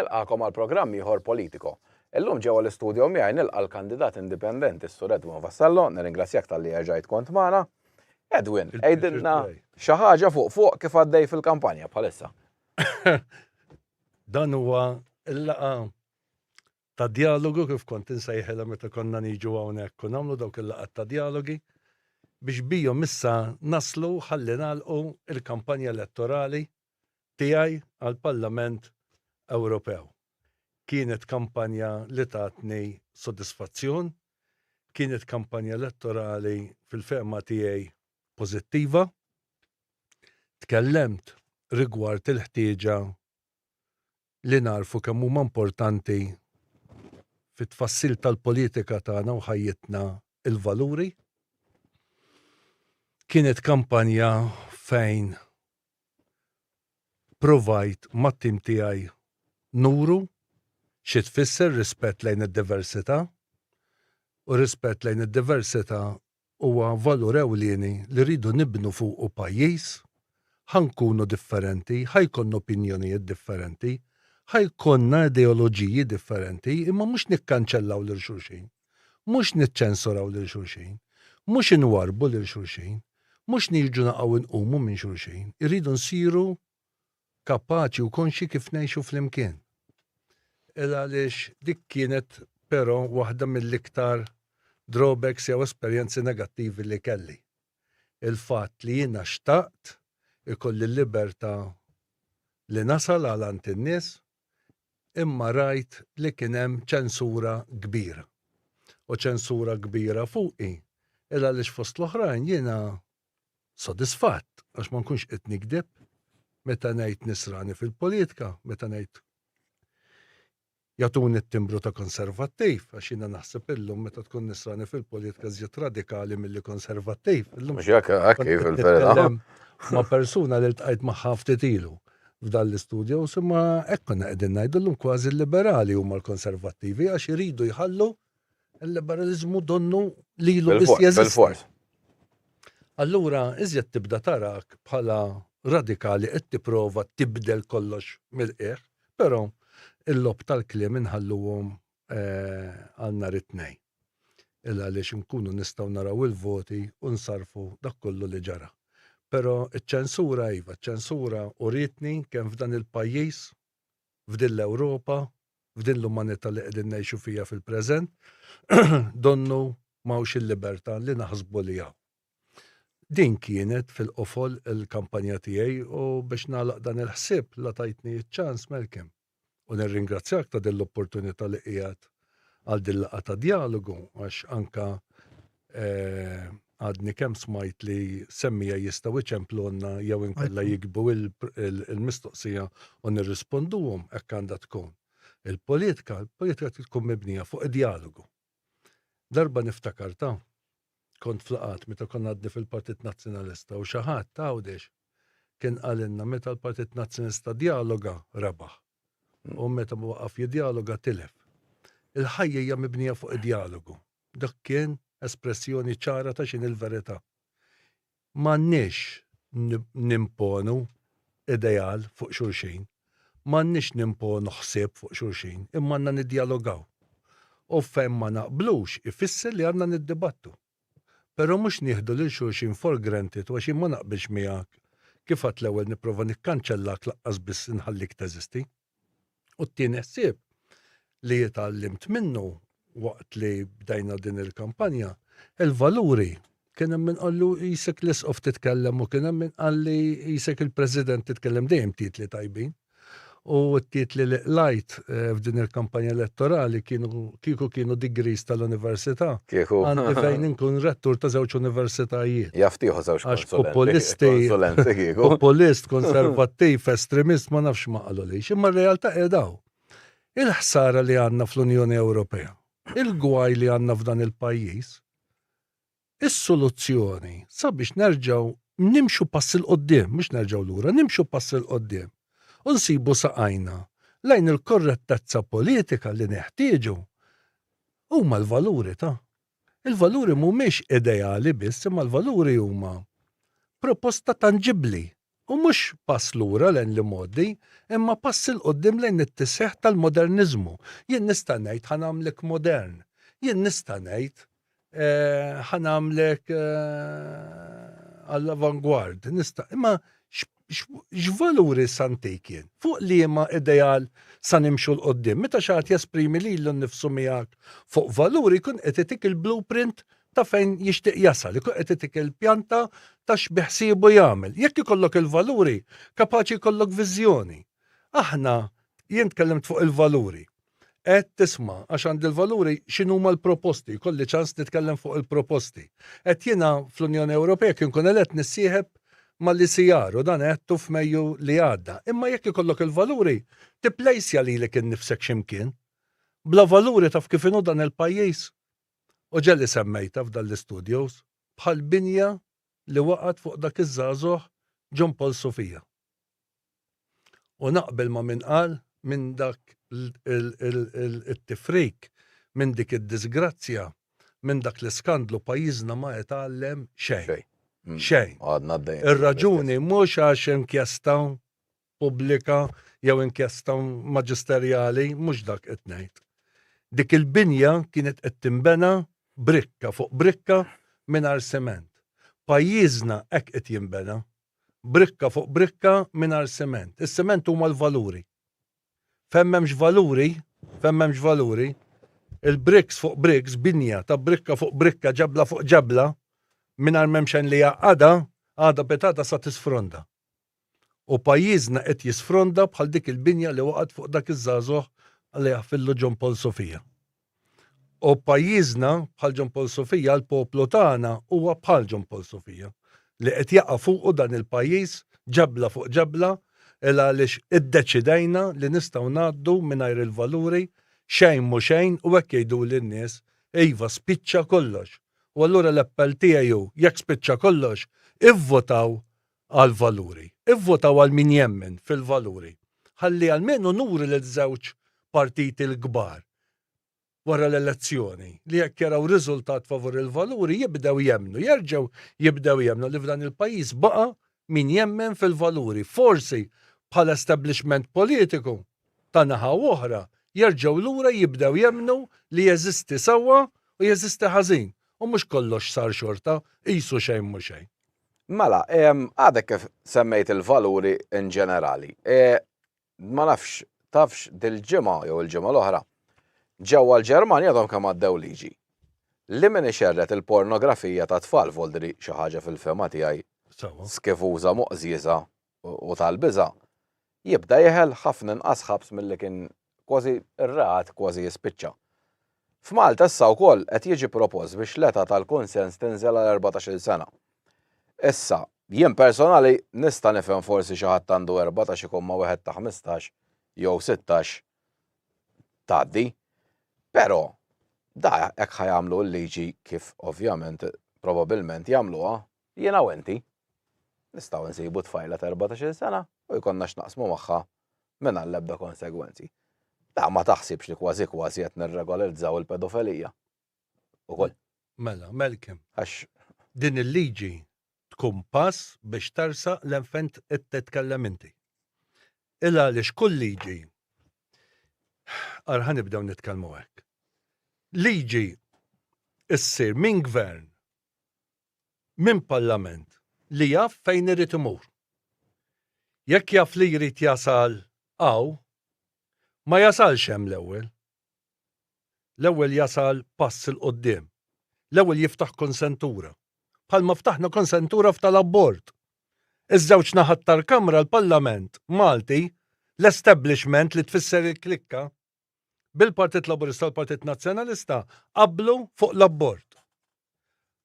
Nilqagħkom għal programm ieħor Politico. Illum ġewwa l-istudio miegħi nilqa' l-kandidat indipendenti s-Sur Edwin Vassallo, nirringrazzjak talli erġajt kont magħna. Edwin, għidilna xi ħaġa fuq fuq kif għaddej fil-kampanja bħalissa. Dan huwa l-laqgħa ta' djalogu kif kont insejħilha meta konna niġu hawnhekk u nagħmlu dawk il-laqgħat ta' djalogi biex bihom issa naslu ħalli nagħlqu l-kampanja elettorali tiegħi għall-Parlament Ewropew. Kienet kampanja li tatni sodisfazzjon, kienet kampanja elettorali fil-fehma tiegħi pożittiva. Tkellemt rigward il-ħtieġa li nagħrfu kemm huma importanti fit-tfassil tal-politika tagħna u ħajjitna l-valuri. Kienet kampanja fejn provajt mat-tim tiegħi nuru xi tfisser rispett lejn id-diversità u rispett lejn id-diversità huwa valur ewlieni li rridu nibnu fuqu pajjiż, ħa nkunu differenti, ħa jkollna opinjonijiet differenti, ħa jkollna ideoloġiji differenti, imma mhux nikkanċellaw lil xulxin, mhux niċċensuraw lil xulxin, mhux inwarrbu lil xulxin, mhux niġu naqgħu nqumu minn xulxin, irridu nsiru kapaċi u konxji kif ngħixu flimkien. Il għaliex dik kienet però waħda mill-iktar drawbacks jew esperjenzi negattivi li kelli. Il-fatt li jiena xtaqt ikolli l-libertà li nasal għal għand in-nies imma rajt li kien hemm ċensura kbira. U ċensura kbira fuqi il għaliex fost l-oħrajn jiena sodisfatt għax ma nkunx qed nigdeb meta ngħid nisrani fil-politika, meta ngħid jagħtuni t-timbru ta' konservattiv, għax jiena naħseb illum meta tkun nisrani fil-politika żjed radikali milli konservattiv. Illum Mhux hekk hekk kif il-verità. Ma' persuna li ltqajt magħha ftit ilu f'dan l-istudju, imma hekk konna qegħdin ngħidu llum kważi l-liberali huma l-konservattivi għax iridu jħallu Il-liberalizmu donnu lilu biss jeżisti. Bil-fors. Allura, iżjed tibda tarak bħala radikali qed tipprova tibdel kollox mill-qiegħ, però il-logħob tal-kliem inħalluhom eh, għal nhar it-tnejn. Il għaliex nkunu nistgħu naraw il-voti u nsarfu dak kollu li ġara. Però iċ-ċensura iva, ċ-ċensura urietni kemm f'dan il-pajjiż, f'din l-Ewropa, f'din l-umanità li qegħdin ngħixu fiha fil-preżent, donnu m'hawnx il-libertà li naħsbu li hawn. Din kienet fil-qofol il-kampanja tiegħi u biex nagħlaq dan il-ħsieb la tajtni ċ-ċans Malcolm. U nirringrazzjak ta' din l-opportunità li qiegħed għal din laqgħa ta' djalogu għax anka eh, għadni kemm smajt li semmija jistgħu iċemplunna jew inkella jikbu il-mistoqsija u nirrisponduhom hekk għandha tkun. Il-politika, il-politika tkun mibnija fuq id-dialogu. Darba niftakar ta' kont flaqat meta konna għadni fil-Partit Nazzjonalista u xi ħadd Għawdex kien qalilna meta l-Partit Nazzjonalista djaloga rebaħ. U meta waqaf jidjaloga tilef. Il-ħajja hija mibnija fuq id-dialogu. Dak kien espressjoni ċara ta' x'inhi l-verità. M'għandniex nimponu ideal fuq xulxin, m'għandniex nimponu ħsieb fuq xulxin, imma għandna niddjalogaw. U fejn ma naqblux ifisser li għandna niddibattu. Però mhux nieħdu lil xulxin for granted u għax jien ma naqbilx miegħek kif għedt l-ewwel nipprova nikkanċellak laqqas biss inħallik teżisti. U t-tieni ħsieb li tgħallimt minnu waqt li bdejna din il-kampanja, il-valuri kien hemm min qallu jisek l-isqof titkellem u kien hemm min qalli jisek il-president titkellem dejjem titli tajbin. U t-titli li qlajt eh, f'din il-kampanja elettorali kienu kieku kienu degrees tal-università. Kieku. Għandi fejn inkun rettur ta' żewġ universitajiet. Jaf tieħu żewġ Għax populisti, populist, konservattiv, estremist, ma nafx ma qalulix. Imma r-realtà qiegħda Il-ħsara li għandna fl-Unjoni Ewropea, il-gwaj li għandna f'dan il-pajjiż, is-soluzzjoni sabiex nerġgħu nimxu pass 'il quddiem, mhux nerġgħu lura, nimxu pass 'il quddiem u nsibu saqajna lejn il-korrettezza politika li neħtieġu huma l-valuri ta'. Il-valuri mhumiex ideali biss, imma l-valuri huma proposta tanġibbli. U mhux pass lura lejn l-imgħoddi, imma pass 'il quddiem lejn it-tisħiħ tal-moderniżmu. Jien nista' ngħid ħa nagħmlek modern. Jien nista' ngħid eh, ħa nagħmlek eh, għall-avangward. Nista' imma x'valuri sa ntik jien? Fuq liema ideal sa nimxu 'l quddiem? Meta xi ħadd jesprimi lilu nnifsu miegħek fuq valuri jkun qed itik il-blueprint ta' fejn jixtieq jasal, ikun qed itik il-pjanta ta' x'biħsiebu jagħmel. Jekk ikollok il-valuri, kapaċi jkollok viżjoni. Aħna, jien tkellimt fuq il-valuri. Qed tisma' għax għandi l-valuri x'inhuma l-proposti, jkolli ċans nitkellem fuq il-proposti. Qed jiena fl-Unjoni Ewropea jekk inkun elett nissieħeb mal-ECR u dan għedtu f'Mejju li għadda. Imma jekk ikollok il-valuri, tipplejsja lilek innifsek x'imkien. Bla valuri taf kif inhu dan il-pajjiż? U ġa li semmejtha f'dan l-istudios, bħal binja li waqgħet fuq dak iż-żagħżugħ John Paul Sofia. U naqbel ma' min qal minn dak it-tifrik, minn dik id-disgrazzja, minn dak l-iskandlu pajjiżna ma jitgħallem xejn. Xejn. Ir-raġuni mhux għax inkjesta pubblika jew inkjesta maġisterjali, mhux dak qed ngħid. Dik il-binja kienet qed tinbena brikka fuq brikka mingħajr siment. Pajjiżna hekk qed jinbena. Brikka fuq brikka mingħajr siment. Is-siment huma l-valuri. Fejn m'hemmx valuri, fejn m'hemmx valuri, il-bricks fuq bricks, binja ta' brikka fuq brikka, ġebla fuq ġebla, mingħajr m'hemm xejn li jgħaqqadha, għada pitgħada sa tisfronda. U pajjiżna qed jisfronda bħal dik il-binja li waqgħet fuq dak iż-żagħżugħ Alla jaħfirlu John Paul Sofia. U pajjiżna bħal John Paul Sofia, l-poplu tagħna huwa bħal John Paul Sofia li qed jaqa' fuqu dan il-pajjiż ġebla fuq ġebla il għaliex iddeċidejna li nistgħu ngħaddu mingħajr il-valuri xejn mhu xejn u hekk jgħiduli n-nies iva spiċċa kollox. U allura l-appell tiegħi hu jekk spiċċa kollox ivvotaw għall-valuri. Ivvotaw għal min jemmen fil-valuri. Ħalli almenu nuru liż-żewġ partiti l-kbar wara l-elezzjoni li jekk jaraw riżultat favur il-valuri jibdew jemmnu, jerġgħu jibdew jemmnu li f'dan il-pajjiż baqa' min jemmen fil-valuri. Forsi bħala establishment politiku ta' naħa u oħra jerġgħu lura jibdew jemmnu li jeżisti sewwa u jeżisti ħażin u mhux kollox sar xorta qisu xejn mhu xejn. Mela, għadek kif semmejt il-valuri in ġenerali. E, ma nafx, tafx dil-ġimgħa jew il-ġimgħa l-oħra, ġewwa l-Ġermanja għadhom kemm għaddew liġi li min ixerred il-pornografija ta' tfal voldri xi ħaġa fil-fehma tiegħi skifuża moqżieża u tal-biża' jibda jeħel ħafna inqas ħabs milli kien kważi r-reat kważi jispiċċa. F'Malta issa wkoll qed jiġi propost biex l-età tal-kunsens tinżel għal 14-il sena. Issa, jien personali nista' nifhem forsi xi ħadd għandu 14 ikun ma' wieħed ta' 15 jew 16 tgħaddi. Però da hekk ħa jagħmlu l-liġi kif ovvjament probabilment jagħmluha jiena u inti. Nistgħu nsibu tfajla ta' 14-il sena u jkollna x'naqsmu magħha mingħajr l-ebda konsegwenzi. Da ma taħsibx li kważi kważi qed nirregolarizzaw il-pedofilija. Ukoll. Mela, Malcolm. Għax din il-liġi tkun pass biex tersaq 'l hemm fejn qed titkellem inti. Il għaliex kull liġi Ara ħa nibdew nitkellmu hekk. Liġi issir minn gvern minn parlament li jaf fejn irid imur. Jekk jaf li jrid jasal hawn, ma jasalx hemm l-ewwel. L-ewwel jasal pass 'il quddiem. L-ewwel jiftaħ konsentura. Bħalma ftaħna konsentura f'tal-abort. Iż-żewġ naħat tal-Kamra l-Parlament Malti, l-establishment li tfisser il-klikka, bil-Partit Laburista u l-Partit Nazzjonalista qablu fuq l-abort.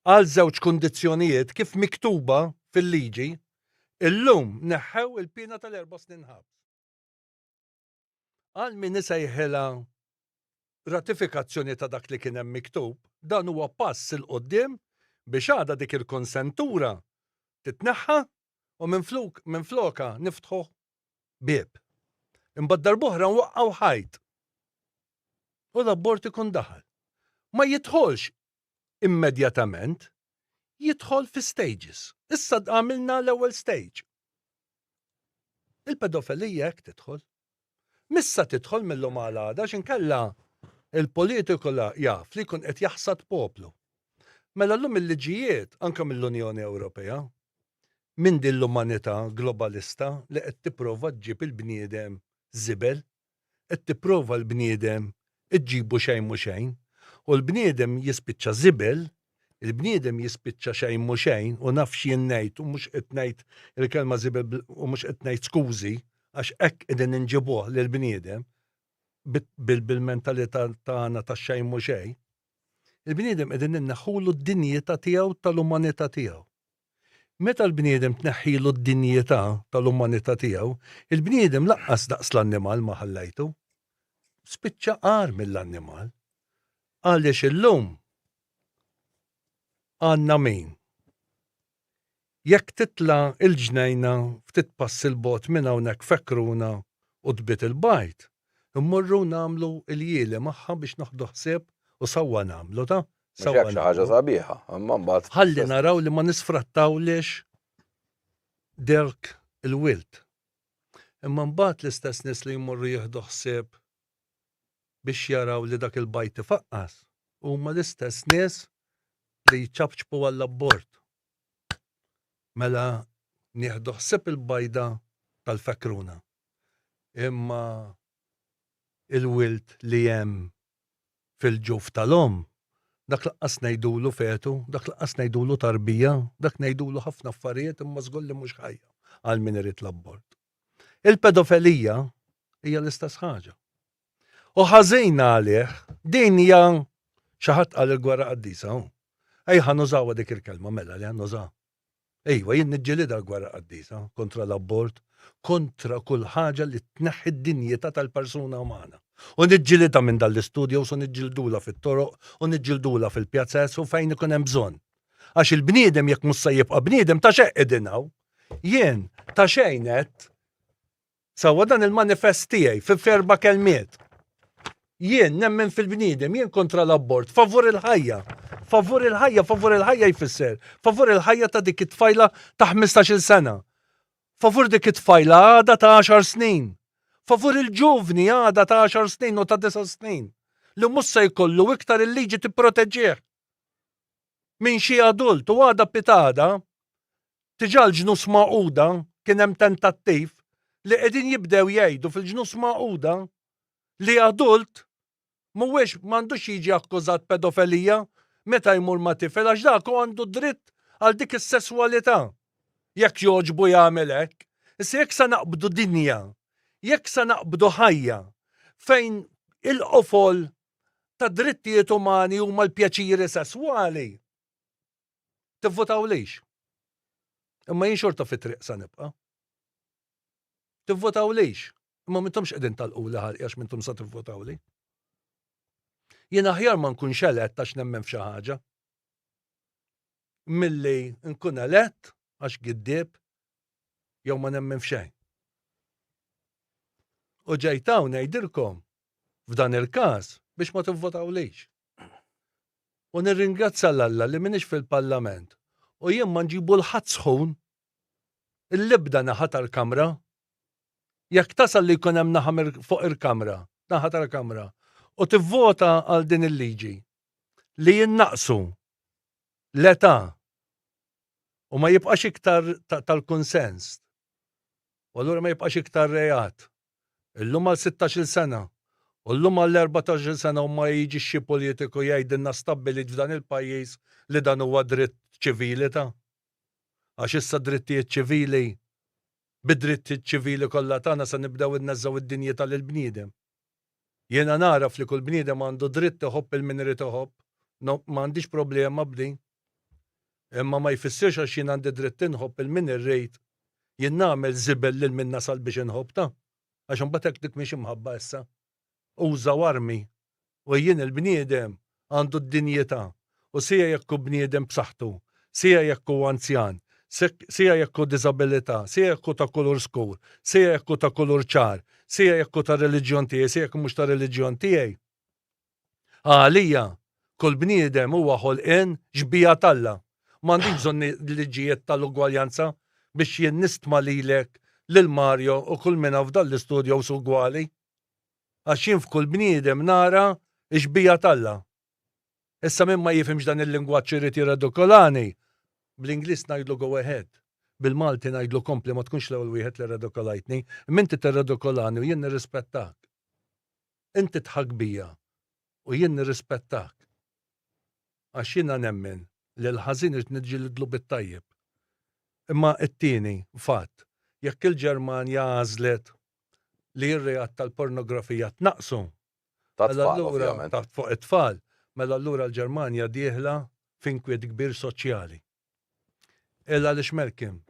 Għal żewġ kundizzjonijiet kif miktuba fil-liġi, illum neħħew il-piena tal-erba' snin ħabs. Għal min isejħilha ratifikazzjoni ta' dak li kien hemm miktub, dan huwa pass 'il quddiem biex għada dik il-konsentura titneħħa u minflok minflokha niftħu bieb. Imbagħad darb'oħra nwaqqgħu ħajt. U l-abort ikun daħal. Ma jidħolx immedjatament, jidħol fi stages. Issa għamilna l-ewwel stage. Il-pedofilija hekk tidħol. Missa tidħol mill-lum għal għada għax inkella il-politiku la jaf li jkun qed jaħsad poplu. Mela llum il-liġijiet anke mill-Unjoni Ewropea minn din l-umanità globalista li qed tipprova ġġib il-bniedem żibel, qed tipprova l-bniedem iġġibu xejn mhu xejn, u l-bniedem jispiċċa żibel, il-bniedem jispiċċa xejn mhu xejn, u naf x'jien ngħid u mhux qed ngħid il-kelma żibel u mhux qed ngħid skużi, għax hekk qegħdin inġibuh lill-bniedem bil-mentalità tagħna ta' xejn mhu xejn. Il-bniedem qegħdin inneħħulu d-dinjità tiegħu tal-umanità tiegħu. Meta l-bniedem tneħħilu d-dinjità tal-umanità tiegħu, il-bniedem lanqas daqs l-annimal ma ħallejtu. Spiċċa agħar mill-annimal. Għaliex illum għandna min jekk titla' l-ġnejna ftit passi 'l bogħod minn hawnhekk fekruna u tbid il-bajd, immorru nagħmlu l-jieli magħha biex noħdu ħsieb u sewwa nagħmlu ta'. Mhux hekk xi ħaġa sabiħa, imma mbagħad. Ħalli naraw li ma nisfrattawlix dawk il-wild. Imma mbagħad l-istess nies li jmorru jieħdu ħsieb biex jaraw li dak il-bajd ifaqqas huma l-istess nies li jċapċpu għall-abort. Mela nieħdu ħsieb il-bajda tal-fekruna. Imma il-wild li hemm fil-ġuf tal-omm, dak laqqas ngħidulu fetu, dak laqqas ngħidulu tarbija, dak ngħidulu ħafna affarijiet imma żgur li mhux ħajja għal min irid l-abort. Il-pedofelija hija l-istess ħaġa. U ħażin għalih, din hija xi ħadd qal il-gwerra qaddisa. Ejja ħa nużawha dik il-kelma mela li nużaw. Iva, jien niġġielidha l-gwerra qaddisa kontra l-abort, kontra kull ħaġa li tneħħi d-dinjità tal-persuna umana. U niġġielidha minn dan l-istudios u niġġildulha fit-toroq u niġġildulha fil-pjazez u fejn ikun hemm bżonn. Għax il-bniedem jekk mhux se jibqa' bniedem ta' xejn qegħdin hawn. Jien ta' xejn għedt Sewwa dan il-manifest tiegħi fi f'erba' kelmiet. Jien nemmen fil-bniedem, jien kontra l-abort, favur il-ħajja. Favur il-ħajja, favur il-ħajja jfisser. Favur il-ħajja ta' dik it-tfajla ta' 15-il sena. Favur dik it-tfajla għada ta' 10 snin. Favur il-ġuvni għada ta' 10 snin u ta' 9 snin. Li mhux se jkollu iktar il-liġi tipproteġih minn xi adult u għada pitgħada Diġà l-Ġnus Magħquda kien hemm tentattiv li qegħdin jibdew jgħidu fil-Ġnus Magħquda li adult mhuwiex m'għandux jiġi akkużat pedofelija meta jmur ma' tifel għax dak hu għandu dritt għal dik is-sesswalità jekk jogħġbu jagħmel hekk. Issa jekk sa naqbdu dinja, jekk sa naqbdu ħajja fejn il-qofol tad-drittijiet umani huma l-pjaċiri sesswali, Tivvotawlix. Imma jien xorta fit-triq sa nibqa'. Tivvotawlix. Imma m'intomx qegħdin tagħlquli ħalqi għax m'intom sa tivvotawli. Jien aħjar ma nkunx elett għax nemmen f'xi ħaġa. Milli nkun elett għax giddieb jew ma nemmen f'xejn. U ġejt hawn ngħidilkom f'dan il-każ biex ma tivvotawlix. U nirringrazzja 'l Alla li m'iniex fil-Parlament u jien ma nġibu 'l ħadd sħun l-ebda naħa tal-Kamra. Jekk tasal li jkun hemm naħa fuq il-Kamra, naħa tal-Kamra, u tivvota għal din il-liġi li jinnaqqsu l-età u ma jibqax iktar tal-kunsens, u allura ma jibqax iktar reat Illum għal sittax-il sena, u llum għall-erbatax-il sena u ma jiġix xi politiku jgħidilna stabbilit f'dan il-pajjiż li dan huwa dritt ċivili ta'. Għax issa drittijiet ċivili, bid-drittijiet ċivili kollha tagħna se nibdew inneżżgħu d-dinjità lill-bniedem. Jiena nagħraf li kull bniedem għandu dritt iħobb 'il min irid iħobb, no, ma għandix problema b'din. Imma ma jfissirx għax jien għandi dritt inħobb 'il min irrid, jien nagħmel żibel lil min nasal biex inħobb ta'. Għax imbagħad hekk dik mhix imħabba issa. Użaw armi. U jien il-bniedem għandu d-dinjità. U sija jekk hu bniedem b'saħħtu, sija jekk hu anzjan, sija jekk hu diżabilità, sija jekk hu ta' kulur skur, sija jekk hu ta' kulur ċar, sija jekk hu tar-reliġjon tiegħi, sija jekk mhux tar-reliġjon tiegħi. Għalija, kull bniedem huwa ħolqien xbieha t'Alla. M'għandix bżonn liġijiet tal-ugwaljanza biex jien nistma lilek. Lil Mario u kull min hawn f'dan l-istudios ugwali. Għax jien f'kull bniedem nara x-xbieha t'Alla. Issa min ma jifhimx dan il-lingwaġġ irid jirredikolani, bl-Ingliż ngħidlu go ahead. Bil-Malti ngħidlu kompli ma tkunx l-ewwel wieħed li rredikolajtni. Imma inti tirredikolani u jien nirrispettak. Inti tħakk bija u jien nirrispettak. Għax jiena nemmen li l-ħażin irid niġġilidlu bit-tajjeb. Imma t-tieni fatt, jekk il-Ġermanja għażlet li r-reat tal-pornografija tnaqqsu, Mela allura ta' fuq it-tfal, mela allura l-Ġermanja dieħla f'inkwiet kbir soċjali. Il għaliex Malcolm,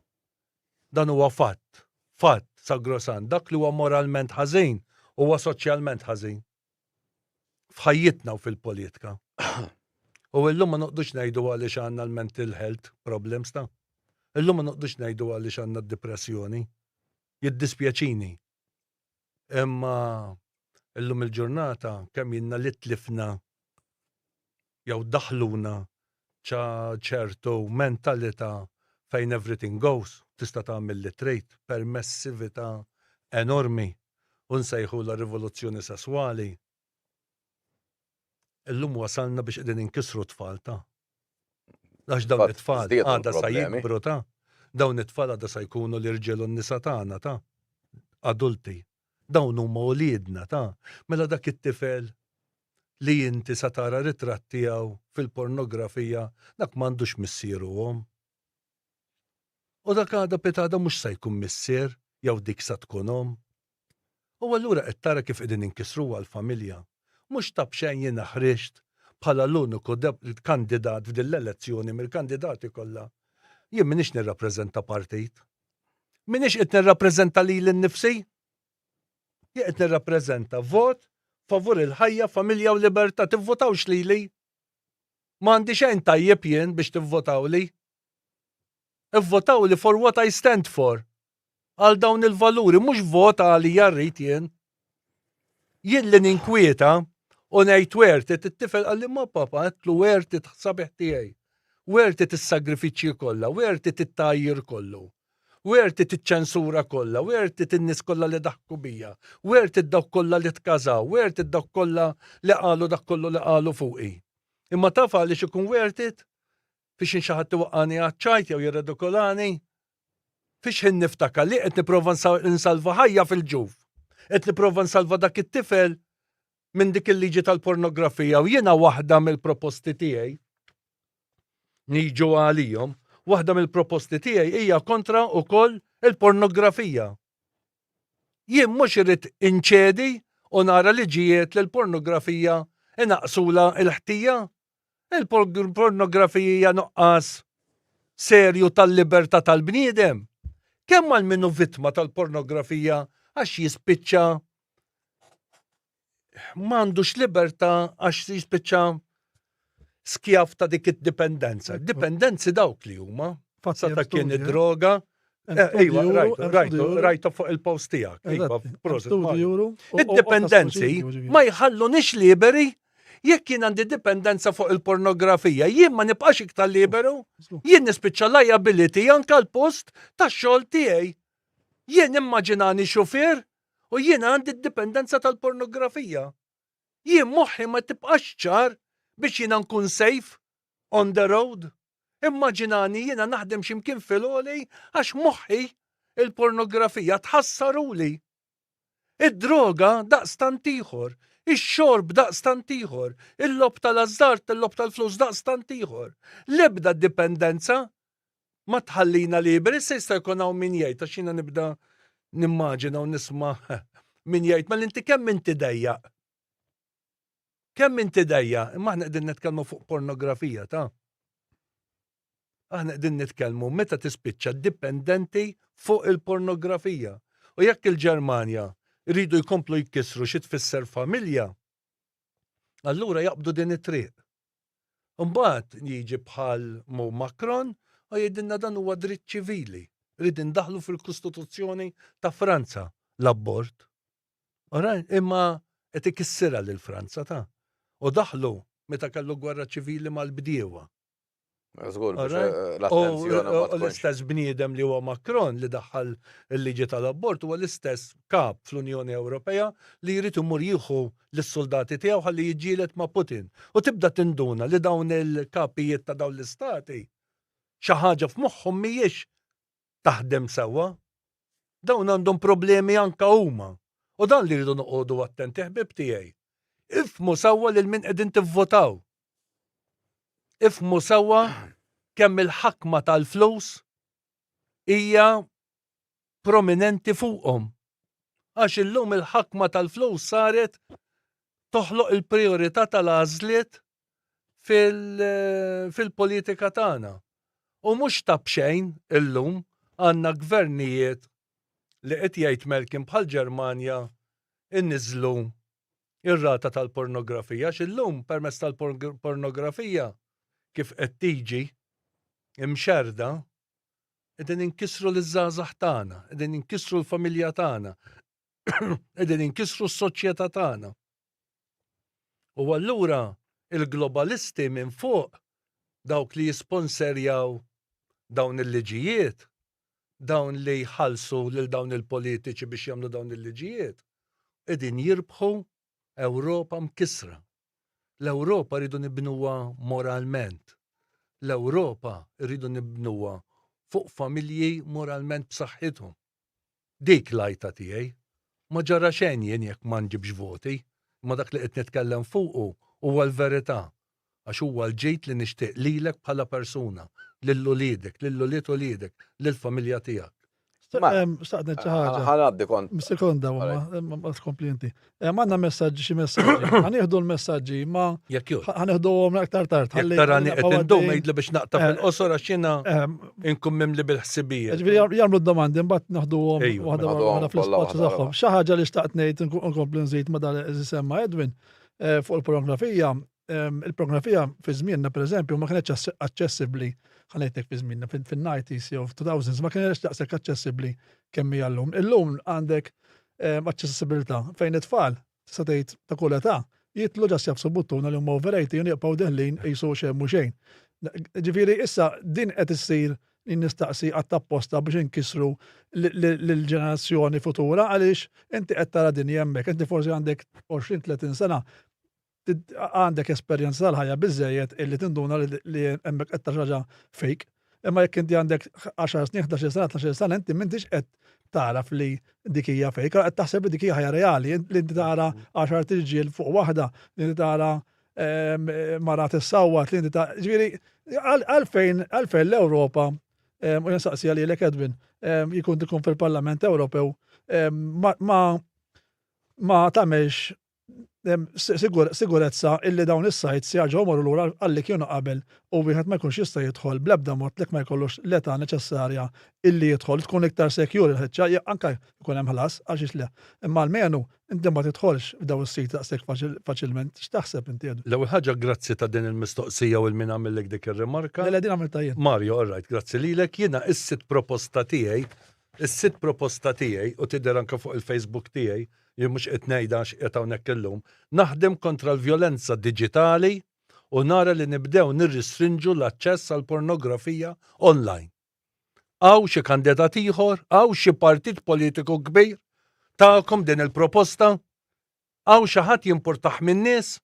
dan huwa fatt, fatt sagrosant, dak li huwa moralment ħażin huwa soċjalment ħażin. F'ħajjitna u fil-politika. U illum ma noqdux ngħidu għaliex għandna l-mental health problems ta'. Illum ma noqdux ngħidu għaliex għandna d-depressjoni. Jiddispjaċini. Imma illum il-ġurnata kemm jiena li tlifna jew daħluna ċertu mentalità fejn everything goes, tista' tagħmel li trid, permessività enormi u nsejħulha rivoluzzjoni sesswali. Illum wasalna biex qegħdin inkissru t-tfal ta'. Għax dawn it-tfal għada sa jikbru ta'. Dawn it-tfal għada sa jkunu l-irġiel u n-nisa tagħna ta'. Adulti. Dawn huma uliedna ta'. Mela dak it-tifel li inti sa tara ritratt tiegħu fil-pornografija, dak m'għandux missier u omm. U dak għada pitgħada mhux sa jkun missier jew dik sa tkun omm. U allura qed tara kif qegħdin inkissruha l-familja. Mhux ta' b'xejn jiena ħriġt bħala l-uniku kandidat f'din l-elezzjoni mill-kandidati kollha. Jien m'iniex nirrappreżenta partit. M'iniex qed nirrappreżenta lili nnifsi. Jien qed nirrappreżenta vot favur il-ħajja, familja u libertà. Tivvotawx lili. M'għandi xejn tajjeb jien biex tivvotawli. Ivvotawli for what I stand for. Għal dawn il-valuri, mhux vot għalija rrid jien. Jien li ninkwieta u ngħid worth it, it-tifel qalli ma papa, għedtlu worth it sabiħ tiegħi. Worth it is-sagrifiċċji kollha, worth it it-tgħajjir kollu. Worth it iċ-ċensura kollha, worth it in-nies kollha li daħku bija, worth it dawk kollha li tkażaw, worth it dawk kollha li qalu dak kollu li qalu fuqi. Imma taf għaliex ikun worth it? Fiex xi ħadd iwaqqani għaċ-ċajt jew jirredikolani? Fiex ħin niftakar li qed nipprova nsalva ħajja fil-ġuf. Qed nipprova nsalva dak it-tifel minn dik il-liġi tal-pornografija u jiena waħda mill-proposti tiegħi niġu għalihom, waħda mill-proposti tiegħi hija kontra wkoll il-pornografija. Jien mhux irid inċedi u nara liġijiet li l-pornografija inaqsula l-ħtija. Il-pornografija hija nuqqas serju tal-libertà tal-bniedem. Kemm għal min hu vittma tal-pornografija għax jispiċċa m'għandux libertà għax jispiċċa skjav ta' dik id-dipendenza. Dipendenzi dawk li huma. Sa ta' kien id-droga. Eh, iva, rajtu, rajtu fuq il-post tiegħek. Iva, Id-dipendenzi ma jħallunix liberi jekk jien għandi dipendenza fuq il-pornografija, jien ma nibqax iktar liberu, jien nispiċċa liability anka l-post tax-xogħol tiegħi. Jien immaġinani xufier u jien għandi d-dipendenza tal-pornografija. Jien moħħi ma tibqax ċar biex jiena nkun safe on the road. Immaġinani jiena naħdem x'imkien fil-għoli għax moħħi il-pornografija tħassaruli. Id-droga daqstant ieħor, ix-xorb daqstant ieħor, il-logħob tal-ażżard, il-logħob tal-flus daqstant ieħor. L-ebda dipendenza ma tħallina liberi, issa jista' jkun hawn min jgħid għax jiena nibda nimmaġina u nisma' min jgħid mela inti kemm inti dejjaq. Kemm inti dejjaq, imma aħna qegħdin nitkellmu fuq pornografija ta' Aħna qegħdin nitkellmu meta tispiċċa dipendenti fuq il-pornografija. U jekk il-Ġermanja jridu jkomplu jkissru xi tfisser familja, allura jaqbdu din it-triq. Imbagħad jiġi bħal Mo Macron u jgħidilna dan huwa dritt ċivili. Rid indaħlu fil-Kostituzzjoni ta' Franza l-abort. Imma qed ikissirha lil Franza ta' u daħlu meta kellu gwerra ċivili mal-bdiewa. Żgur, biex l-attenzjoni ma tkunx. L-istess bniedem li huwa Macron li daħħal il-liġi tal-abort huwa l-istess kap fl-Unjoni Ewropea li jrid imur jieħu lis-suldati tiegħu ħalli jiġġieled ma' Putin. U tibda tinduna li dawn il-kapijiet ta' dawn l-istati xi ħaġa f'moħħhom mhijiex taħdem sewwa. Dawn għandhom problemi anka huma. U dan li rridu noqogħdu attenti ħbieb tiegħi. Ifhmu sewwa lil min qegħdin tivvotaw. Ifhmu sewwa kemm il-ħakma tal-flus hija prominenti fuqhom. Għax illum il-ħakma tal-flus saret toħloq il-priorità tal-għażliet fil-politika tagħna. U mhux ta' b'xejn illum għandna gvernijiet li qed jgħid Malcolm bħal Ġermanja inniżlu ir-rata tal-pornografija għax illum permezz tal-pornografija kif qed tiġi imxerrda qegħdin inkissru liż-żgħażagħ tagħna, qegħdin inkissru l-familja tagħna, qegħdin inkissru s-soċjetà tagħna. U allura il-globalisti minn fuq dawk li jisponserjaw dawn il-liġijiet, dawn li jħallsu lil dawn il-politiċi biex jagħmlu dawn il-liġijiet, qegħdin jirbħu Ewropa mkissra. L-Ewropa rridu nibnuha moralment. L-Ewropa rridu nibnuha fuq familji moralment b'saħħithom. Dik l-għajta tiegħi. Ma ġara xejn jien jekk ma nġibx voti, imma dak li qed nitkellem fuqu huwa l-verità. Għax huwa l-ġid li nixtieq lilek bħala persuna, lil uliedek, lil ulied uliedek, lill-familja tiegħek. Xtaqt ngħid xi ħaġa. Ħa ngħaddi kont. Sekonda, ma tkompli inti. Għandna messaġġi xi messaġġi. Ħa nieħdu l-messaġġi ma Jekk jgħod. ħa nieħduhom aktar tard. Jekk tarani qed indum għidli biex naqta' fil-qosor għax jiena inkun mimli bil-ħsibijiet. Ġifieri jagħmlu d-domandi mbagħad naħduhom waħda waħda fl-ispazju tagħhom. Xi ħaġa li xtaqt ngħid nkompli nżid ma dan li semma Edwin fuq il-pornografija il-pornografija fi żmienna pereżempju ma kienx aċċessibbli, ħa ngħidlek fi żmienna fin-90s jew 2000s ma kienx daqshekk aċċessibbli kemm hija llum. Illum għandek aċċessibilità fejn it-tfal tista' tgħid ta' kull età jitlu ġas jafsu buttuna li huma over 18 jibqgħu deħlin qisu xejn mhu xejn. Ġifieri issa din qed issir nistaqsi għat apposta biex inkissru lill-ġenerazzjoni futura għaliex inti qed tara din hemmhekk, inti forsi għandek 20-30 sena għandek esperjenza tal-ħajja biżejjed illi tinduna li hemmhekk qed tara ħaġa fake. Imma jekk inti għandek 10 snin, 11 sena, 12 sena, inti m'intix qed taraf li dik hija fake, qed taħseb li dik hija ħajja reali, li inti tara 10 tirġiel fuq waħda, li inti tara ehm, mara tissawwat, li inti tara. Ġifieri, għalfejn għalfejn l-Ewropa ehm, u jinsaqsija lilek Edwin, ehm, jkun tkun fil-Parlament Ewropew ma ma tagħmilx sigurezza illi dawn is-sites jerġgħu jmorru lura għal li kienu qabel u wieħed ma jkunx jista' jidħol bl-ebda mod lek ma jkollux l-età neċessarja illi jidħol, tkun iktar secure il-ħeġġa, anke jkun hemm ħlas għalxiex le. Imma almenu inti ma tidħolx f'dawn is-siti daqshekk faċilment. X'taħseb inti Edu? L-ewwel ħaġa grazzi ta' din il-mistoqsija u 'l min għamillek dik ir-rimarka. Le le din għamiltha jien. Mario, all right, grazzi lilek. Jiena is-sitt proposta tiegħi, is-sitt proposta tiegħi u tidher anke fuq il-Facebook tiegħi, jien mhux qed ngħidha għax qiegħed hawnhekk illum, naħdem kontra l-vjolenza diġitali u nara li nibdew nirristrinġu l-aċċess għall-pornografija online. Hawn xi kandidat ieħor, hawn xi partit politiku kbir tagħkom din il-proposta? Hawn xi ħadd jimpurtah min-nies?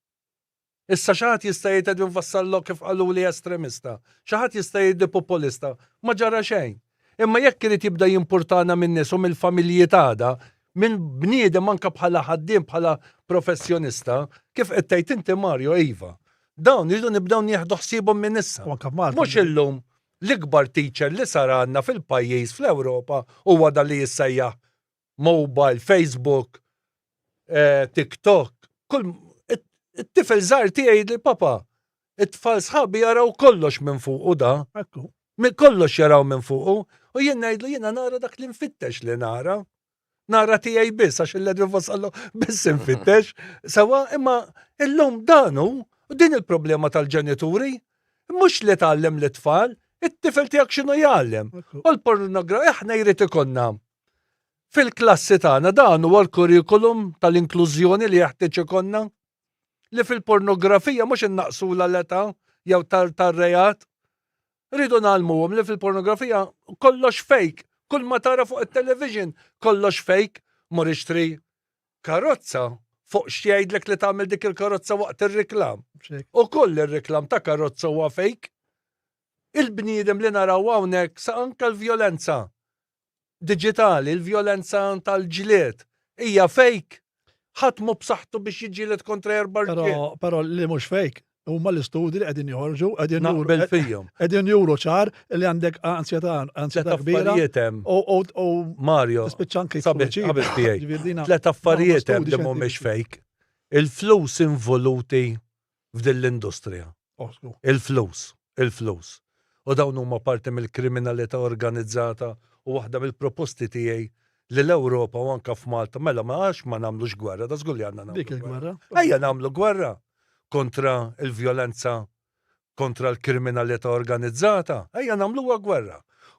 Issa xi ħadd jista' jgħid Edwin Vassallo kif qaluli estremista, xi ħadd jista' jgħidli populista, ma ġara xejn. Imma jekk irid jibda jimpurtana min-nies u mill-familji t'għada, minn bniedem anke bħala ħaddiem bħala professjonista, kif qed tgħid inti Mario iva. Dawn iridu nibdew nieħdu ħsiebhom minn issa. Mhux illum l-ikbar teacher li sar għandna fil-pajjiż fl-Ewropa huwa dan li jissejjaħ mobile, Facebook, eh, TikTok, kull it-tifel żgħar tiegħi li papa, it-tfal sħabi jaraw kollox minn fuqu da. Ekku. Minn kollox jaraw minn fuqu u jien ngħidlu jiena nara dak li nfittex li nara. Nara tiegħi biss għax il-ledri wasallu biss infittex. Sawa imma illum danu u din il-problema tal-ġenituri mhux li tgħallem l-tfal, it-tifel tiegħek x'inhu jgħallem. U l-pornografija aħna jrid ikollna Fil-klassi tagħna dan huwa l-kurrikulum tal-inklużjoni li jeħtieġ ikollna? Li fil-pornografija mhux innaqsula l-età jew tar-reat. Rridu ngħallmuhom li fil-pornografija kollox fake, kull ma tara fuq it-television kollox fake, mur ixtri karozza fuq x'jgħidlek li tagħmel dik il-karozza waqt ir-riklam. U kull ir-riklam ta' karozza huwa fake. Il-bniedem li naraw hawnhekk sa anke l-vjolenza diġitali, il-vjolenza tal-ġlied, hija fake. Ħadd mhu b'saħħtu biex jiġġieled kontra erba' rġiel. Però li mhux fake huma l-istudji li qegħdin joħorġu, qegħdin juru. Naqbel fihom. Qegħdin juru ċar li għandek ansjetà, ansjetà kbira. Affarijiet hemm. U Mario, tispiċċa anke sabiħ qabel tiegħi. Tlet affarijiet hemm li mhumiex fake. Il-flus involuti f'din l-industrija. Il-flus, il-flus. U dawn huma parti mill-kriminalità organizzata u waħda mill-proposti tiegħi li l-Ewropa u anka f'Malta mela ma għax ma nagħmlux gwerra, da żgur li għandna nagħmlu. Dik il-gwerra. Ejja nagħmlu gwerra kontra l-vjolenza kontra l-kriminalità organizzata, ejja nagħmluha gwerra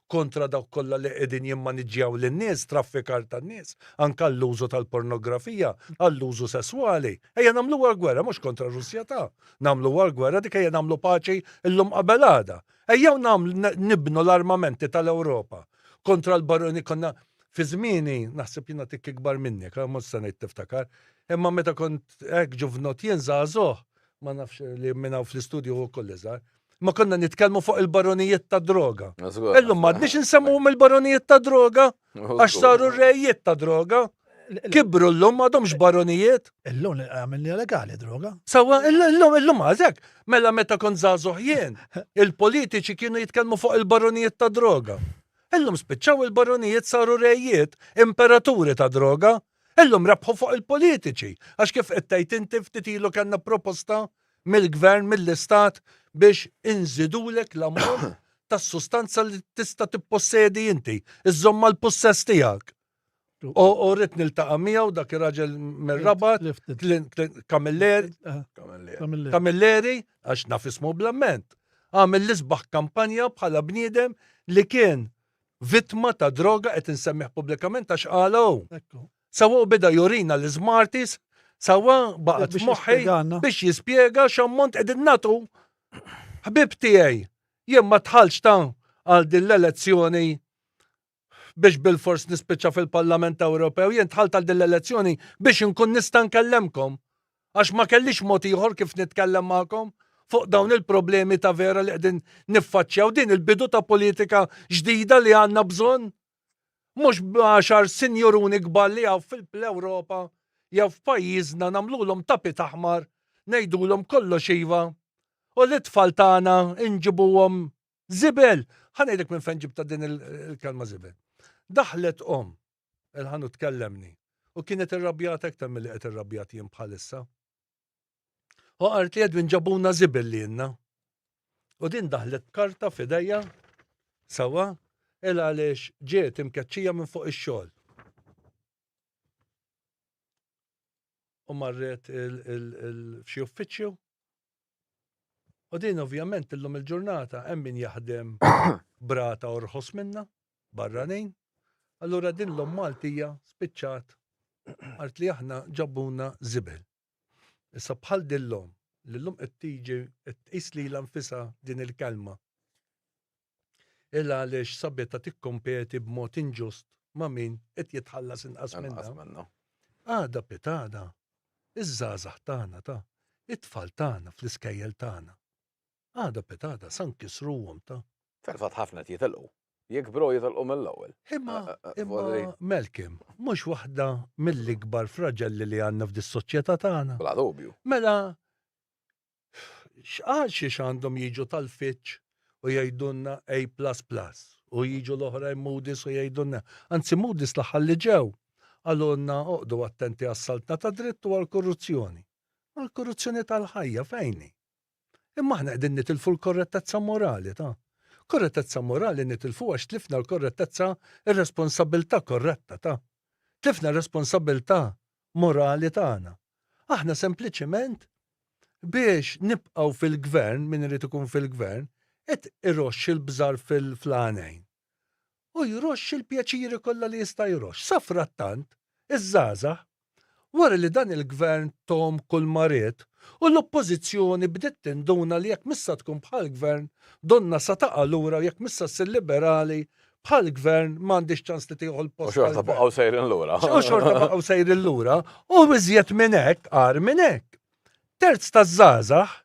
kontra dawk kollha li qegħdin jimmaniġġjaw lin-nies, traffikar tan-nies, anke għall-użu tal-pornografija, għall-użu sesswali. Ejja nagħmluha l-gwerra mhux kontra r-Russja ta' nagħmluha l-gwerra dik ejja nagħmlu paċi llum qabel għada. Ejjew nagħmlu nibnu l-armamenti tal-Ewropa kontra l-baroni konna fi żmieni naħseb jiena tik ikbar minnek, mhux se ngħid tiftakar, imma meta kont hekk ġuvnot jien żagħżugħ, ma nafx li minn hawn fl-istudju wkoll iżgħar, ma konna nitkellmu fuq il-baronijiet ta' droga. Illum m'għadniex insemmuhom il-baronijiet ta' droga għax saru rejiet ta' droga. Kibru llum m'għadhomx baronijiet. Illum għamilni legali droga. Sawa, illum illum għażek. Mela meta kont żagħżugħ jien, il-politiċi kienu jitkellmu fuq il-baronijiet ta' droga. Illum spiċċaw il-baronijiet saru rejiet, imperaturi ta' droga. Illum rebħu fuq il-politiċi. Għax kif qed tgħid inti ftit ilu kellna proposta mill-gvern, mill-istat biex inżidulek l-ammont tas-sustanza li tista' tippossedi inti, iżżomm mal-pussess tiegħek. U rrid niltaqa' miegħu dak ir-raġel mir-Rabat, Camilleri, Camilleri, għax naf ismu bl-amment. Għamel l-isbaħ kampanja bħala bniedem li kien vittma ta' droga qed insemmih pubblikament għax qala hu. Sawa u beda jurina l-Smarties, sawa baqgħet f'moħħi biex jispjega x'ammont qegħdin nagħtu. Ħbib tiegħi, jien ma dħaltx ta' għal din l-elezzjoni biex bilfors nispiċċa fil-Parlament Ewropew, jien dħalt għal din l-elezzjoni biex inkun nista' nkellemkom. Għax ma kellix mod ieħor kif nitkellem magħkom fuq dawn il-problemi ta' vera li qegħdin niffaċċjaw din il-bidu ta' politika ġdida li għandna bżonn. Mhux b'għaxar sinjuruni kbar li hawn fil-Ewropa jew f'pajjiżna nagħmlulhom tapit aħmar, ngħidulhom kollox iva, u lit-tfal tagħna nġibuhom żibel. Ħa ngħidlek minn fejn ġibtha din il-kelma żibel. Daħlet omm il-ħanut tkellemni u kienet irrabjata iktar milli qed irrabjat jien bħalissa. U qalt li Edwin ġabuna żibel li jenna. U din daħlet b'karta f'idejja sawa il għaliex ġiet imkeċċija minn fuq ix-xogħol. U marret f'xi uffiċċju. U din ovvjament illum il-ġurnata hemm min jaħdem brata orħos minna, barranin. Allura din l-omm Maltija spiċċat għart li aħna ġabuna żibel. Issa bħal din l-omm li llum qed tiġi qed tqis lilha nfisha din il-kelma. Il għaliex sabitha tikkompeti b'mod inġust ma' min qed jitħallas inqas minnha. Għada pitgħada, iż-żgħażagħ tagħna ta' it-tfal tagħna fl-iskejjel tagħna. Għada pitgħada sa nkissruhom ta'. Fil-fatt ħafna qed jitilqu. Jikbru jitilqu mill-ewwel. Imma, imma Malcolm, mhux waħda mill-ikbar fraġelli li għandna f'dis-soċjetà tagħna. Bla dubju. Mela, x'għal xiex għandhom jiġu tal-Fitch u jgħidulna A plus plus u jiġu l-oħrajn Moody's u jgħidulna. Anzi Moody's l-aħħar li ġew qalulna oqgħdu attenti għas-saltna tad-dritt u għall-korruzzjoni. Għall-korruzzjoni tal-ħajja fejn hi? Imma aħna qegħdin nitilfu l-korrettezza morali ta'. Korrettezza morali nitilfu għax tlifna l-korrettezza, ir-responsabilità korretta ta'. Tlifna r-responsabilità morali tagħna. Aħna sempliċement biex nibqgħu fil-gvern, min irid ikun fil-gvern, qed iroxx il-bżar fil-għanejn. U jroxx il-pjaċiri kollha li jista' jroxx. Safrattant, iż-żgħażagħ. Wara li dan il-Gvern thom kull ma ried u l-Oppożizzjoni bdiet tinduna li jekk mhix sa tkun bħall-Gvern donnha sa taqa' lura u jekk mhix sa ssir liberali bħall-Gvern m'għandhiex ċans li tieħu l-post. U xorta baqgħu sejrin lura. U xorta baqgħu sejrin lura u iżjed minn hekk, agħar minn hekk. Terz taż-żgħażagħ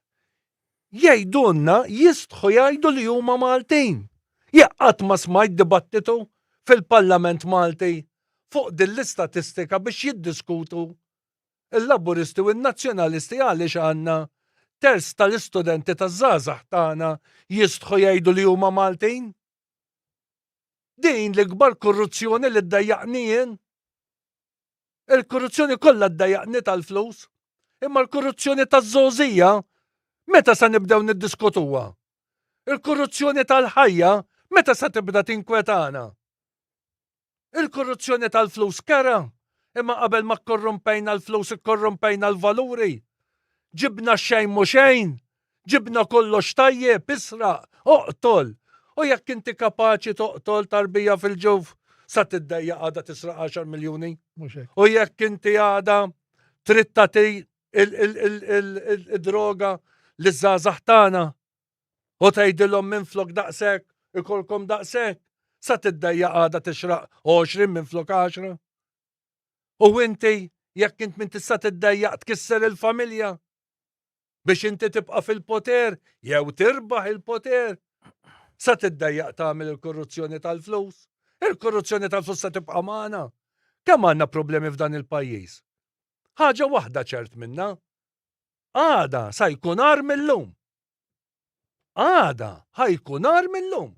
jgħidulna jistħu jgħidu li huma Maltin. Jekk qatt ma smajt dibattitu fil-Parlament Malti fuq din l-istatistika biex jiddiskutu l-Laburisti u n-Nazzjonalisti għaliex għandna terz tal-istudenti taż-żgħażagħ tagħna jistħu jgħidu li huma Maltin. Din l-ikbar korruzzjoni li ddejjaqni jien. Il-korruzzjoni kollha ddejjaqni tal-flus, imma l-korruzzjoni taż-żgħożija meta sa nibdew niddiskutuha? Il-korruzzjoni tal-ħajja meta sa tibda tinkwetana? Il-korruzzjoni tal-flus kera, imma qabel ma kkorrumpejna l-flus ikkorrumpejna l-valuri. Ġibna xejn mhu xejn, ġibna kollox tajjeb, israq, oqtol. U jekk inti kapaċi toqtol tarbija fil-ġuf, sa tiddejjaq għada tisraq 10 miljuni. U jekk inti għada trid tagħti il-droga liż-żgħażagħ tagħna u tgħidilhom minflok daqshekk ikolkom daqshekk, sa tiddejjaq għada tixraq 20 minflok 10. U inti jekk int min tista' tiddejjaq tkisser il-familja biex inti tibqa' fil-poter jew tirbaħ il-poter, sa tiddejjaq tagħmel il-korruzzjoni tal-flus. Il-korruzzjoni tal-flus sa tibqa' magħna. Kemm għandna problemi f'dan il-pajjiż? Ħaġa waħda ċert minna. Għada sa jkun agħar mil-lum. Għada ħa jkun agħar mil-lum.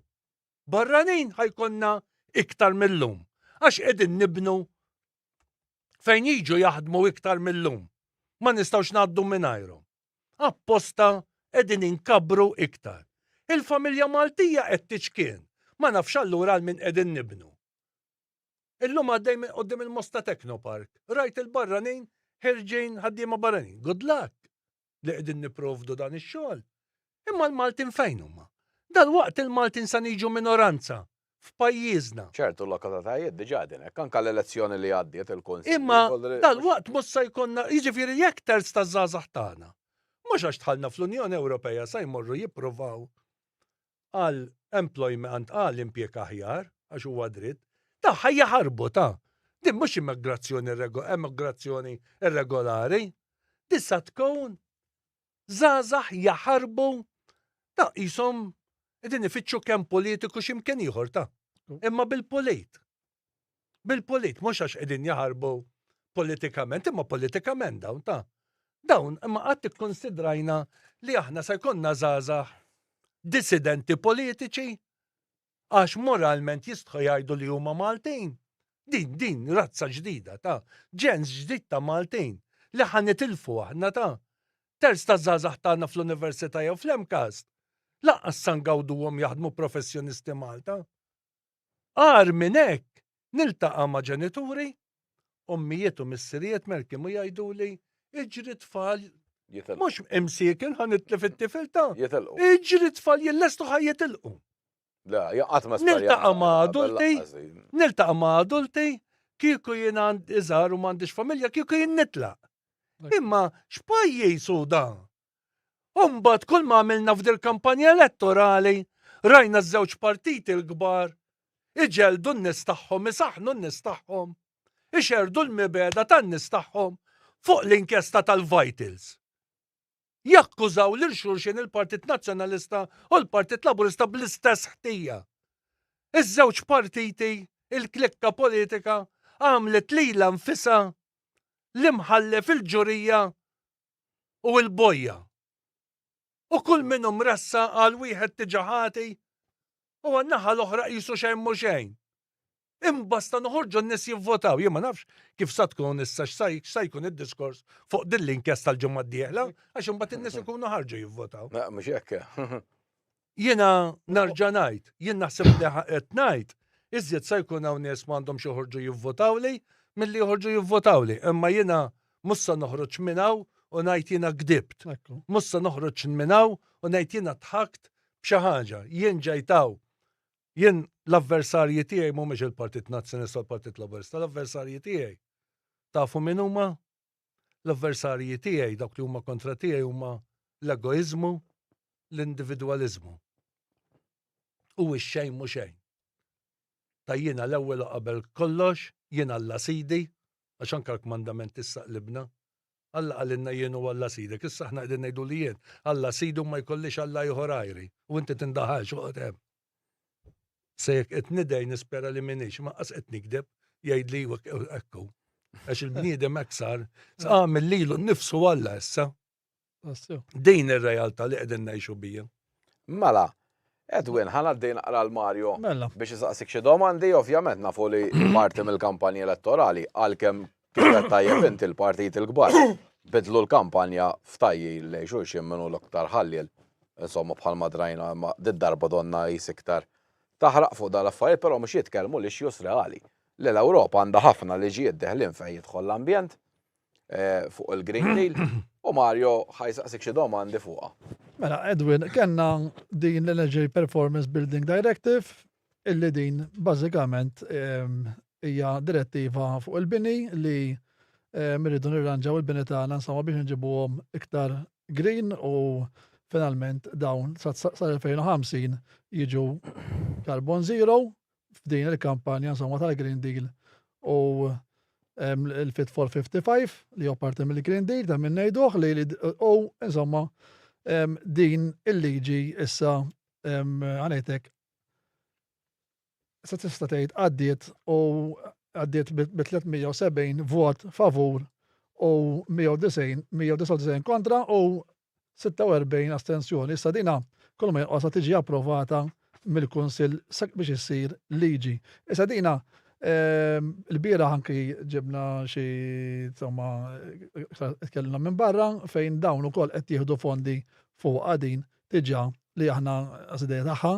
Barranin ħa jkollna iktar mil-lum. Għax qegħdin nibnu fejn jiġu jaħdmu iktar mil-lum. Ma nistgħux ngħaddu mingħajrhom. Apposta qegħdin inkabbru iktar. Il-familja Maltija qed tiċkien. Ma nafx allura għal min qegħdin nibnu. Illum għaddej minn quddiem il-Mosta Technopark. Rajt il-barranin ħerġin ħaddiema barranin. Good luck li qegħdin nipprovdu dan ix-xogħol. Imma l-Maltin fejn huma? Dalwaqt il-Maltin sa niġu minoranza f'pajjiżna. Ċertu lokalitajiet diġà qegħdin hekk, anke l-elezzjoni li għaddiet il-Kunsill. Imma dalwaqt mhux sa jkollna, jiġifieri jekk terz taż-żgħażagħ tagħna, mhux għax dħalna fl-Unjoni Ewropea sa jmorru jippruvaw għal employment għal impjieg aħjar, għax huwa dritt, ta' ħa jaħarbu ta'. Din mhux immigrazzjoni emigrazzjoni irregolari, din sa tkun żgħażagħ jaħarbu ta' qishom qegħdin ifittxu kemm politiku x'imkien ieħor ta' imma bil-pulit. Bil-pulit, mhux għax qegħdin jaħarbu politikament, imma politikament dawn ta' dawn imma qatt ikkonsidrajna li aħna se jkollna żgħażagħ dissidenti politiċi għax moralment jistħu jgħidu li huma Maltin. Din din razza ġdida ta' ġens ġdid ta' Maltin li ħa nitilfu aħna ta' terz ta' żgħażagħ tagħna fl-università jew fl-MCAST. Lanqas sa ngawduhom jaħdmu professjonisti Malta. Agħar minn hekk, niltaqa' ma' ġenituri, ommijiet u missirijiet merkim u jgħiduli iġri tfal mhux imsiekin ħa nitlef it-tifel ta' Iġri tfal jillestu ħa jitilqu. Niltaqa' ma' adulti, niltaqa' ma' adulti, kieku jien iżgħar u m'għandix familja, kieku jien nitlaq. Imma x'pajjiż hu dan? U mbagħad kull ma għamilna f'dil kampanja elettorali rajna ż-żewġ partiti l-kbar iġelldu n-nies tagħhom, isaħħnu n-nies tagħhom, ixerrdu l-mibegħda tan-nies tagħhom fuq l-inkjesta tal-Vitals. Jakkużaw lil xulxin il-Partit Nazzjonalista u l-Partit Laburista bl-istess ħtija. Iż-żewġ partiti, il-klikka politika, għamlet lilha nfisha l-imħallef il-ġurija u l-bojja. U kull min hu mressaq għal wieħed diġà ħati u għan-naħa l-oħra qisu xejn mhu xejn. Imbasta noħorġu n-nies jivvotaw. Jien ma nafx kif sa tkun issa x'sa jkun id-diskors fuq din l-inkjesta l-ġimgħa d-dieħla għax imbagħad in-nies ikunu ħarġu jivvotaw. Mhux hekk. Jiena narġa' ngħid, jien naħseb li qed ngħid, iżjed sa jkun hawn nies m'għandhomx joħorġu jivvotawli milli joħorġu jivvotawli, imma jiena mhux sa noħroġ minn hawn u ngħid jiena gdibt. Mhux sa noħroġ minn hawn u ngħid jiena dħakt b'xi ħaġa. Jien ġejt hawn. Jien l-avversarji tiegħi mhumiex il-Partit Nazzjonalista u l-Partit Laburista, l-avversarji tiegħi tafu min huma? L-avversarji tiegħi, dawk li huma kontra tiegħi huma l-egoiżmu, l-individwaliżmu. U x-xejn mhu xejn. Ta' jiena l-ewwel u qabel kollox, jien Alla sidi, għax anke l-kmandament issa qlibna. Alla qalilna jien hu Alla sidek, issa aħna qegħdin ngħidu li jien Alla sidi u ma jkollix Alla ieħor għajri. U inti tindaħalx oqgħod hemm. Se jekk qed nidgħi nispera li m'iniex, ma qas qed nikdeb, jgħidli hekk hu. Għax il-bniedem hekk sar, għamel lilu nnifsu Alla issa. Din ir-realtà li qegħdin ngħixu bija. Mela, Edwin, ħa ngħaddi naqra 'l Mario mela. biex isaqsik xi domandi, ovvjament nafu li parti mill-kampanja elettorali għalkemm kif qed tajjeb inti l-partiti l-kbar bidlu l-kampanja f'tajjir lejn xulxin min hu l-aktar ħalliel. Insomma bħalma drajna imma did-darba donna qis iktar taħraq fuq dawn l-affarijiet però mhux jitkellmu l-issues reali li l-Ewropa għandha ħafna liġijiet deħlin fejn jidħol l-ambjent Eh, fuq il-Green Deal u Mario ħa jsaqsik xi domandi fuqha. Mela, Edwin, kellna din l-Energy Performance Building Directive illi din bażikament ehm, hija direttiva fuq il-bini li ehm, irridu nirranġaw il-bini tagħna insomma biex nġibuhom iktar green u finalment dawn sal-2050 jiġu carbon zero f'din il-kampanja insomma tal-Green Deal u il-Fit for 55 li huwa parti mill-Green Deal ta' minn ngħiduh li u insomma din il-liġi issa għanejtek se tista' tgħid għaddiet u għaddiet bi 370 vot favur u 199 kontra u 46 astensjoni. Issa dina kull ma jonqosha tiġi approvata mill-Kunsill biex issir liġi. Issa dina ehm, il-bieraħ anki ġibna xi insomma tkellimna minn barra fejn dawn ukoll qed jieħdu fondi fuq din diġà li aħna għas-idea tagħha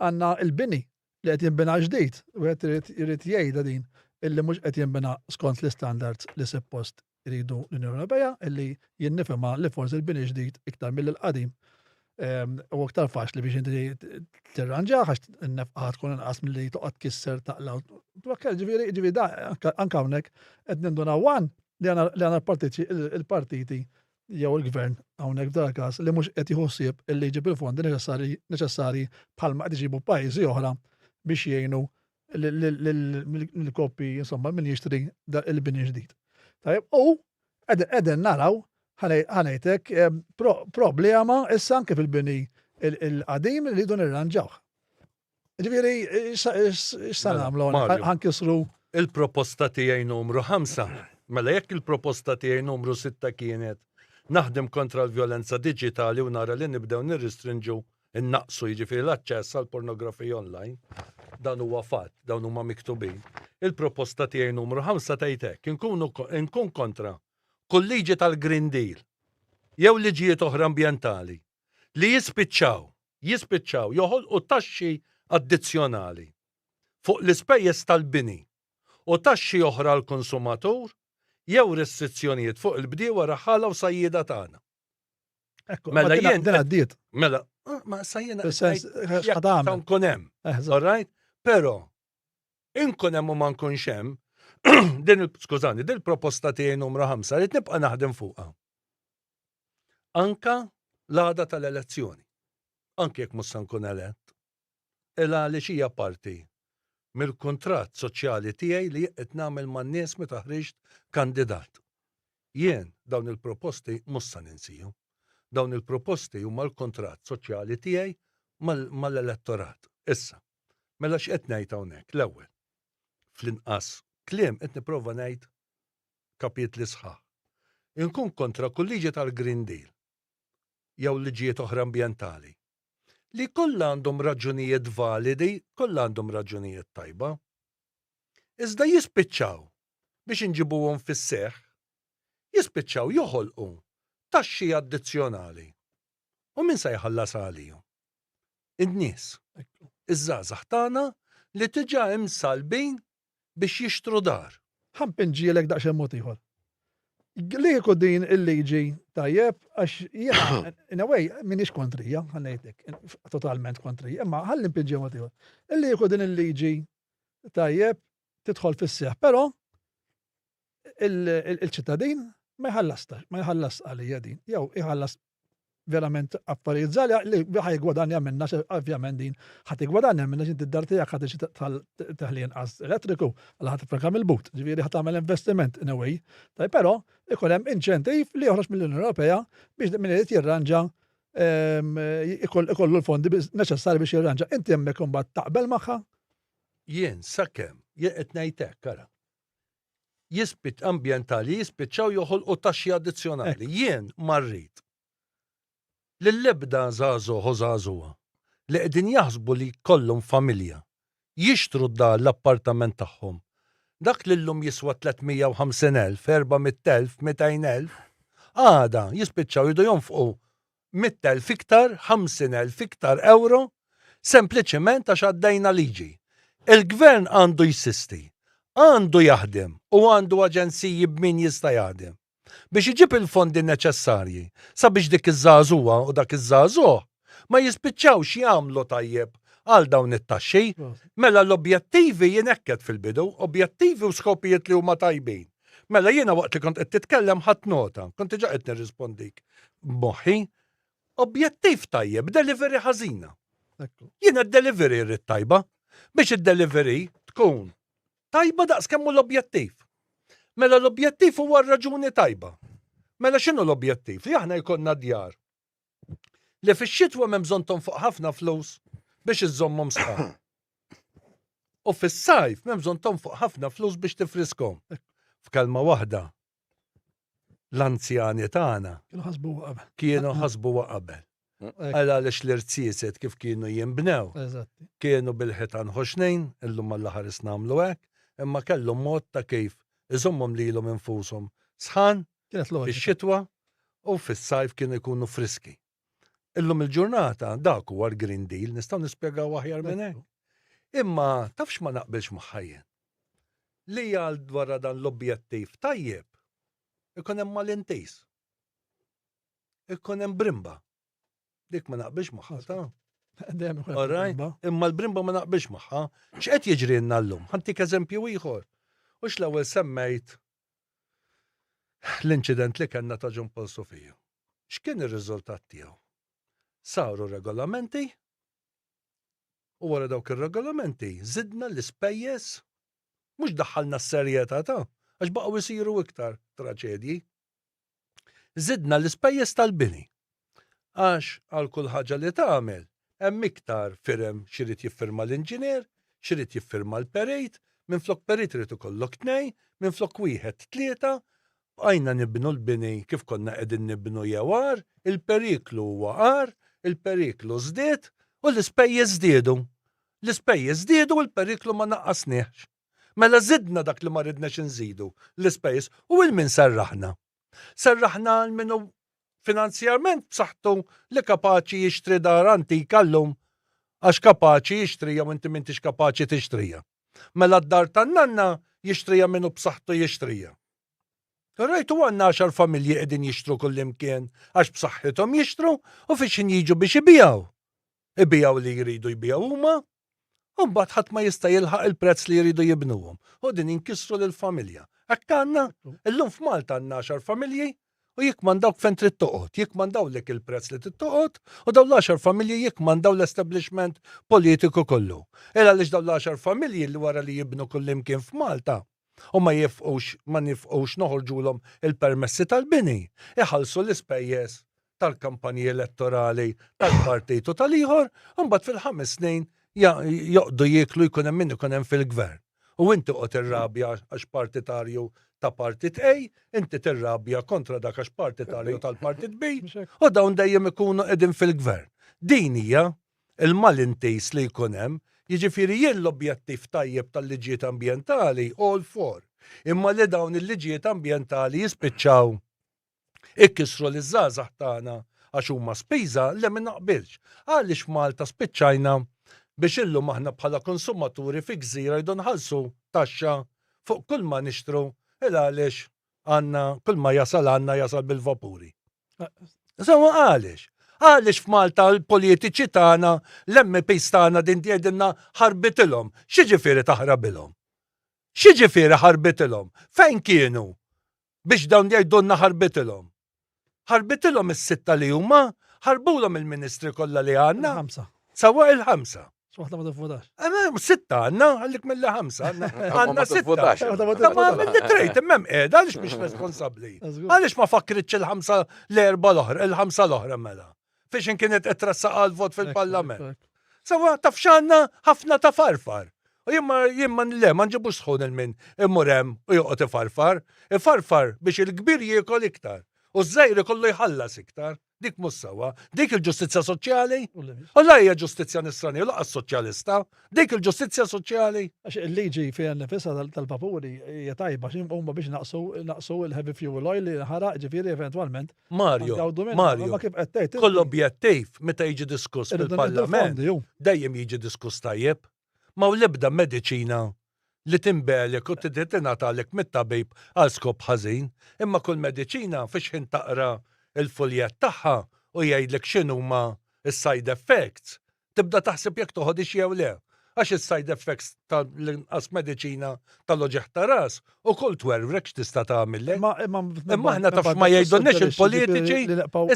għandna il-bini li qed jinbena ġdid, wieħed irid jgħidha din illi mhux qed jinbena skont l-istandards li suppost iridu l-Unjoni Ewropea illi jien nifhimha li forsi l-bini ġdid iktar mill-qadim ehm, u aktar faċli biex inti tirranġa għax n-nefqa tkun inqas milli toqgħod tkisser taqla. Ġifieri ġifieri da anke hawnhekk qed nindunaw wan li għandna l-partiti jew il-gvern hawnhekk f'dan il-każ li mhux qed jieħu ħsieb illi jġib il-fondi neċessarji bħalma qed iġibu pajjiżi oħra biex jgħinu lill-koppji insomma min jixtri il-bini ġdid. Tajjeb, u qegħdin naraw ħanejtek problema issa anke fil-bini il-qadim li rridu nirranġawh. Ġifieri, x'sa mela, nagħmlu ħankisru. Il-proposta tiegħi numru 5. Mela jekk il-proposta tiegħi numru 6 kienet naħdem kontra l-vjolenza diġitali u nara li nibdew nirristrinġu innaqqsu jiġifieri l-aċċess għal pornografija online, dan huwa fatt, dawn huma miktubin. Il-proposta tiegħi numru 5 tgħid hekk, inkunu inkun kontra kull liġi tal-Green Deal jew liġijiet oħra ambjentali li jispiċċaw jispiċċaw joħolqu taxxi addizzjonali fuq l-ispejjeż tal-bini u taxxi oħra għall-konsumatur jew restrizzjonijiet fuq il-bdiewa raħħala u sajjieda tagħna. Ekku, mela jien din għaddiet. Mela, ah, ma sa jiena nkun hemm. Eh, all right? Però inkun hemm u ma nkunx hemm, din skużani, din il-proposta tiegħi numru 5 li nibqa' naħdem fuqha. Anka l-għada tal-elezzjoni. Anke jekk mhux se nkun elett. Il għaliex hija parti mill-kuntratt soċjali tiegħi li qed nagħmel man-nies meta ħriġt kandidat. Jien dawn il-proposti mhux se ninsihom. Dawn il-proposti huma l-kuntratt soċjali tiegħi mal-elettorat. Issa, mela x'qed ngħid hawnhekk? L-ewwel, fl-inqas kliem qed nipprova ngħid kapitli sħaħ. Inkun kontra kull liġi tal-Green Deal jew liġijiet oħra ambjentali li kollha għandhom raġunijiet validi, kollha għandhom raġunijiet tajba. Iżda jispiċċaw biex inġibuhom fis-seħħ, jispiċċaw joħolqu taxxi addizzjonali. U min se jħallas għalihom? In-nies. Iż-żgħażagħ tagħna li diġà imsallbin biex jixtru dar. Ħa npinġielek daqsxejn mod ieħor. Li kieku din il-liġi tajjeb, għax jiena, in a way, m'iniex kontrija, ħa ngħidlek, totalment kontrija, imma ħalli npinġi mod ieħor. Illi kieku din il-liġi tajjeb tidħol fis-seħħ, però il-ċittadin. Ma jħallas ma jħallas għalija din, jew iħallas verament affarijiet żgħar li ħa jiggwadanja minnha ovvjament din ħa tiggwadanja minnha x'inti d-dar tiegħek ħa tiġi teħli inqas elettriku għal ħa tifranka mill-but, ġifieri ħa tagħmel investiment in a way. Taj però ikun hemm inċentiv li joħroġ mill-Unjoni Ewropea biex min irid jirranġa ehm, ikollu l-fondi neċessarji biex jirranġa. Inti hemmhekk imbagħad taqbel magħha? Jien sakemm jien qed ngħid hekk ara. Jispiċ ambjentali jispiċċaw joħolqu taxxi addizzjonali. Jien ma rrid lill-ebda żagħżugħ u żagħżugħa li qegħdin jaħsbu li jkollhom familja jixtru d-dar l-appartament tagħhom. Dak li llum jiswa 350,000, 400,000, 200,000, għada jispiċċaw jridu jonfqu 100,000 iktar, 50,000 iktar ewro, sempliċement għax għaddejna liġi. Il-Gvern għandu jsisti, għandu jaħdem u għandu aġenziji b'min jista' jaħdem biex iġib il-fondi neċessarji sabiex dik iż-żagħżugħa u dak iż-żagħżugħ ma jispiċċawx jagħmlu tajjeb għal dawn it-taxxi. Mela l-objettivi jien hekk għedt fil-bidu, objettivi u skopijiet li huma tajbin. Mela jiena waqt li kont qed titkellem ħadt nota, kont diġà qed nirrispondik b'moħħi. Objettiv tajjeb, delivery ħażina. Jiena d-delivery rrid tajba biex id-delivery tkun tajba daqs kemm hu l-objettiv. Mela l-objettiv huwa r-raġuni tajba. Mela x'inhu l-objettiv? Li aħna jkollna djar li fix-xitwa m'hemm bżonn tonfoq ħafna flus biex iżżommhom sħan. U fis-sajf m'hemm bżonn tonfoq ħafna flus biex tifriskhom. F'kelma waħda, l-anzjani tagħna kienu ħasbuha qabel. Għal għaliex l-irziezet kif kienu jinbnew. Kienu bil-ħitan ħoxnin, illum Alla ħares nagħmlu hekk, imma kellhom mod ta' kif iżommhom lilhom infushom sħan fix-xitwa u fis-sajf kienu jkunu friski. Illum il-ġurnata dak huwa l-Green Deal, nistgħu nispjegaw aħjar minn hekk. Imma taf x'ma naqbilx magħha jien? Li għal wara dan l-objettiv tajjeb ikun hemm malintiż. Ikun hemm brimba. Dik ma naqbilx magħha ta'. All right? Imma l-brimba ma naqbilx magħha. X'qed jiġrilna llum? Ħantik eżempju ieħor. U x'l-ewwel semmejt l-inċident li kellna ta' John Paul Sofia. X'kien ir-riżultat tiegħu? Saru regolamenti u wara dawk ir-regolamenti żidna l-ispejjeż mhux daħħalna s-serjetà ta' għax baqgħu jsiru iktar traċedji. Żidna l-ispejjeż tal-bini. Għax għal kull ħaġa li tagħmel hemm iktar firem x'irid jiffirma l-inġinier, x'irid jiffirma l-perit, minflok perit irid ikollok tnejn, minflok wieħed tlieta, bqajna nibnu l-bini kif konna qegħdin nibnu jew agħar, il-periklu huwa agħar, il-periklu żdied u l-ispejjeż żdiedu. L-ispejjeż żdiedu u l-periklu ma naqqasniehx. Mela żidna dak li ma ridnex inżidu, l-ispejjeż, u 'il min serraħna? Serraħna għal min hu finanzjarment b'saħħtu li kapaċi jixtri dar antika llum għax kapaċi jixtrija u inti m'intix kapaċi tixtrija. Mela d-dar tan-nanna jixtrija min hu b'saħħtu jixtrija. Rajtu għandna għaxar familji qegħdin jixtru kullimkien għax b'saħħithom jixtru u fiex jiġu biex ibigħu. Ibigħu li jridu jbigħu huma U mbagħad ħadd ma jista' jilħaq il-prezz li jridu jibnuhom. U din inkissru lill-familja. Hekk għandna, illum f'Malta għandna għaxar familji u jikkmandawk fejn trid toqgħod, jikkmandawlek il-prezz li trid toqgħod u dawn l-għaxar familji jikkmandaw l-establishment politiku kollu. Il għaliex dawn l-għaxar familji li wara li jibnu kullimkien f'Malta u ma jifqux ma nifqux noħorġulhom il-permessi tal-bini, iħallsu l-ispejjeż tal-kampanji elettorali tal-partit u tal-ieħor, u mbagħad fil-ħames snin joqdu jieklu jkun hemm min ikun hemm fil-gvern. U inti qod irrabja għax partitarju ta' partit A, inti tirrabja kontra dak għax partitarju tal-partit B, u dawn dejjem ikunu qegħdin fil-gvern. Din hija il-malintiż li jkun hemm, jiġifieri jien l-objettiv tajjeb tal-liġijiet ambjentali all for, imma li dawn il-liġijiet ambjentali jispiċċaw ikissru liż-żgħażagħ tagħna għax huma spiża, le ma naqbilx. Għaliex Malta spiċċajna biex illum aħna bħala konsumaturi fi gżira jdu nħallsu taxxa fuq kull ma nixtru il għaliex għandna kull ma jasal għandna jasal bil-vapuri. Sewa għaliex? Għaliex f'Malta l-politiċi tagħna, l-MPs tagħna din tgħidilna ħarbitilhom. X'jiġifieri taħrabilhom? X'jiġifieri ħarbitilhom? Fejn kienu? Biex dawn jgħidulna ħarbitilhom. Ħarbitilhom is-sitta li huma, ħarbulhom il-ministri kollha li għandna. Ħamsa. Sawa il-ħamsa. Waħda ma tivvotax. Sitta għandna, għallik mill ħamsa, għandna sitta. Ma mill trejt, immem qiegħda għaliex mhix responsabbli. Għaliex ma fakkritx il-ħamsa l-erba l-oħra, il-ħamsa l-oħra mela. Fiex kienet qed trassaq għal vot fil-parlament. Sawa taf x'għandna ħafna ta' farfar. U jien jien ma le ma nġibux sħun il-min imur hemm u joqgħod ifarfar. Ifarfar biex il-kbir jiekol iktar. U ż-żgħir ikollu jħallas iktar. Dik mhux sewwa. Dik il-ġustizzja soċjali? U la hija ġustizzja nisranija u lanqas soċjalista. Dik il-ġustizzja soċjali? Għax il-liġi fiha nnifisha tal-vapuri hija tajba għax huma biex naqsu naqsu l-heavy fuel oil li nħaraq ġifieri eventwalment. Mario, Mario, Ma kif qed tgħid. Kull objettiv meta jiġi diskuss fil-Parlament dejjem jiġi diskuss tajjeb. M'hawn l-ebda mediċina li tinbegħlek u tingħatalek mit-tabib għal skop ħażin, imma kull mediċina fi xħin taqra l-fuljett tagħha u jgħidlek x'inhuma s-side effects, tibda taħseb jekk toħodhiex jew le. Għax is-side effects ta' l-inqas mediċina tal-uġigħ ta' ras ukoll twerwrek x'tista' tagħmillek. Imma aħna taf x'ma jgħidulniex il-politiċi,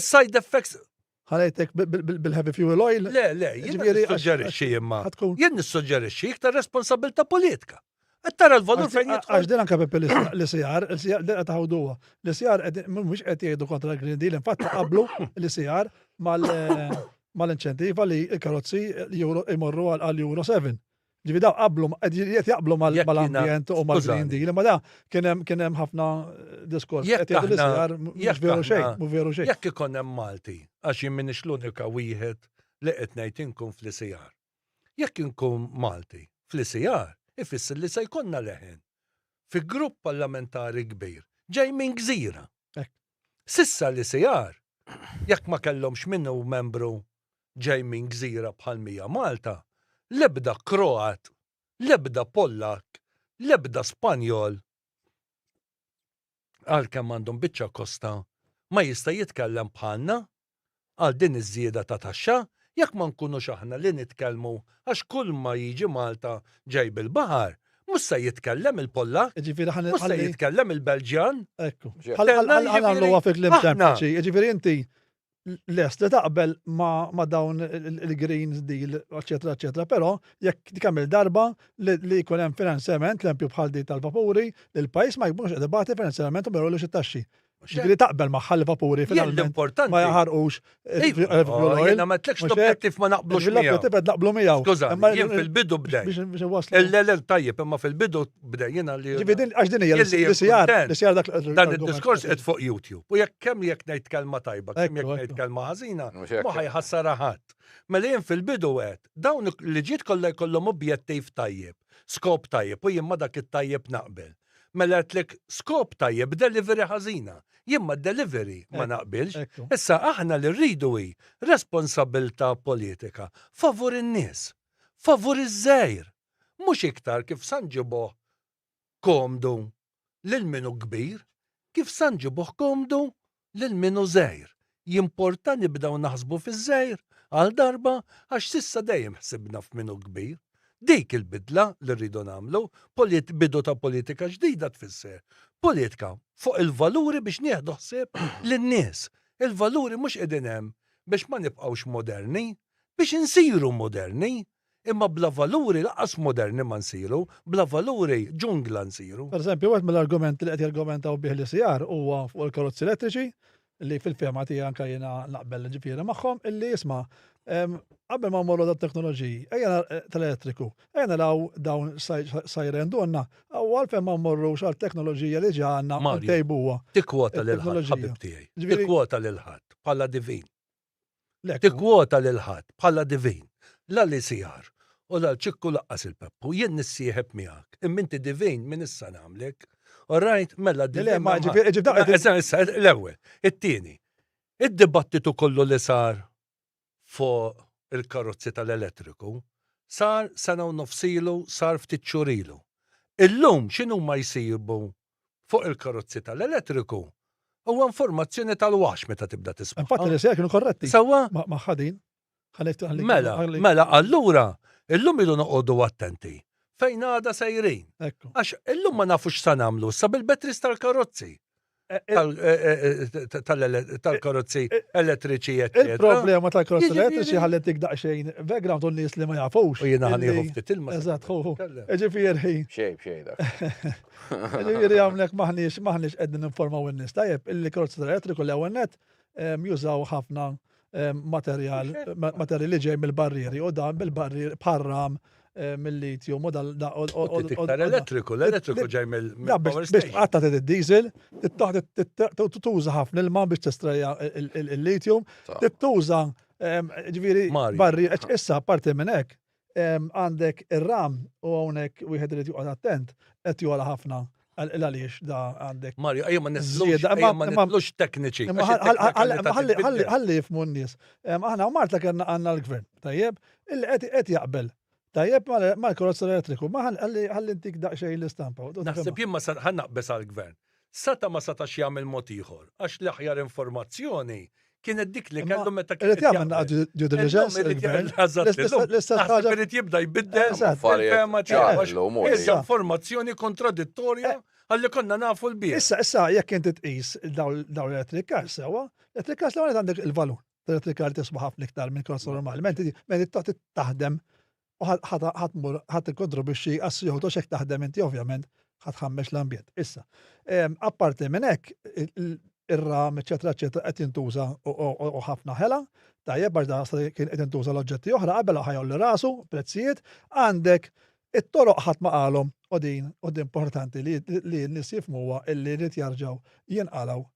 is-side effects Ħalejtek bil-heavy fuel oil? Le, le, jien nissuġġerixxi imma. Jien nissuġġerixxi iktar responsabilità politika. Qed tara l-valur fejn jidħol. Għax din anke Pepe l-ICR, l-ICR din qed taħawduha. L-ICR mhux qed jgħidu kontra l-Green Deal, infatti qablu l-ICR mal-inċentiva li l-karozzi jmorru għal Euro 7. Ġifieri daw qablu qed jaqblu mal-ambjent u mal-Green Deal, imma da kien hemm kien hemm ħafna diskors qed jgħidu li sar mhux veru xejn, mhu veru xejn. Jekk ikun hemm Malti, għax jien m'iniex l-unika wieħed li qed ngħid inkun fl-ICR. Jekk inkun Malti fl-ICR, ifisser li se jkollna leħen fi grupp parlamentari kbir ġej minn gżira. S'issa l-ICR, jekk ma kellhomx min hu membru ġej minn gżira bħal m'hija Malta, l-ebda Kroat, l-ebda Pollakk, l-ebda Spanjol, għalkemm għandhom biċċa kosta, ma jista' jitkellem bħalna għal din iż-żieda ta' taxxa jekk ma nkunux aħna li nitkellmu għax kulma jiġi Malta ġej bil-baħar, mhux se jitkellem il-Pollakk, mhux se jitkellem il-Belġjan. Ekku. Ħa nagħmluha fi kliem sempliċi. Jiġifieri inti lest li taqbel ma' dawn il-Green Deal, eċetera, eċetera, però jekk kemm il-darba li jkun hemm finanzjament, l-empju bħal di tal-vapuri, li l-pajjiż ma jkunx qed ibati finanzjament u ma jrollux it-taxxi. Ġifieri taqbel magħha l-vapuri finalment ma jaħarqux. Jiena ma tlekx l-objettiv ma naqblux miegħu. L-objettiv qed naqblu miegħu. Skuża, jien fil-bidu bdej. Il-lel tajjeb, imma fil-bidu bdej jiena li. Ġifieri għax din hija l-CR, l-CR dak. Dan id-diskors qed fuq YouTube. U jekk kemm jekk ngħid kelma tajba, kemm jekk ngħid kelma ħażina, ma ħajħassarha ħadd. Mela jien fil-bidu għedt, dawn il-liġijiet kollha jkollhom objettiv tajjeb, skop tajjeb u jien ma dak it-tajjeb naqbel. Mela għedtlek skop tajjeb delivery ħażina. Jien ma delivery ma naqbilx. Issa aħna li rridu hi responsabilità politika favur in-nies, favur iż-żgħir. Mhux iktar kif sa nġibuh komdu lil min hu kbir, kif sa nġibuh komdu lil min hu żgħir. Jimporta nibdew naħsbu fiż-żgħir għal darba għax s'issa dejjem ħsibna f'min hu kbir. Dik il-bidla li rridu nagħmlu, bidu ta' politika ġdida tfisser politika fuq il-valuri biex nieħdu ħsieb lin-nies. Il-valuri mhux qegħdin hemm biex ma nibqgħux moderni, biex insiru moderni. Imma bla valuri lanqas moderni ma nsiru, bla valuri ġungla nsiru. Per eżempju, wieħed mill-argumenti li qed jargumentaw bih l-ECR huwa fuq il-karozzi elettriċi, li fil-fehma tiegħi anke jiena naqbel ġifieri magħhom, illi isma' qabel ma mmorru dat-teknoloġiji, ejja tal-elettriku, ejja naraw dawn sa jrendulna, u għalfejn ma mmorrux għal teknoloġija li ġa għandna u ntejbuha. Tikkwota lil ħadd, ħabib tiegħi. Tikkwota lil ħadd bħala divin. Tikkwota lil ħadd bħala divin. La l-ICR u la l-Ċikku laqqas il-Peppu. Jien nissieħeb miegħek. Imma inti divin minn issa nagħmlek. All right, mela divin. Ma ġifieri issa l-ewwel. It-tieni. Id-dibattitu kollu li sar fuq il-karozzi tal-elettriku sar sena u nofs ilu, sar ftit xhur ilu. Illum x'inhuma jsibu fuq il-karozzi tal-elettriku huwa informazzjoni tal-wax meta tibda tisma'. Infatti li se kienu korretti. Sewwa? Ma' ħadin. Mela, mela allura illum idu noqogħdu attenti fejn għada sejrin. Għax illum ma nafux sa nagħmlu sa bil-batteries tal-karozzi. tal-karozzi elettriċi, eċċetera. Il-problema tal-karozzi elettriċi ħallet daqsxejn background u nies li ma jafux. U jiena ħa nieħu ftit ilma. Eżatt, hu. Ġifieri. Xejn, xejn dak. Ġifieri hawnhekk maħniex maħniex qegħdin ninformaw in-nies. Tajjeb, illi karozzi tal-elettriku l-ewwel net jużaw ħafna materjal materjal li ġej mill-barrieri u dan bil-barrieri bħar-ram mill-lithium u dal U iktar elettriku, l-elettriku ġej mill-power station. Biex tqatta' id-diesel, tuża ħafna ilma biex tistrajja il-lithium, tuża ġifieri barri, issa parti minn hekk għandek ir-ram u hawnhekk wieħed irid joqgħod attent qed jogħla ħafna għaliex da għandek. Mario, ejja ma nitlux, ejja ma nitlux tekniċi. Ħalli jifmu n-nies. Aħna u Marta kellna għandna l-gvern, tajjeb, illi qed jaqbel. Tajjeb mal-karozza elettriku, ma ħalli ntik daqsxejn l-istampa. Naħseb jien ma ħa naqbeż għall-gvern. Seta' ma setax jagħmel mod ieħor, għax l-aħjar informazzjoni kienet dik li kellu meta kien. Irid jagħmel naqra due diligence il-gvern. L-istess ħaġa. Irid jibda jbiddel il-fehma tiegħu. Informazzjoni kontradittorja għalli konna nafu l-bieraħ. Issa, issa jekk inti tqis dawn l-electric cars sewwa, l-electric cars l-ewwel għandek il-valur. L-electric car tiswa ħafna iktar minn karozza normali. Menti taħdem u ħa tmur ħa tikkontribwixxi għas-CO2 x'hekk taħdem inti ovvjament ħa tħammex l-ambjent. Issa, apparti minn hekk ir-ram, eċetera, eċetera, qed jintuża u ħafna ħela, tajjeb għax da kien qed jintuża l-oġġetti oħra qabel ħajolli rasu, prezzijiet, għandek it-toroq ħadd ma qalhom u din u din importanti li n-nies jifhmuha illi jrid jarġgħu jinqalgħu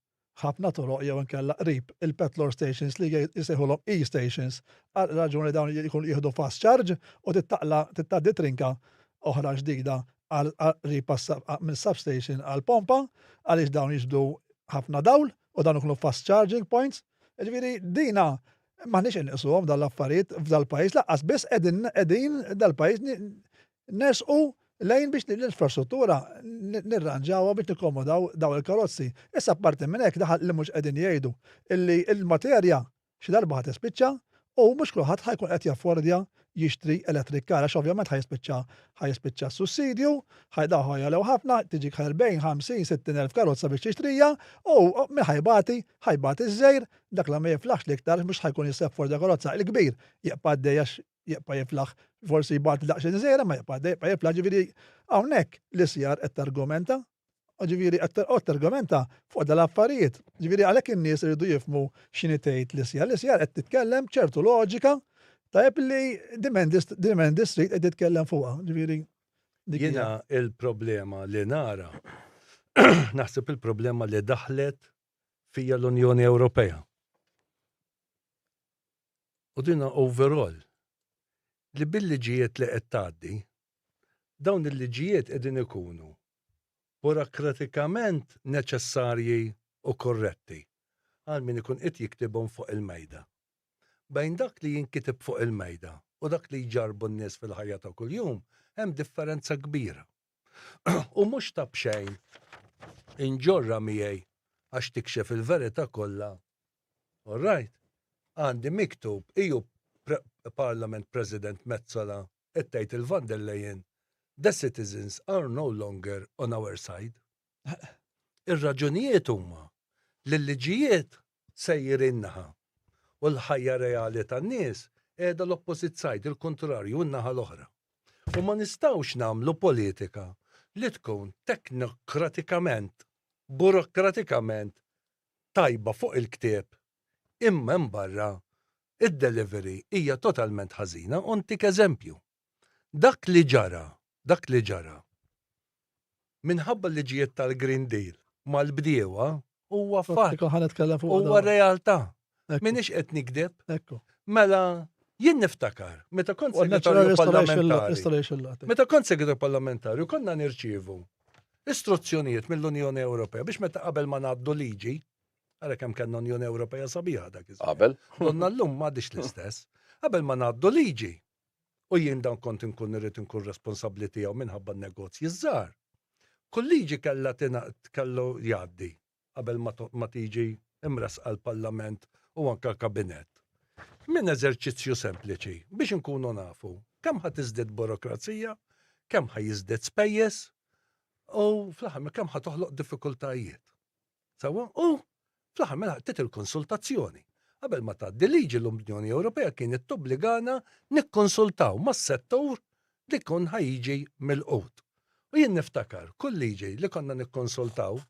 ħafna toroq jew inkella qrib il-petrol stations li jsejħulhom e-stations għal raġuni dawn jkunu jieħdu fast charge u tittaqla tgħaddi trinka oħra ġdida għal qrib minn substation għal pompa għaliex dawn jiġbdu ħafna dawl u dawn ikunu fast charging points. Ġifieri dina m'aħniex inqisuhom dan l-affarijiet f'dal-pajjiż lanqas biss qegħdin qegħdin dal-pajjiż nersqu lejn biex l-infrastruttura nirranġawha biex nikkomodaw dawn il-karozzi. Issa apparti minn hekk daħal li mhux qegħdin jgħidu illi l-materja xi darba ħa tispiċċa u mhux kulħadd ħa jkun qed jaffordja jixtri electric car għax ovvjament ħa jispiċċa ħa jispiċċa s-sussidju, ħa dawn ħa jogħlew ħafna, tiġik 40, 50, 60 elf karozza biex tixtrija u min ħa jbati? Ħa jbati ż-żgħir, dak li ma jiflaħx l-iktar mhux ħa jkun jista' jaffordja karozza, il-kbir jibqa' għaddej għax jibqa' jiflaħ, forsi jbati daqsxejn żgħira ma jibqa' għaddej, jibqa' jiflaħ, ġifieri hawnhekk l-ICR qed targumenta, ġifieri qed targumenta fuq dal-affarijiet. Ġifieri għalhekk in-nies iridu jifhmu x'inhi tgħid l-ICR. L-ICR qed titkellem ċertu loġika tajjeb li Demand Street qed titkellem fuqha. Ġifieri Jiena il-problema li nara, naħseb il-problema li daħlet fija l-Unjoni Ewropea. U dina overall, li bil-liġijiet li qed tgħaddi, dawn il-liġijiet qegħdin ikunu burokratikament neċessarji u korretti għal min ikun qed jiktibhom fuq il-mejda. Bejn dak li jinkiteb fuq il-mejda u dak li jġarrbu n-nies fil-ħajja ta' kuljum hemm differenza kbira. U mhux ta' b'xejn inġorrha miegħi għax tikxef il-verità kollha All right. Għandi miktub EU Parliament President Metsola qed tgħid il Van der Leyen the citizens are no longer on our side. Ir-raġunijiet huma li l-liġijiet sejrin naħa u l-ħajja reali tan-nies qiegħda l-opposite side, il-kuntrarju, n-naħa l-oħra. U ma nistgħux nagħmlu politika li tkun teknokratikament, burokratikament tajba fuq il-ktieb imma hemm barra id-delivery hija totalment ħażina u ntik eżempju. Dak li ġara, dak li ġara minħabba l-liġijiet tal-Green Deal mal-bdiewa huwa fatt. Huwa realtà. M'iniex qed nikdeb. Mela jien niftakar meta kont segretarju parlamentari. Meta kont segretarju parlamentari konna nirċievu istruzzjonijiet mill-Unjoni Ewropea biex meta qabel ma ngħaddu liġi, ara kemm kellna Unjoni Ewropea sabiħa dak iż Qabel. Donna llum m'għadix l-istess. Qabel ma ngħaddu liġi, u jien dan kont inkun irrid inkun responsabbli tiegħu minħabba n-negozji żgħar. Kull liġi kellha kellu jgħaddi qabel ma tiġi imressqa l-Parlament u anke l-Kabinett. Minn eżerċizzju sempliċi biex inkunu nafu kemm ħa tiżdied burokrazija, kemm ħa jiżdied spejjeż u fl-aħħar kemm ħa toħloq diffikultajiet. Sewwa? U fl-aħħar mill-aħħar trid il-konsultazzjoni. Qabel ma tgħaddi liġi l-Unjoni Ewropea kienet tobbligana nikkonsultaw mas-settur li jkun ħa jiġi milqut. U jien niftakar kull liġi li konna nikkonsultaw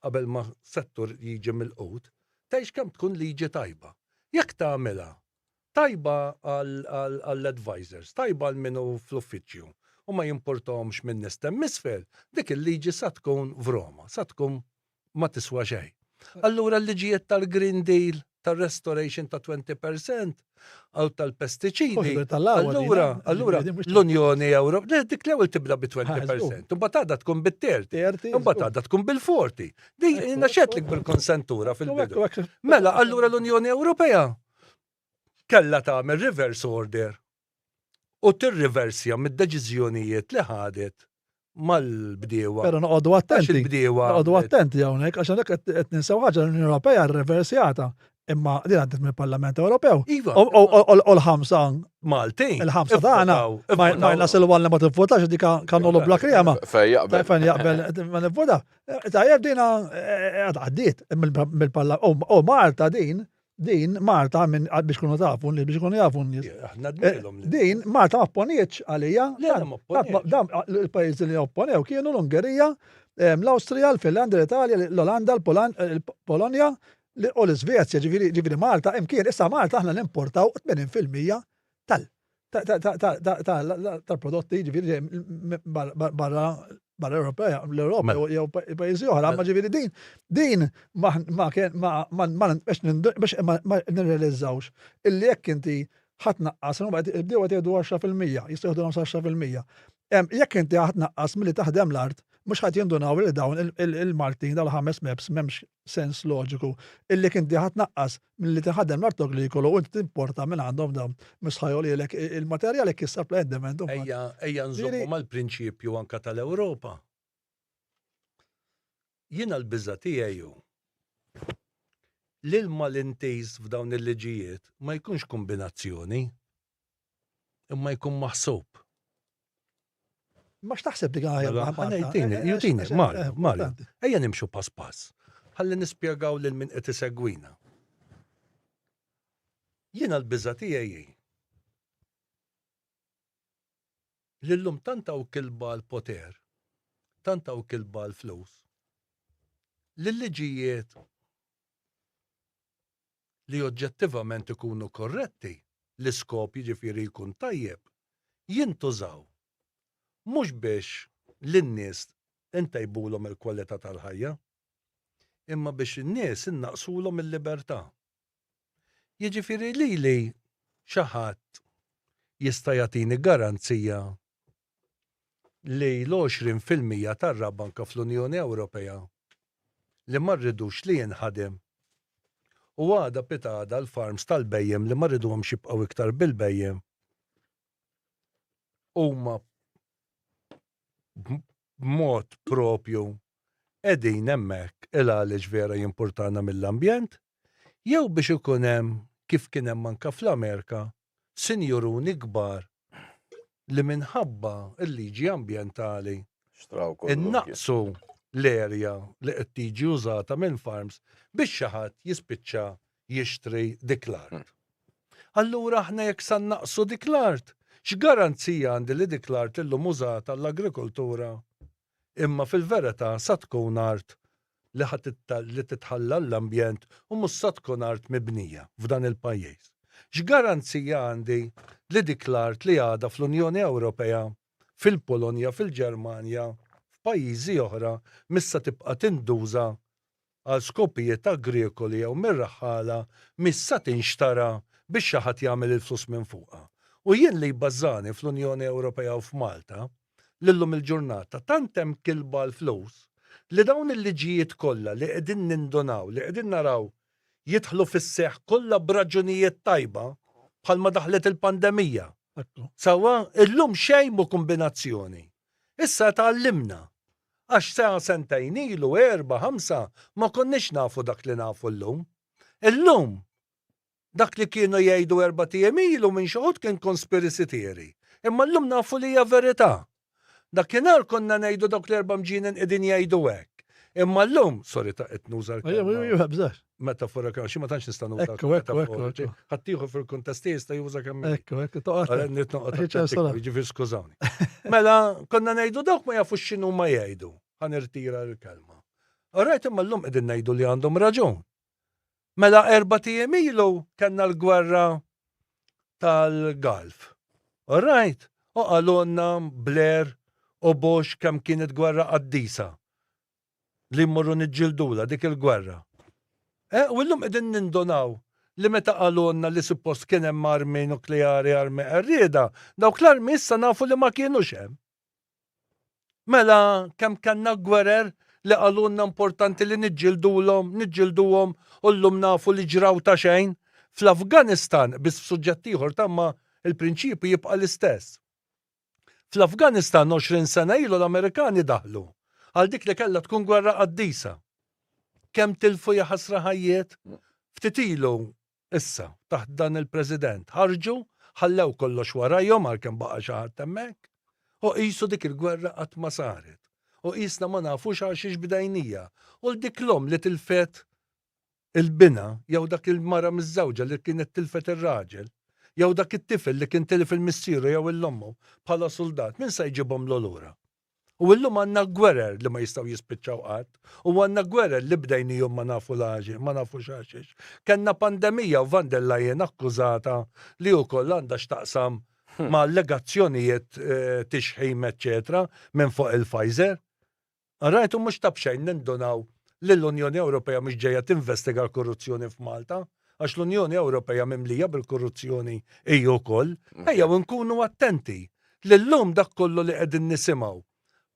qabel ma settur jiġi milqut, tgħix kemm tkun liġi tajba. Jekk tagħmilha tajba għall-advisors, tajba għal min hu fl-uffiċċju u ma jimpurtahomx min-nies t'hemm isfel, dik il-liġi sa tkun f'Roma, sa tkun ma tiswa xejn. Allura l-liġijiet tal-Green Deal, tal-restoration ta' 20%, għaw tal-pestiċidi. Allura, allura l-Unjoni Ewropea, dik l-ewwel tibda bi 20%, u għada tkun bit-30, u għada tkun bil-40. Di naxetlik bil-konsentura fil-bidu. Mela, allura l-Unjoni Ewropea kellha tagħmel reverse order u tirriversja mid-deċiżjonijiet li ħadet mal-bdiewa. Pero noqogħdu attenti. Il-bdiewa. Noqogħdu attenti hawnhekk għax hawnhekk qed ninsew ħaġa l-Unjoni Ewropea rreversjata imma din għaddiet mill-Parlament Ewropew. Iva. U l-ħamsa Maltin. Il-ħamsa tagħna ma jnas il-wan li ma tivvotax dik kannolu bla krema. Fejn jaqbel. Fejn jaqbel ma nivvota. Tajjeb dina eh, għaddiet mill-Parlament. U Malta din Din Malta minn biex kunu tafu biex kunu jafu n-nies. Eh, din Malta ma opponietx għalija. Dan il-pajjiżi li opponew kienu l-Ungerija, l-Awstrija, l-Finlandja, l-Italja, l-Olanda, l-Polonja u l-Iżvezja, ġifieri Malta imkien issa Malta aħna nimportaw 80% tal tal-prodotti ġifieri barra barra Ewropea, l-Ewropa mela. jew pajjiżi oħra, ma ġifieri din din ma ma ma biex ma nirrealizzawx illi jekk inti ħadd naqqas, bdew qed jgħidu 10%, jistgħu jieħdu 10%. Jekk inti ħadd naqqas milli taħdem l-art, mhux ħadd jindunaw li dawn il-Maltin dal-ħames maps m'hemmx sens loġiku illi kien diħa tnaqqas milli tinħadem l-art agrikolu u inti timporta minn għandhom dawn mhux ħa jogħlielek il-materjal jekk is-supply and demand. Ejja, ejja nżommu mal-prinċipju anke tal-Ewropa. Jiena l-biża' tiegħi hu li l-malintiż f'dawn il-liġijiet ma jkunx kumbinazzjoni. Imma jkun maħsub. Ma x'taħseb dik aħjar? Mela, tini, eh, jutini, eh, Mario, eh, Mario, ejja nimxu pass pass. Ħalli nispjegaw lil min qed isegwina. Jiena l-biża' tiegħi li llum tant hawn kilba għall-poter, tant hawn kilba għall-flus, li l-liġijiet li oġġettivament ikunu korretti, l-iskop jiġifieri jkun tajjeb, jintużaw mhux biex lin-nies intejbulhom il-kwalità tal-ħajja, imma biex in-nies innaqqsulhom il-libertà. Jiġifieri lili xi ħadd jista' jagħtini garanzija li l-20% tar-raba' anke fl-Unjoni Ewropea li ma rridux li jinħadem u għada pitgħada l-farms tal-bhejjem li ma rriduhomx jibqgħu iktar bil-bhejjem huma b'mod propju qegħdin hemmhekk il għaliex vera jimpurtana mill-ambjent jew biex ikun hemm kif kien hemm anke fl-Amerika sinjuruni kbar li minħabba l-liġi ambjentali innaqqsu l-area li qed tiġi użata minn farms biex xi ħadd jispiċċa jixtri dik l-art. Hmm. Allura aħna jekk sa naqsu dik l-art, x'garanzija għandi li dik l-art illum użata l-agrikoltura imma fil-verità sa tkun art li ħa li titħalla l-ambjent u mhux sa tkun art mibnija f'dan il-pajjiż. X'garanzija għandi li dik l-art li għadha fl-Unjoni Ewropea, fil-Polonja, fil-Ġermanja, f'pajjiżi oħra mhix sa tibqa' tinduża għal skopijiet agrikoli jew mir-raħħala mhix sa tinxtara biex xi ħadd jagħmel il-flus minn fuqha. U jien li jbażżagħni fl-Unjoni Ewropea u f'Malta li llum il-ġurnata tant hemm kilba għall-flus li dawn il-liġijiet kollha li qegħdin nindunaw, li qegħdin naraw jidħlu fis-seħħ kollha b'raġunijiet tajba bħalma daħlet il-pandemija. Sewwa, illum xejn mhu kumbinazzjoni. Issa tgħallimna. Għax sa sentejn ilu, erbgħa, ħamsa, ma konniex nafu dak li nafu llum. Illum, dak li kienu jgħidu erbat ijiem ilu minn xi wħud kien conspiracy theory. Imma llum nafu li hija verità. Dakinhar konna ngħidu dawk l-erba' mġienen qegħdin jgħidu hekk. Imma llum, sorry ta' qed nuża l-kelma. Metafora kemm xi ma tantx nista' nuża. Ekku, ekku, ekku. Ħaddieħor fil-kuntest jista' juża kemm. Ekku, ekku, toqgħod. Nitnoqgħod. Jiġifieri skużawni. Mela, konna ngħidu dawk ma jafux x'inhu ma jgħidu. Ħa nirtira l-kelma. Rajt imma llum qegħdin ngħidu li għandhom raġun. Mela erbat ijiem ilu kellna l-gwerra tal-Gulf. All right? U qalulna Blair u Bush kemm kienet gwerra qaddisa li mmorru niġġildula dik il-gwerra. Eh, u llum qegħdin nindunaw li meta qalulna li suppost kien hemm armi nukleari, armi qerrieda, dawk l-armi issa nafu li ma kienux hemm. Mela kemm kellna gwerer li qalulna importanti li niġġildulhom, niġġilduhom u llum nafu li ġraw ta' xejn. Fl-Afganistan, biss f'suġġett ieħor ta' imma l-prinċipju jibqa' l-istess. Fl-Afganistan 20 sena ilu l-Amerikani daħlu għal dik li kellha tkun gwerra qaddisa. Kemm tilfu jaħasra ħajjiet? Ftit ilu Issa, taħt dan il-President, ħarġu, ħallew kollox warajhom għalkemm baqa' xi ħadd hemmhekk, u qisu dik il-gwerra qatt ma saret. U qisna ma nafux għal xiex bdejnija. U 'l dik l-omm li tilfet il-binha, jew dak il-mara miżżewġa li kienet tilfet ir-raġel, jew dak it-tifel li kien tilef il-missieru jew 'l ommu bħala suldat, min sa jġibhomlu lura? U illum għandna gwerer li ma jistgħu jispiċċaw qatt, u għandna gwerer li bdejnihom ma nafu l-għax, ma nafux għaxiex. Kellna pandemija u Van der Leyen akkużata li wkoll għandha x'taqsam ma' allegazzjonijiet tixħim eċċetera minn fuq il-Pfizer. Rajt u mhux ta' b'xejn nindunaw li l-Unjoni Ewropea mhux ġejja tinvestiga l-korruzzjoni f'Malta, għax l-Unjoni Ewropea mimlija bil-korruzzjoni hi wkoll. Ejjew inkunu attenti li llum dak kollu li qegħdin nisimgħu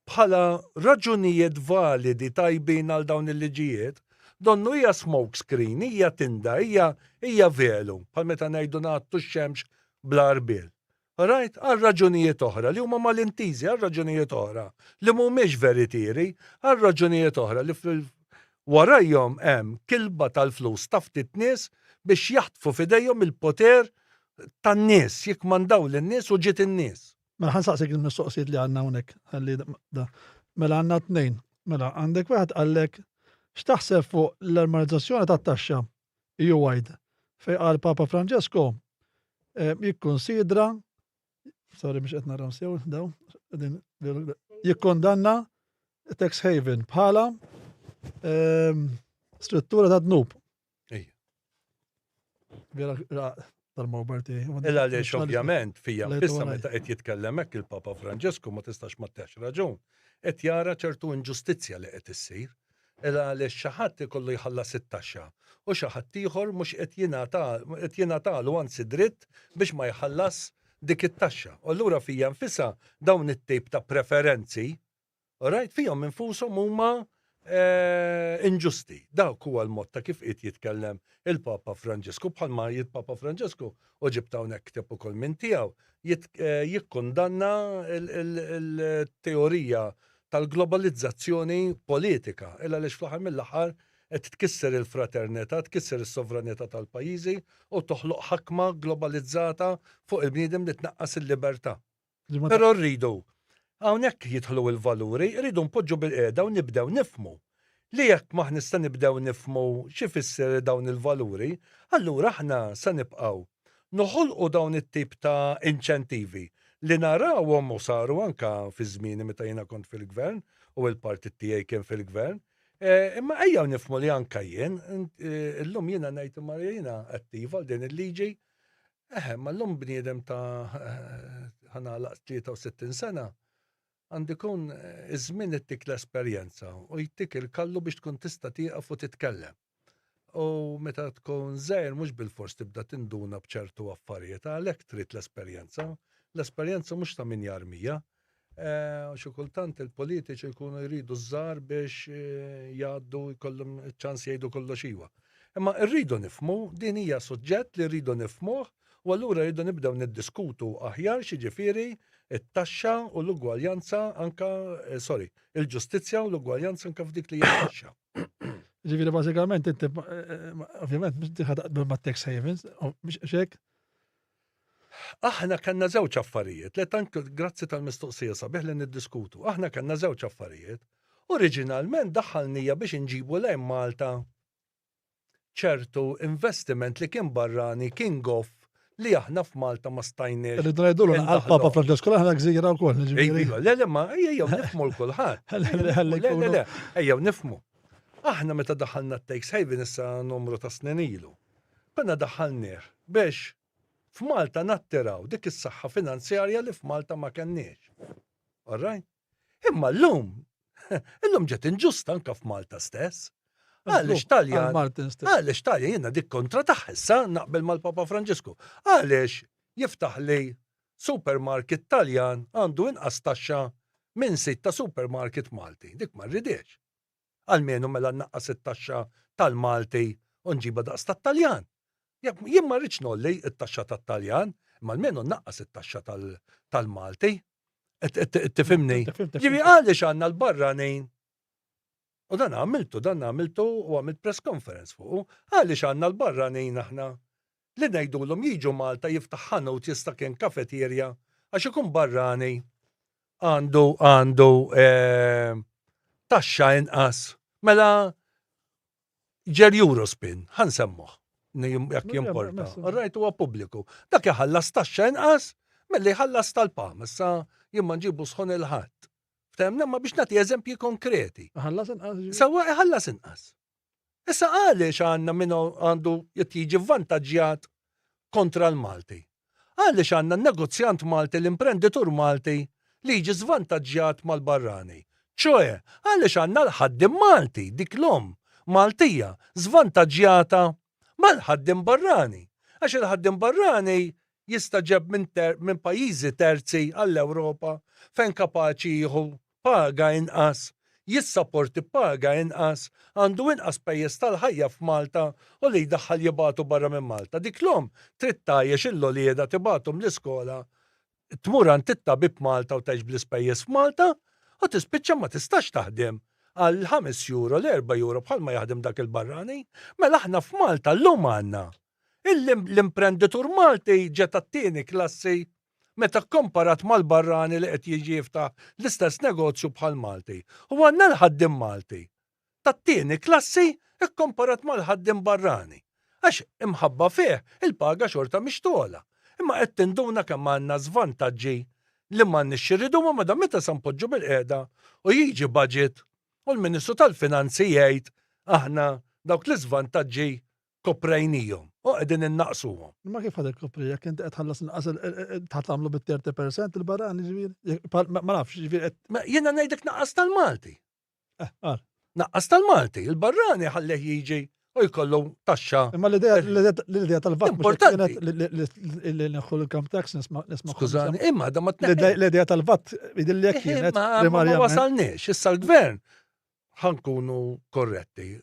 bħala raġunijiet validi tajbin għal dawn il-liġijiet, donnu hija smoke screen, hija tinda, hija hija velu, bħal meta ngħidu ngħattu x-xemx bl-għarbiel. Rajt, għal raġunijiet oħra li huma malintiżi, għal raġunijiet oħra li mhumiex veritieri, għal raġunijiet oħra li warajhom hemm kilba tal-flus ta' ftit nies biex jaħtfu f'idejhom il-poter tan-nies, jikkmandaw lin-nies u ġid in-nies. Mela ħa nsaqsik il-mistoqsijiet li għandna hawnhekk ħalli da. Mela għandna tnejn. Mela għandek wieħed qallek x'taħseb fuq l-armonizzazzjoni tat-taxxa EU-wide fejn qal Papa Francesco eh, jikkonsidra sorry mhux qed naraw sew daw jikkondanna tax haven bħala ehm, struttura ta' dnub. Vera tal-mobile tiegħi. Il għaliex ovvjament fija issa meta qed jitkellem hekk il-Papa Franġesku ma tistax ma teħx raġun. Qed jara ċertu inġustizzja li qed issir. Il għaliex xi ħadd ikollu jħallas it-taxxa u xi ħadd ieħor mhux qed jingħata qed jingħatalu anzi dritt biex ma jħallas dik it-taxxa. U allura fija nfisha dawn it-tip ta' preferenzi Right, fihom infushom huma eh, inġusti. Dawk huwa l-mod ta' kif qed jitkellem il-Papa Franġisku bħalma il-Papa Franġisku u ġibt hawnhekk ktieb ukoll minn tiegħu eh, jikkundanna il-teorija tal-globalizzazzjoni politika il għaliex fl-aħħar mill-aħħar qed tkisser il-fraternità, tkisser is-sovranità tal-pajjiżi u toħloq ħakma globalizzata fuq il-bniedem li tnaqqas il-libertà. Però rridu, hawnhekk jidħlu l-valuri, rridu npoġġu bilqiegħda u nibdew nifhmu li jekk m'aħniex se nibdew nifhmu x'ifisser dawn il-valuri, allura aħna se nibqgħu noħolqu dawn it-tip ta' inċentivi li narawhom u saru anke fi żmieni meta jiena kont fil-gvern u l-partit tiegħi kien fil-gvern. Imma ejjew nifhmu li anke jien, illum jiena ngħid imma jiena attiva għal din il-liġi Eħe, ma llum bniedem ta' ħa nagħlaq 63 sena, għandu jkun iż-żmien ittik l-esperjenza u jtik il-kallu biex tkun tista' tieqaf u titkellem. U meta tkun żgħir mhux bilfors tibda tinduna b'ċertu affarijiet, għalhekk trid l-esperjenza. L-esperjenza mhux ta' min jarmija. Eh, xi kultant il-politiċi jkunu jridu żgħar biex eh, jgħaddu jkollhom ċans jgħidu kollox iwa. Imma rridu nifhmu, din hija suġġett li rridu nifhmuh u allura rridu nibdew niddiskutu aħjar x'jiġifieri t-taxxa u l-ugwaljanza anka, eh, sorry, il-ġustizzja u l-ugwaljanza anka f'dik li hija taxxa. Ġifieri bażikament inti ovvjament mhux diħa taqbel ma' tax havens, mhux hekk? Aħna kellna żewġ affarijiet li tant grazzi tal-mistoqsija sabiħ li niddiskutu. Aħna kellna żewġ affarijiet. Oriġinalment daħħalnija biex inġibu lejn Malta ċertu investiment li kien barrani, kien goff, li aħna f'Malta ma stajniex. Rridu ngħidulu għal Papa Francesco aħna gżira wkoll. Iva, le, le, ma ejjew nifhmu l kulħadd. Le, le, le, ejjew nifhmu. Aħna meta daħħalna t-tax haven issa numru ta' snin ilu, konna daħħalnieh biex f'Malta nattiraw dik is-saħħa finanzjarja li f'Malta ma kenniex. All right? Imma llum, illum ġiet inġusta anka f'Malta stess. Għaliex Taljan. Għaliex Taljan jiena dik kontra tagħha issa naqbel mal-Papa Franġisku. Għaliex jiftaħ li supermarket Taljan għandu inqas taxxa minn sit ta' supermarket Malti. Dik ma rridiex. Almenu mela nnaqqas it-taxxa tal-Malti u nġibha daqs tat-Taljan. Jien ma rridx ngħolli t-taxxa tat-Taljan, imma almenu nnaqqas it-taxxa tal-Malti. Tifhimni? Ġifieri għaliex għandna l-barranin U dan għamiltu, dan għamiltu u għamilt press conference fuqu. Għaliex għandna l-barranin aħna li ngħidulhom jiġu Malta jiftaħ ħanut jista' kien kafeterja għax ikun barrani għandu għandu eh, taxxa inqas. Mela ġer Eurospin, ħa nsemmuh, jekk jimporta. Rajt huwa pubbliku. Dak iħallas taxxa inqas milli jħallas tal-pam. Issa jien ma nġibu sħon il-ħadd. Ftemna ma biex nagħti eżempji konkreti. Iħallas inqas. Sewwa iħallas inqas. Issa għaliex għandna min għandu qed jiġi vvantaġġjat kontra l-Malti? Għaliex għandna n-negozjant Malti, l-imprenditur Malti li jiġi żvantaġġjat mal-barrani? Ċoe, għaliex għandna l-ħaddiem Malti, dik l-omm Maltija, żvantaġġjata mal-ħaddiem barrani? Għax il-ħaddiem barrani jista' ġeb minn pajjiżi terzi għall-Ewropa fejn kapaċi jieħu paga inqas, jissaporti paga inqas, għandu inqas spejjeż tal-ħajja f'Malta u li jdaħħal jibagħtu barra minn Malta. Dik l-omm trid tgħajjex 'il uliedha tibgħathom l-iskola, tmur għand it-tabib Malta u tgħix bl-ispejjeż f'Malta u tispiċċa ma tistax taħdem għal ħames euro, l-erba' euro bħalma jaħdem dak il-barrani. Mela aħna f'Malta llum għandna l-imprenditur Malti ġe tat-tieni klassi meta kkomparat mal-barrani li qed jiġi jiftaħ l-istess negozju bħal Malti. U għandna l-ħaddiem Malti tat-tieni klassi kkomparat mal-ħaddiem barrani. Għax imħabba fih il-paga xorta mhix togħla. Imma qed tinduna kemm għandna żvantaġġi li m'għandniex xi rridu ma dan meta se npoġġu bilqiegħda u jiġi budget u l-Ministru tal-Finanzi jgħid aħna dawk l-iżvantaġġi koprejnihom u qegħdin innaqsuhom. Imma kif ħa tikkopri jekk inti qed tħallas inqas ħa tagħmlu bit-30% il-barrani ġifieri? Ma nafx ġifieri qed. Jiena ngħidlek naqqas tal-Malti. Eh, għal. Naqqas tal-Malti, il-barrani ħallih jiġi u jkollu taxxa. Imma l-idea l-idea tal-VAT Importanti. li neħħu l-income tax nisma' nisma' Skużani, imma da ma tneħħi. L-idea tal-VAT idillek kienet Ma wasalniex, issa l-gvern ħa nkunu korretti.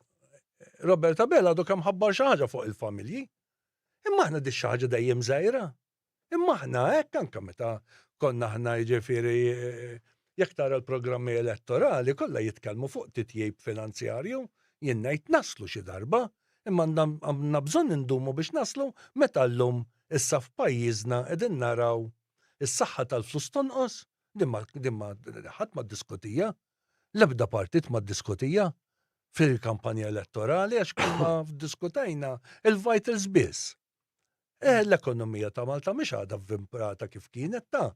Robert Abela għadu kemm ħabbar xi ħaġa fuq il-familji. Imma aħna di xi ħaġa dejjem żgħira. Imma aħna hekk anke meta konna aħna jiġifieri jekk tara l-programmi elettorali kollha jitkellmu fuq titjib finanzjarju, jien ngħid naslu xi darba, imma għandna bżonn indumu biex naslu meta llum issa f'pajjiżna qegħdin naraw is-saħħa tal-flus tonqos, din ma ħadd ma ddiskutija. L-ebda partit ma ddiskutija fil-kampanja elettorali għax kull ma ddiskutejna il-vitals biss. Eh, l-ekonomija ta' Malta mhix għadha vvimprata kif kienet ta'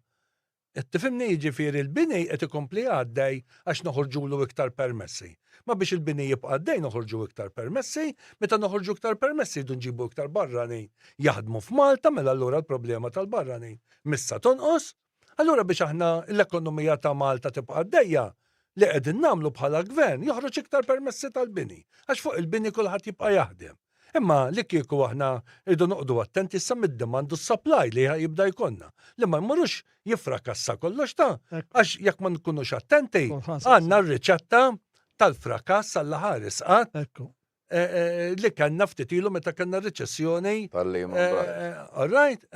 Qed tifhimni jiġifieri l-bini qed ikompli għaddej għax noħorġulu iktar permessi. Ma biex il-bini jibqa' għaddej noħorġu iktar permessi, meta noħorġu iktar permessi jdu nġibu iktar barranin jaħdmu f'Malta mela allura l-problema tal-barranin missa tonqos Allura biex aħna l-ekonomija ta' Malta tibqa' għaddejja, li qegħdin nagħmlu bħala gvern joħroġ iktar permessi tal-bini, għax fuq il-bini kulħadd jibqa' jaħdem. Imma li kieku aħna rridu noqogħdu attenti issa mid-demand u s-supply li jibda jkollna, li ma jmorrux jiffrakassa kollox ta' għax jekk ma nkunux attenti għandna r-riċetta tal-frakass Alla ħares qatt. Eh, eh, li kellna ftit ilu meta kellna riċessjoni. Eh, all right,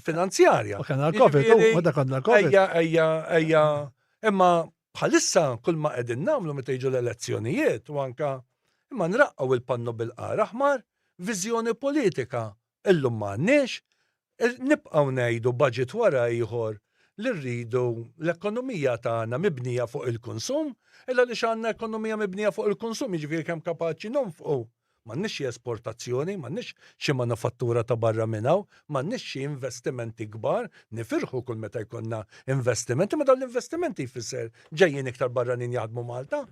finanzjarja. U kellna l-Covid, u meta kellna l-Covid. Ejja, ejja, ejja. Imma bħalissa kull ma qegħdin nagħmlu meta jiġu l-elezzjonijiet u anka imma nraqqgħu il-pannu bil-qar aħmar, viżjoni politika illum m'għandniex, nibqgħu ngħidu budget wara ieħor. li rridu l-ekonomija tagħna mibnija fuq il-konsum, illa li għandna ekonomija mibnija fuq il-konsum, jiġifieri kemm kapaċi nonfqu. M'għandniex xi esportazzjoni, m'għandniex xi manufattura ta' barra minn hawn, m'għandniex xi investimenti kbar, nifirħu kull meta jkollna investimenti, ma dawn l-investimenti jfisser ġejjin iktar barranin jaħdmu Malta.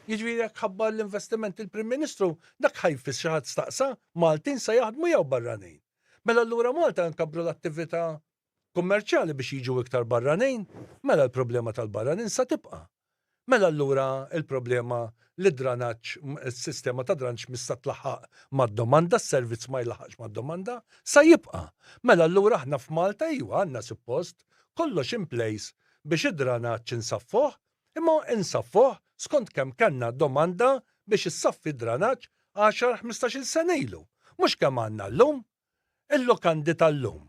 Jiġifieri jekk ħabbar l-investiment il-Prim Ministru, dak ħa jfisser xi ħadd staqsa, Maltin se jaħdmu jew barranin. Mela allura Malta nkabbru l-attività kummerċjali biex jiġu iktar barranin, mela l-problema tal-barranin sa tibqa'. Mela allura l-problema li d-dranaġġ, is-sistema ta' dranaġġ mhix sa tlaħħaq mad-domanda, s-servizz ma jlaħħaqx mad-domanda, sa jibqa'. Mela allura aħna f'Malta iva għandna suppost kollox in place biex id-dranaġġ insaffuh, imma insaffuh skont kemm kellna domanda biex issaffi d-dranaġġ għaxar, ħmistax-il sena ilu, mhux kemm għandna llum. Il-lukandi tal-lum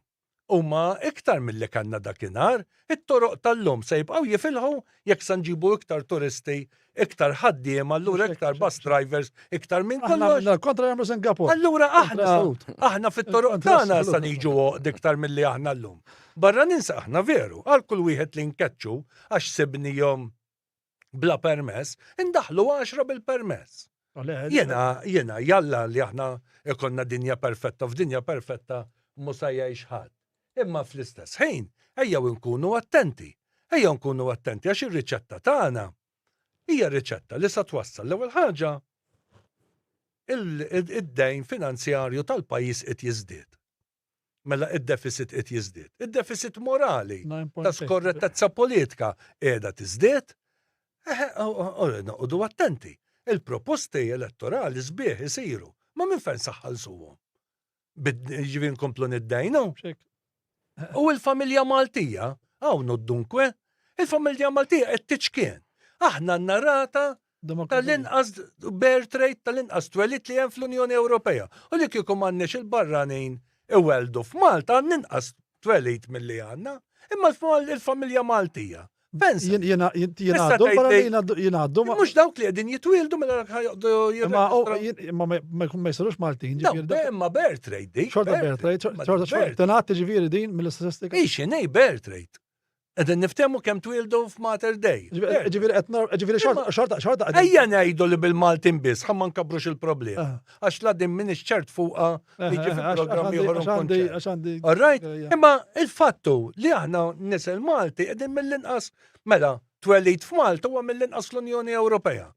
huma iktar milli kellna dakinhar, it-toroq tal-lum se jibqgħu jifilħu jekk se nġibu iktar turisti, iktar ħaddiema, allura iktar bus drivers, iktar minn kollox. Aħna kontra jagħmlu Singapore. Allura aħna aħna fit-toroq tagħna se niġu għoqd iktar milli aħna llum. Barra ninsa aħna veru, għal kull wieħed li nkeċċu għax sibnihom bla permess, indaħlu għaxra bil-permess. Jena, jena, jalla li aħna ikonna dinja perfetta, f'dinja perfetta mhu sa jgħix ħadd. Imma fl-istess ħin, ejjew inkunu attenti. Ejjew nkunu attenti għax ir-riċetta tagħna hija riċetta li sa twassal l-ewwel ħaġa id-dejn finanzjarju tal-pajjiż qed jiżdied. Mela id-deficit qed jiżdied. Id-deficit morali ta' skorrettezza politika qiegħda tiżdied. Noqogħdu attenti. Il-proposti elettorali sbieħ isiru, ma minn fejn saħħalsuhom? Ġifieri nkomplu niddejnu? U l-familja Maltija, hawn dunkwe, il-familja Maltija qed tiċkien. Aħna għandna rata tal-inqas birth rate tal-inqas twelid li hemm fl-Unjoni Ewropea. U li kieku m'għandniex il-barranin iweldu f'Malta għandna inqas twelid milli għandna. Imma l-familja Maltija. Pensa. Jingħaddu, jingħaddu. Mhux dawk li qegħdin jitwieldu mela ħajqdu Imma ma jsirux Maltin. Imma birth rate dik. Xorta birth rate, xorta xorta. Tingħad ġifieri din mill-istatistika. Ix, nej birth rate. Qegħdin niftehmu kemm twieldu f'Mater Dei. Ġifieri qed ġifieri xorta xorta. Ejja ngħidu li bil-Maltin biss ħa ma nkabrux il-problema. Ah. Għax la din m'iniex ċert fuqha li ġi fi programm ieħor nkun All right? Imma il-fattu li aħna nisel Malti qegħdin mill-inqas mela twelid f'Malta huwa mill-inqas l-Unjoni Ewropea.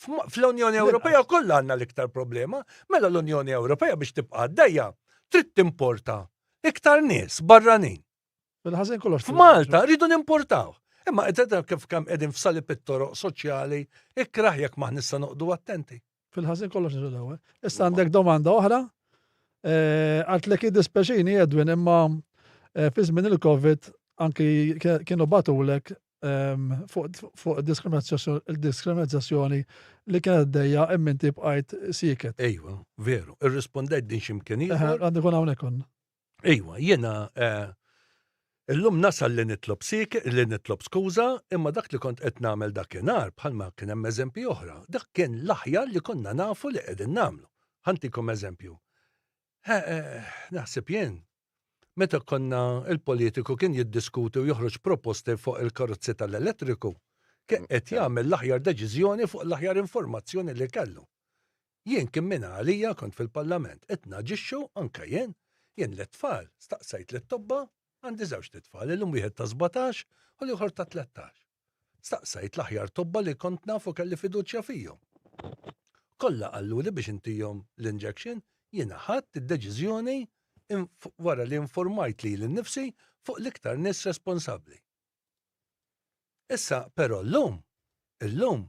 Fl-Unjoni Ewropea kollha għandna l-iktar problema, mela l-Unjoni Ewropea biex tibqa' għaddejja trid timporta iktar nies barranin. Fil-ħażin kollox. F'Malta rridu nimportaw. Imma qed kif kemm qegħdin f'salib it-toroq soċjali, ikrah jekk m'aħna issa noqdu attenti. Fil-ħażin kollox niġu l-ewwel. Issa għandek domanda oħra. Eh, Għaltlek jiddispeċini Edwin imma eh, fi żmien il-Covid anki kienu batulek ehm, fuq il-diskriminazzjoni li kienet għaddejja imma inti bqajt sieket. Ejwa, veru. Irrispondejt din x'imkien ieħor. Għandu kun hawnhekk konna. Iwa, jiena eh, illum nasal li nitlob sik, li nitlob skuża, imma dak li kont qed nagħmel dakinhar bħalma kien hemm eżempji oħra, dak kien l-aħjar li konna nafu li qegħdin nagħmlu. Ħantikom eżempju. Eh, eh, naħseb jien, meta konna il-politiku kien jiddiskuti u joħroġ proposti fuq il-karozzi tal-elettriku, kien qed jagħmel l-aħjar deċiżjoni fuq l-aħjar informazzjoni li kellu. Jien kien minn għalija kont fil-Parlament qed naġixxu anke jien, jien lit-tfal, staqsejt lit-tobba, għandi żewġt itfal, illum wieħed ta' 17 u l-ieħor ta' 13. Staqsejt l-aħjar tobba li kont naf u kelli fiduċja fihom. Kollha qaluli biex intihom l-injection, jiena ħadt id-deċiżjoni wara li informajt lili nnifsi fuq l-iktar nies responsabbli. Issa, però llum, illum,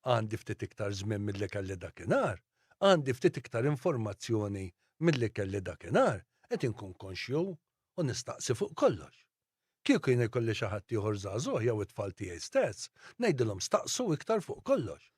għandi ftit iktar żmien milli kelli dakinhar, għandi ftit iktar informazzjoni milli kelli dakinhar, qed inkun konxju u nistaqsi fuq kollox. Kieku jien ikolli xi ħadd ieħor żagħżugħ jew it-tfal tiegħi stess, ngħidilhom staqsu iktar fuq kollox.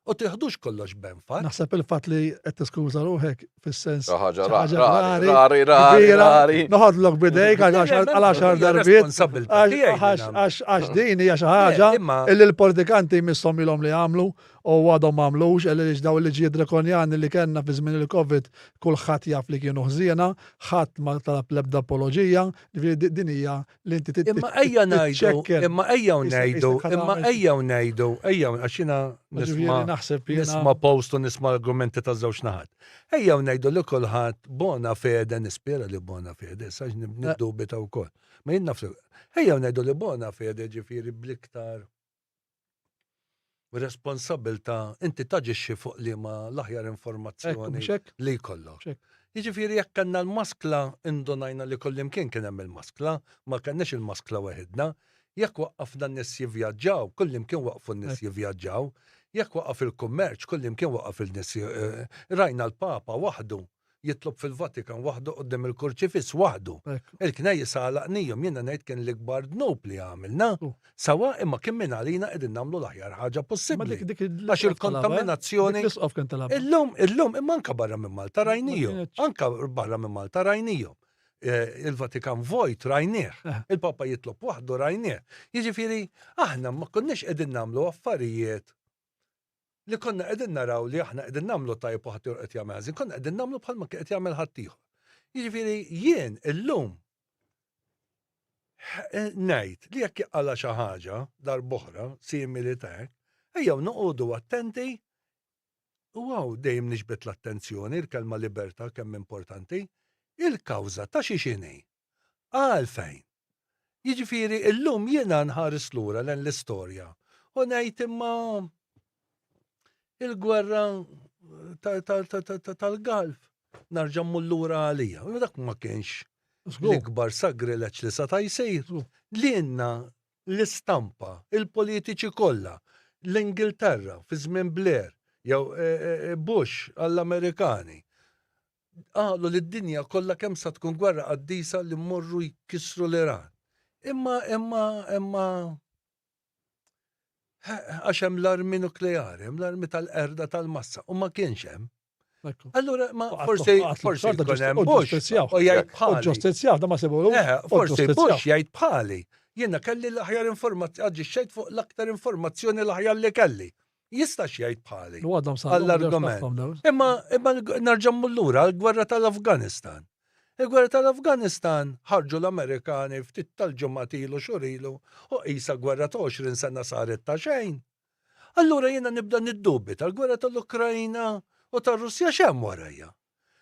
U tieħdux kollox ben fatt. Naħseb il-fatt li qed tiskuża ruħek fis-sens. Xi ħaġa rari, rari, rari, rari. Noħodlok bidejk għal għaxar darbiet. Għax din hija xi ħaġa illi l-politikanti jmisshom ilhom li jagħmlu. u għadhom ma għamlux għaliex dawn il-liġijiet drakonjani li kellna fi żmien il-Covid kulħadd jaf li kienu ħżiena, ħadd ma talab l-ebda apoloġija, ġifieri din hija li inti Imma ejja ngħidu, imma ejja ngħidu, imma ejja ngħidu, ejja għax jiena nisma' naħseb nisma' post u nisma' argumenti ta' żewġ naħat. Ejja ngħidu li kulħadd bona fede nispera li bona fede, sa niddubita wkoll. Ma jien naf ejja ngħidu li bona fede ġifieri bl-iktar responsabilta inti taġixxi fuq li ma l-aħjar informazzjoni li jkollok. Jiġifieri jekk kellna l-maskla indunajna li kullimkien kien hemm il-maskla, ma kellniex il-maskla weħidna. Jekk waqqafna n-nies jivvjaġġaw, kullimkien waqfu n-nies jivvjaġġaw. Jekk waqaf il-kummerċ, kullimkien waqaf il-nies. Eh, rajna l-Papa waħdu jitlob fil-Vatikan waħdu quddiem il-kurċifiss waħdu. Il-knejjes għalaqnihom, jiena ngħid kien l-ikbar dnub li għamilna. Sawa imma kien minn għalina qegħdin nagħmlu l-aħjar ħaġa possibbli. Għax il-kontaminazzjoni. Illum, illum, imma anka barra minn Malta rajnihom. Anka barra minn Malta rajnihom. Eh, il-Vatikan vojt rajnieh, eh. il-Papa jitlob waħdu rajnieh. Jiġifieri aħna ma konniex qegħdin nagħmlu affarijiet li konna qegħdin naraw li aħna qegħdin nagħmlu tajjeb u ħaddieħor qed jagħmel ħażin, konna qegħdin nagħmlu bħalma kien qed jagħmel ħaddieħor. Jiġifieri jien illum eh, ngħid li jekk jaqala xi ħaġa darb'oħra simili ta' hekk, ejjew noqogħdu attenti u hawn dejjem niġbed l-attenzjoni l-kelma libertà kemm importanti, il-kawża ta' xi x'inhi. Għalfejn? Jiġifieri illum jiena nħares lura lejn l-istorja u ngħid imma il-gwerra tal-Galf narġa' mmur lura għalija. U dak ma kienx l-ikbar sagrileġġ li seta' jsir. Lilna l-istampa, il-politiċi kollha, l-Ingilterra fi żmien Blair jew eh, eh, eh, Bush għall-Amerikani, Qalu li d-dinja kollha kemm sa tkun gwerra qaddisa li mmorru jkissru l-Iran. Imma, imma, imma għax hemm l-armi nukleari, hemm l-armi tal-qerda tal-massa, u ma kienx hemm. Allura, ma forsi, forsi jkun hemm Bush, u jgħid bħali. Ġustizzjaw, da ma sebu eh, Forsi Bush jgħid bħali. Jiena kelli l-aħjar informazzjoni, aġixxejt fuq l-aktar informazzjoni l-aħjar li kelli. Jistax jgħid bħali. Għall-argument. Imma imma nerġa' mmur lura għall-gwerra tal-Afganistan. Il-gwerra tal-Afganistan ħarġu l-Amerikani ftit tal-ġimgħat ilu xhur ilu u qisha gwerra ta' 20 sena saret ta' xejn. Allura jiena nibda niddubita l-gwerra tal-Ukrajna u tar-Russja x'hemm warajha?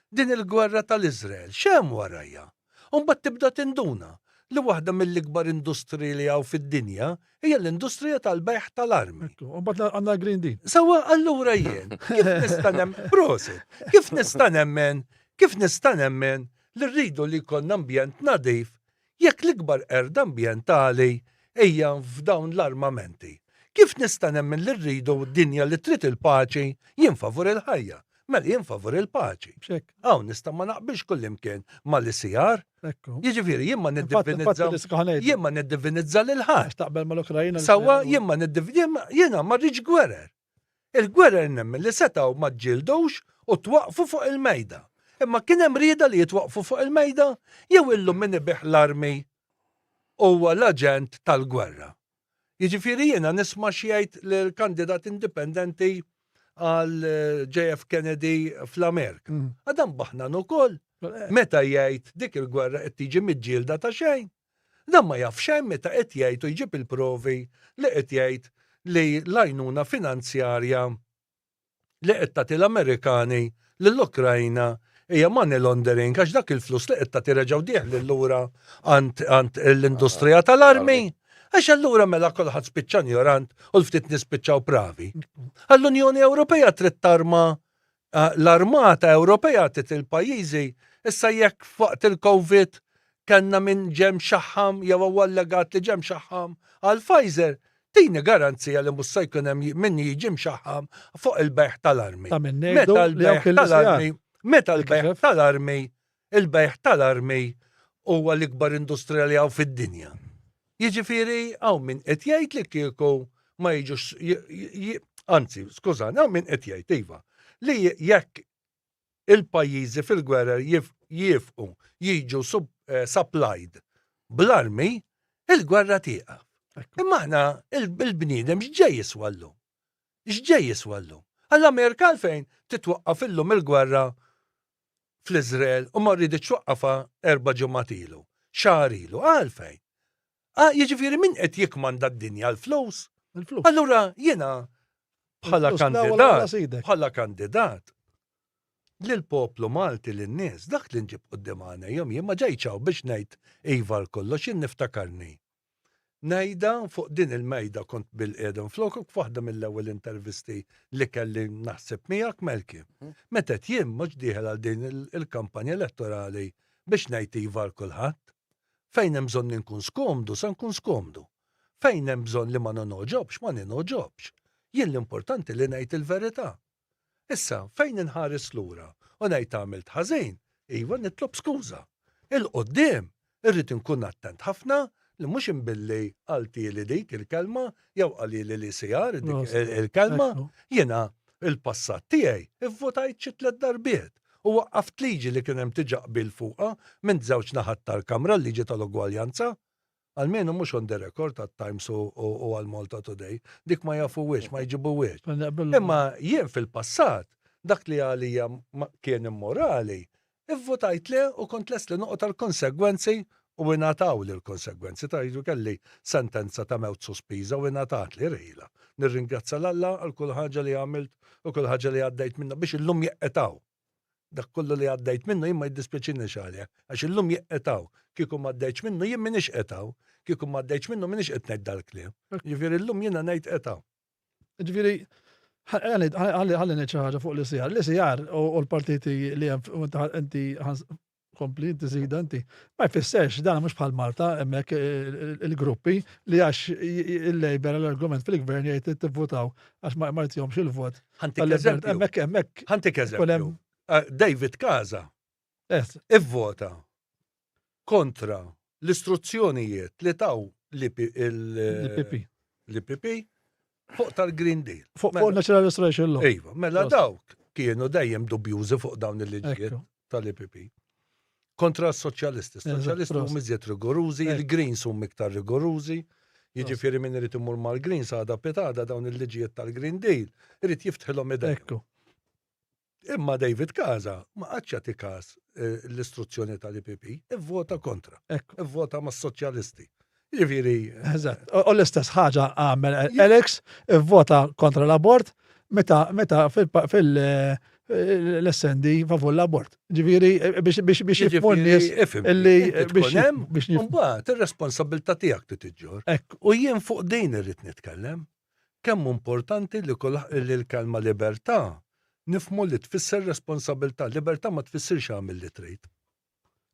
Din il-gwerra tal-Iżrael x'hemm warajha? U mbagħad tibda tinduna li waħda mill-ikbar industriji li hawn fid-dinja hija l-industrija tal-bejgħ tal-armi. Ekku, u mbagħad għandna l-Green Deal. Sewwa allura jien kif nista' nemmen, prosit, kif nista' nemmen, kif nista' nemmen li rridu li jkollna ambjent nadif Jekk l-ikbar qerda ambjentali hija f'dawn l-armamenti, kif nista' nemmen li rridu dinja li trid il-paċi? Jien favur il-ħajja. Mela jien favur il-paċi. Hawn nista' ma naqbilx kullimkien mal-ICR. Jiġifieri jien ma niddivinizza jien ma niddivinizza lil ħadd. Taqbel mal-Ukrajna. Sewwa jien ma jiena ma rridx gwerer. Il-gwerer nemmen li setgħu ma ġġieldux u twaqqfu fuq il-mejda. Imma kien hemm rieda li jitwaqqfu fuq il-mejda jew illum min ibigħ l-armi huwa l-aġent tal-gwerra? Jiġifieri jiena nisma' x'jgħid l-kandidat indipendenti għal JF Kennedy fl-Amerika. Mm. Adam baħnan ukoll eh. meta jgħid dik il-gwerra qed tiġi miġġielda ta' xejn. Dan ma jaf xejn meta qed jgħid u jġib il-provi li qed jgħid li l-għajnuna finanzjarja li qed tagħti l-Amerikani lill-Ukrajna hija money laundering għax dak il-flus li qed tagħti reġgħu dieħlin lura għand l-industrija tal-armi. Għax allura mela kulħadd spiċċa injorant u l-ftit nies spiċċaw pravi. Għall-Unjoni Ewropea trid tarma L-armata Ewropea tit il-pajjiżi issa jekk f'waqt il-Covid kellna min ġie mxaħħam jew huwa allegat li ġie mxaħħam għal Pfizer, tini garanzija li mhux se jkun hemm min jiġi mxaħħam fuq il-bejgħ tal-armi. Meta l-bejgħ tal-armi, meta l-bejgħ tal-armi, il-bejgħ tal-armi huwa l-ikbar industrija li hawn fid-dinja. Jiġifieri hawn min qed jgħid li kieku ma jiġux anzi, skużani, hawn min qed jgħid iva li jekk il-pajjiżi fil-gwerer jifqu jiġu eh, supplied bl-armi, il-gwerra tieqaf. Imma aħna il-bniedem x'ġej jiswa llum? X'ġej jiswa llum? Għall-Amerika għalfejn titwaqqaf illum il-gwerra fl-Iżrael u ma rriditx twaqqafha erba' ġimgħat ilu, xahar ilu, għalfejn? Ah, jiġifieri min qed jikkmanda d-dinja l-flus? Il-flus. Allura jiena bħala Il-flus l-ewwel kandidat, wara sidek. bħala kandidat lill-poplu Malti lin-nies dak li nġib quddiem għajnejhom jien ma ġejtx hawn biex ngħid iva għal kollox jien niftakarni. Ngħidha fuq din il-mejda kont bilqiegħda flokok f'waħda mill-ewwel intervisti li kelli naħseb miegħek Melky. Meta qed jien mhux dieħel għal din il-kampanja elettorali biex ngħid iva għal kulħadd. Fejn hemm bżonn inkun skomdu sa nkun skomdu. Fejn hemm bżonn li ma ningħoġobx ma ningħoġobx. Jien l-importanti li ngħid il-verità. Issa, fejn inħares lura u ngħid għamilt ħażin, iva nitlob skuża. 'Il quddiem, irrid inkun attent ħafna li mhux imbilli qaltieli dik il-kelma jew qalili l-ECR dik il-kelma, jiena il-passat tiegħi ivvotajt xi tliet darbiet u waqqaft liġi li kien hemm diġà qbil fuqha minn żewġ naħat tal-Kamra, l-liġi tal-ugwaljanza. Almenu mhux on the record għat-Times u għal Malta Today. Dik ma jafuhiex, ma jġibuhiex. Imma jien fil-passat, dak li għalija kien immorali, ivvotajt le u kont lest li noqgħod għall-konsegwenzi u ingħatawli l-konsegwenzi. Tgħidu kelli sentenza ta' mewt sospiża u ingħatatli rejla. Nirringrazzja 'l Alla għal kull ħaġa li għamilt u kull ħaġa li għaddejt minnha biex illum jeqgħet hawn. Dak kollu li għaddejt minnu jien ma jiddispjaċinix għalih, għax illum jien hawn. Kieku ma għaddejtx minnu jien m'iniex qed hawn. Kieku ma għaddejtx minnu m'iniex qed ngħid dal-kliem. Ġifieri llum jiena ngħid qed hawn. Ġifieri, ħalli ngħid xi ħaġa fuq l-ICR. L-ICR u l-partiti li hemm inti kompli, inti żida inti. Ma jfisserx dan mhux bħal Malta hemmhekk il-gruppi li għax il-Labour l-argument fil-gvern jgħid li tivvutaw għax ma jtihomx il-vot. Ħa ntik eżempju. Hemmhekk hemmhekk. Ħa ntik eżempju. David Casa ivvota kontra l-istruzzjonijiet li taw l-IPP. L-IPP fuq tal-Green Deal. Fuq Natural Restoration Law. Iva, mela dawk kienu dejjem dubjużi fuq dawn il-liġijiet tal-IPP. Kontra s-soċjalisti. S-soċjalisti huma iżjed rigorużi, il-Greens huma iktar rigorużi. Jiġifieri min irid imur mal-Greens għada pitgħada dawn il-liġijiet tal-Green Deal, irid jiftħilhom idejhom. Imma David Casa ma qagħadx jagħti każ l-istruzzjoni tal-IPP, ivvota kontra. Ivvota mas-soċjalisti. Jiġifieri. Eżatt. U l-istess ħaġa għamel Alex, ivvota kontra l-abort meta meta fil-SND favur l-abort. Ġifieri biex biex biex jifhmu n-nies illi biex hemm biex Mbagħad ir-responsabilità tiegħek trid iġġorr. U jien fuq din irrid nitkellem. Kemm importanti li li l-kelma libertà nifhmu li tfisser responsabilità. Libertà ma tfissirx għamil li trid.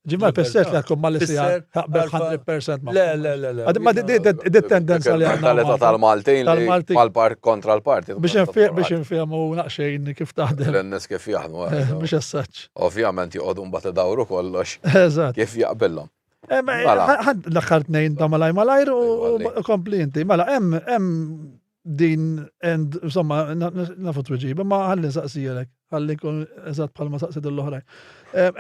Ġimma jfisser li tkun mal-ICR taqbel 100% ma. Le, le, le, le. Ma di tendenza li għandna. Mentalità tal-Maltin li mal-part kontra l-parti. Biex nfehmu naqxejn kif taħdem. L-nies kif jaħdmu. Biex essaċ. Ovvjament joqogħdu mbagħad idawru kollox. Eżatt. Kif jaqbillhom. Mela. L-aħħar tnejn ta' malaj malajr u kompli inti. Mela, hemm din end, insomma, nafu tweġiba, ma ħalli nsaqsijek, ħalli nkun eżatt bħalma saqsid l-oħrajn.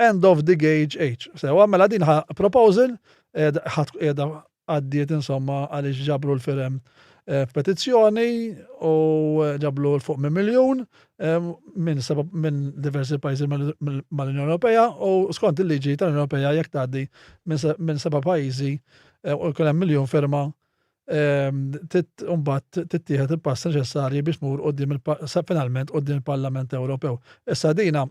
End of the Gage Age. Sewa, mela din ħa proposal, qiegħda għaddiet insomma għaliex ġabru l-firem f'petizzjoni u ġabru 'l fuq minn miljun minn diversi pajjiżi mal-Unjoni Ewropea u skont il-liġi tal-Unjoni Ewropea jekk tgħaddi minn seba' pajjiżi u jkun hemm miljun firma mbagħad tittieħed il-pass neċessarji biex tmur quddiem finalment quddiem il-Parlament Ewropew. Issa dina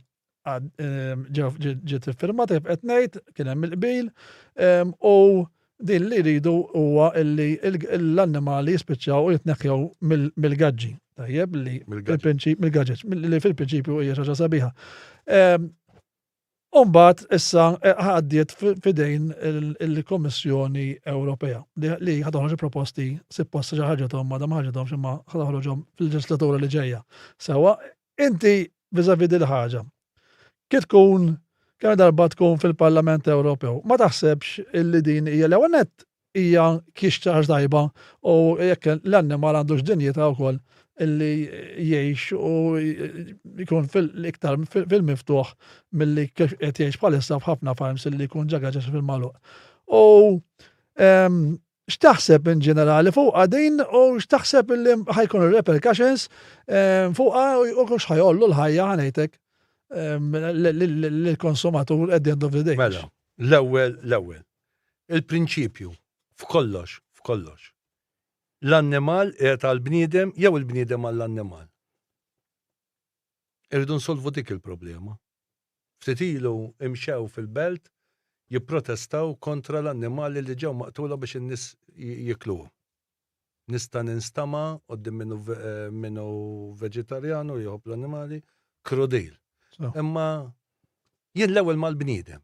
ġiet iffirmata kif qed ngħid, kien hemm il-qbil u din li jridu huwa illi l-annimali jispiċċaw u jitneħħew mill-gaġġi. Tajjeb li mill-gaġġeġ, li fil-prinċipju hija xi ħaġa sabiħa. Umbagħad issa għaddiet f'idejn il-Kommissjoni Ewropea li ħa toħroġ proposti suppost ġa ħarġethom ma ma ħarġethomx imma ħa toħroġhom fil-leġislatura li ġejja. Sewa, inti vis-à-vis dil-ħaġa. Kif tkun kemm darba tkun fil-Parlament Ewropew, ma taħsebx illi din hija l-ewwel nett hija kiex ħaġa tajba u jekk l-annimal għandux dinjità wkoll illi jgħix u jkun fil-iktar fil-miftuħ milli kif qed jgħix bħalissa f'ħafna farms illi jkun ġo gaġeġ fil-magħluq. U. X'taħseb in ġenerali fuqha din u x'taħseb li ħa jkunu r-repercussions fuqha u x'ħa jgħollu l-ħajja ħa ngħidlek lill-konsumatur at the end of the day. Mela, l-ewwel l-ewwel. Il-prinċipju f'kollox, f'kollox. L-annimal qiegħed għall-bniedem jew il-bniedem għall-annimal? Irridu nsolvu dik il-problema. Ftit ilu imxew fil-belt jipprotestaw kontra l-annimali li ġew maqtula biex in-nies jikluhom. Nista' ninstama' quddiem min hu min hu veġitarjan u jħobb l-annimali, krudil. Imma jien l-ewwel mal-bniedem.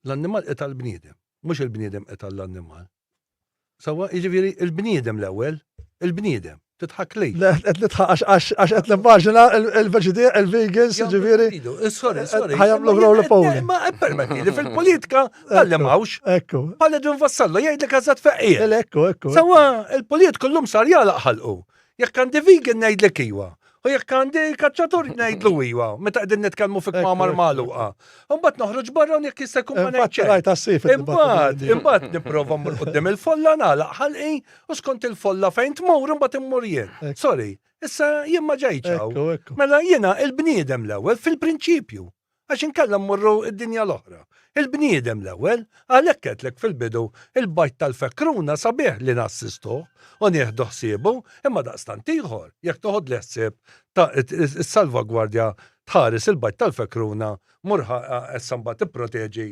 L-annimal qiegħed għall-bniedem, mhux il-bniedem qiegħed għall-annimal. Sewwa, jiġifieri il-bniedem l-ewwel, il-bniedem, titħak li. Le, qed nidħaq għax qed nimmaġina il-vegans, jiġifieri. Eh, sorry, sorry. Ħa jagħmlu grow l-poli. Ma permetti li fil-politika tal-li mawx. Ekku. Bħal Edwin Vassallo jgħidlek eżatt feqqiet. Ekku, ekku. Sewwa, il-politiku llum sar jagħlaq ħalqu. Jekk għandi vegan ngħidlek iwa. U jekk għandi kaċċatur ngħidlu iwa, meta qegħdin nitkellmu fi kmamar magħluqa. Imbagħad noħroġ barra u jekk jista' jkun ma ngħid xejn. Imbagħad, imbagħad nipprova mmur quddiem il-folla nagħlaq ħalqi u skont il-folla fejn tmur imbagħad immur jien. Sorry, issa jien ma ġejtx hawn. Mela jiena il-bniedem l-ewwel fil-prinċipju. Għax inkella mmorru d-dinja l-oħra. Il-bniedem l-ewwel, għalhekk għedtlek fil-bidu, il-bajd tal-fekruna sabiħ li nassistuh u nieħdu ħsiebu, imma daqstant ieħor, jekk toħodli ħsieb ta' is-salvagwardja tħares il-bajd tal-fekruna, mur issa mbagħad ipproteġi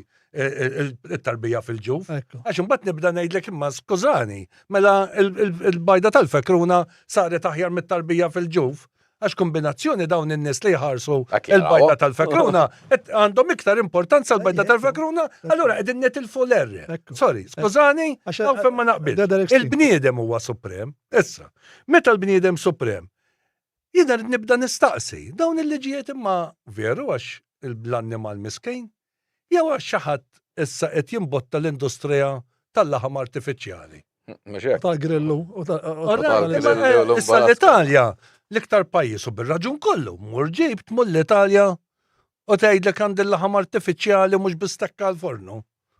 it-tarbija fil-ġuf. Għax imbagħad nibda ngħidlek imma skużani, mela il-bajda tal-fekruna saret aħjar mit-tarbija fil-ġuf. Għax kombinazzjoni dawn in-nies li jħarsu il-bajda tal-fekruna għandhom iktar importanza l-bajda tal-fekruna, allura qegħdin nitilfu l-erre. Sorry, skużani, hawn fejn ma naqbil. Il-bniedem huwa suprem. Issa, meta l-bniedem suprem, jiena rrid nibda nistaqsi, dawn il-liġijiet imma veru għax l-annimal miskin, jew għax xi ħadd issa qed jimbotta l-industrija tal-laħam artifiċjali. Mhux hekk. Tal-grillu. Issa l-Italja, l-iktar pajjiż u bir-raġun kollu, mur ġib tmur l-Italja u tgħidlek għandi l-laħam artifiċjali mhux bistekka l-fornu.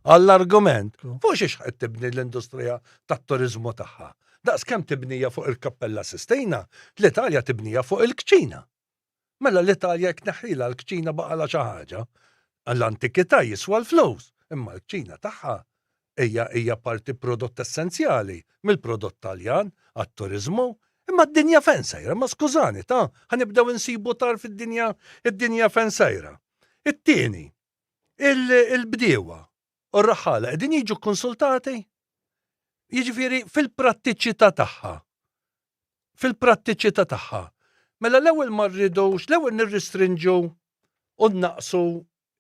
Għall-argument, fuq xiex qed tibni l-industrija tat-turiżmu tagħha. Daqs kemm tibnija fuq il-Kappella Sistina, l-Italja tibnija fuq il-kċina. Mela l-Italja jekk tneħħilha l-kċina baqalha xi ħaġa. L-antikità jiswa l-flus, imma l-kċina tagħha hija hija parti prodott essenzjali mill-prodott Taljan għat-turiżmu. Imma d-dinja fejn sejra? Ma skużani ta, ħa nibdew insibu tarf id-dinja id-dinja fejn sejra. It-tieni, il-bdiewa u r-raħħala qegħdin jiġu kkonsultati? Jiġifieri fil-prattiċità tagħha. Fil-prattiċità tagħha. Mela l-ewwel ma rridux, l-ewwel nirristrinġu u nnaqqsu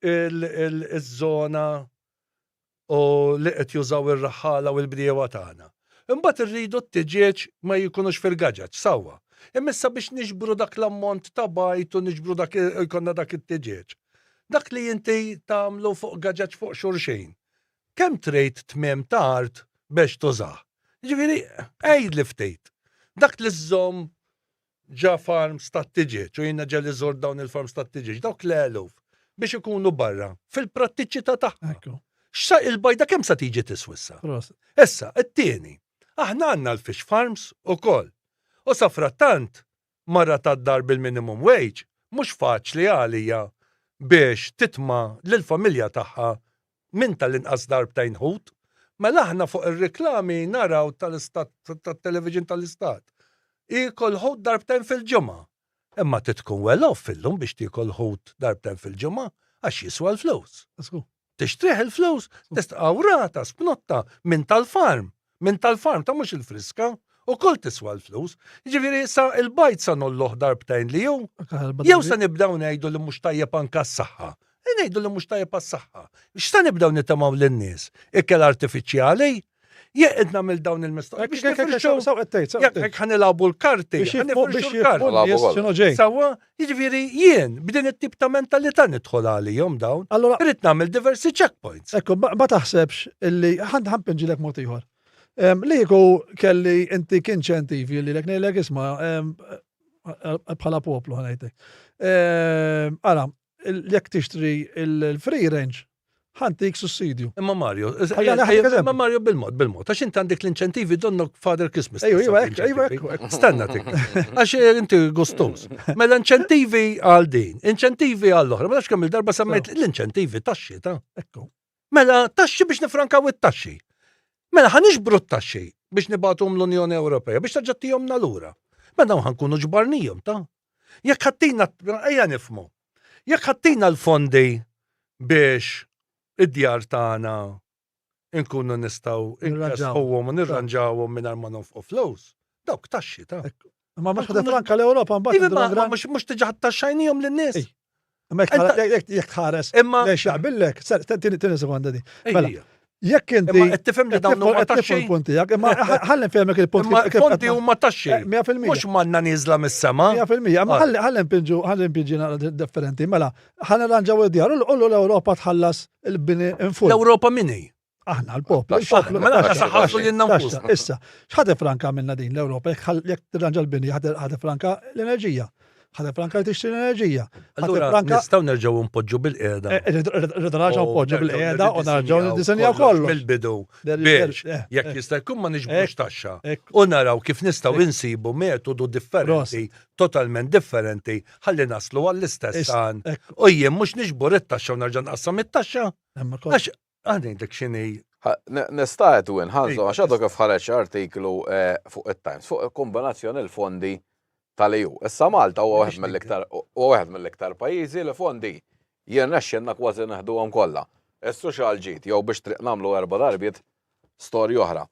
il-żona u li qed jużaw ir-raħħala u l-bdiewa tagħna. Imbagħad irridu t-tiġieġ ma jkunux fil-gaġaġ, sewwa. Imma issa biex niġbru dak l-ammont ta' bajd u niġbru dak jkollna dak it-tiġieġ. Dak li inti tagħmlu fuq gaġaġ fuq xulxin. Kemm trid tmiem ta' art biex tużah? Ġifieri, għidli ftit. Dak li żżomm ġa farms tat-tiġieġ, u jiena ġeli żort dawn il-farms tat-tiġieġ, dawk l-eluf, biex ikunu barra, fil-prattiċità tagħha. X'sa il-bajda kemm sa tiġi tiswa issa? Issa, it-tieni, aħna għandna l-fish farms ukoll. U safrattant, mara tad-dar bil-minimum wage mhux faċli għalija biex titma' lill-familja tagħha minn tal-inqas darbtejn ħut. Mela aħna fuq ir-riklami naraw tal-istat tat-television tal-istat. Iekol ħut darbtejn fil-ġimgħa. Imma trid tkun well off illum biex tiekol ħut darbtejn fil-ġimgħa għax jiswa l-flus. Tixtrih il-flus, tista' awrata, spnotta minn tal-farm, minn tal-farm ta' mhux il-friska, ukoll tiswa l-flus. Jiġifieri sa il-bajd sa nolluh darbtejn li hu, jew sa nibdew ngħidu li mhux tajjeb anke għas-saħħa. Ngħidu li mhux tajjeb għas-saħħa. X'sa nibdew nitemgħu lin-nies? Ikel artifiċjali? Jekk qed nagħmel dawn il-mistoqsijiet. Jekk ħa nilagħbu l-karti, ħa nifirxu l-karti. Sewwa, jiġifieri jien b'din it-tip ta' mentalità nidħol għalihom dawn. Allora irrid nagħmel diversi checkpoints. Ekku, ma taħsebx illi ħa npinġilek mod ieħor. Li kieku kelli inti inċentivi li lek ngħidlek isma' bħala poplu ħa ngħidlek. Ara, jekk tixtri il-free range. Ħa ntik sussidju. Imma Mario, imma Mario bil-mod, bil-mod, għax inti għandek l-inċentivi donnok Father Christmas. Ejju, ejju, ejju, ejju. Stenna tik. Għax inti gustus. Mela inċentivi għal din, inċentivi għall oħra ma nafx kemm il-darba semmejt l-inċentivi taxxi ta'. Ekku. Mela taxxi biex nifrankaw it-taxxi. Mela ħa niġbru t-taxxi biex nibgħatuhom l-Unjoni Ewropea biex terġa' tihomna lura. Mela dawn ħa nkunu ġbarnihom ta'. Jekk ħattina, ejja nifhmu. Jekk ħattina l-fondi biex id-djar tagħna nkunu nistgħu nkessħuhom u nirranġawhom mingħajr ma nonfqu flus, dawk taxxi ta'. Ma mhux ħadd franka l-Ewropa mbagħad. Iva, mhux diġà taxxajnihom lin-nies. Imma jekk tħares, imma lejx jaqbillek, tieni sekonda di. Mela, jekk inti. Imma qed tifhem li dawn huma taxxi. Il-punt tiegħek, imma ħalli nfehmek il-punt. Imma fondi huma taxxi. 100%. Mhux manna nieżla mis-sema. 100%. Imma ħalli npinġu ħalli npinġi naqra differenti. Mela, ħa nirranġaw id-djar u l-Ewropa tħallas il-bini in full. L-Ewropa min hi? Aħna l-poplu. Mela aħna saħħasu lilna nfusna. Issa, x'ħa franka minna din l-Ewropa jekk tirranġa l-bini ħa franka l-enerġija. Ħa franka li tixtri l-enerġija. Allura nistgħu nerġgħu npoġġu bil-qiegħda. Eh, rridu nerġgħu npoġġu bil-qiegħda u nerġgħu niddisinjaw kollox. Mill-bidu. Biex eh, jekk eh. jista' jkun ma niġbrux taxxa. U naraw kif nistgħu insibu metodu differenti, totalment differenti, ħalli naslu għall-istess għan. U jien mhux niġbor it-taxxa u nerġa' nqassam it-taxxa. Għax Għad ngħidlek x'inhi. Nista' Edwin, ħanżu, għax għadu kif ħareġ artiklu eh, fuq it-Times, fuq kombinazzjoni l-fondi tal-EU. Issa Malta huwa wieħed mill-iktar huwa wieħed mill-iktar pajjiżi li fondi jirnexxinna kważi neħduhom kollha. Issu xal ġid jew biex triq nagħmlu erba' darbiet storja oħra.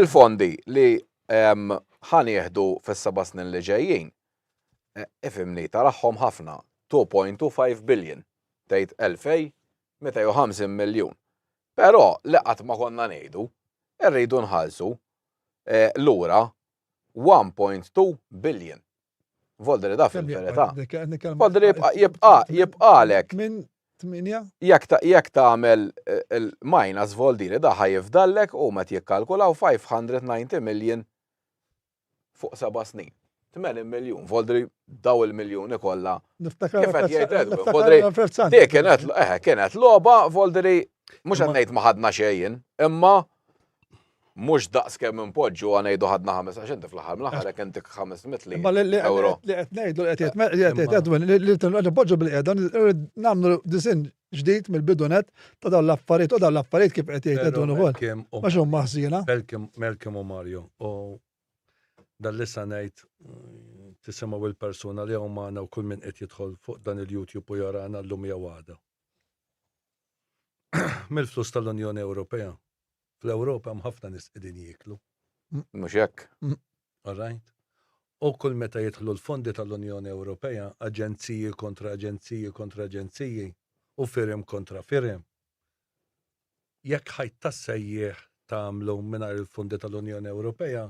Il-fondi li ehm, ħa nieħdu fis-seba' snin li ġejjin, eh, ifhimni taraħħom ħafna, 2.25 billion, tgħid 250 miljun. Però li qatt ma konna ngħidu, irridu nħallsu eh, lura 1.2 billion. Voldri da fil-verità. Voldri jibqa' jibqalek. Minn 8? Jekk tagħmel eh, il-minus voldiri da ħajifdallek u met jikkalkulaw 590 million fuq seba' snin. 80 miljun, voldri daw il-miljuni kollha. Niftakar Kif qed jgħid Edwin, voldri di kienet eh, kienet logħba voldri mhux qed ngħid ma ħadna xejn, imma mhux daqs kemm inpoġġu għan ngħidu ħadna ħames għax inti fl-aħħar mill-aħħar jekk intik 500 li. Imma li euro. li qed ngħidu li qed jgħid Edwin li npoġġu bil-qiegħda nagħmlu disinn ġdid mill-bidu net ta' dawn l-affarijiet u dawn l-affarijiet kif qed jgħid Edwin ukoll. Mhux huma ħżiena. Malcolm u Mario u dan li sa ngħid tisimgħu il-persuna li hawn magħna u kull min qed jidħol fuq dan il-YouTube u jarana llum jew għada. Mill-flus tal-Unjoni Ewropea. Fl-Ewropa hemm ħafna nies qegħdin jieklu. Mhux hekk. All right? U kull meta jidħlu l-fondi tal-Unjoni Ewropea, aġenziji kontra aġenziji kontra aġenziji u firem kontra firem. Jekk ħajt tas-sejjieħ tagħmlu mingħajr il-fondi tal-Unjoni Ewropea,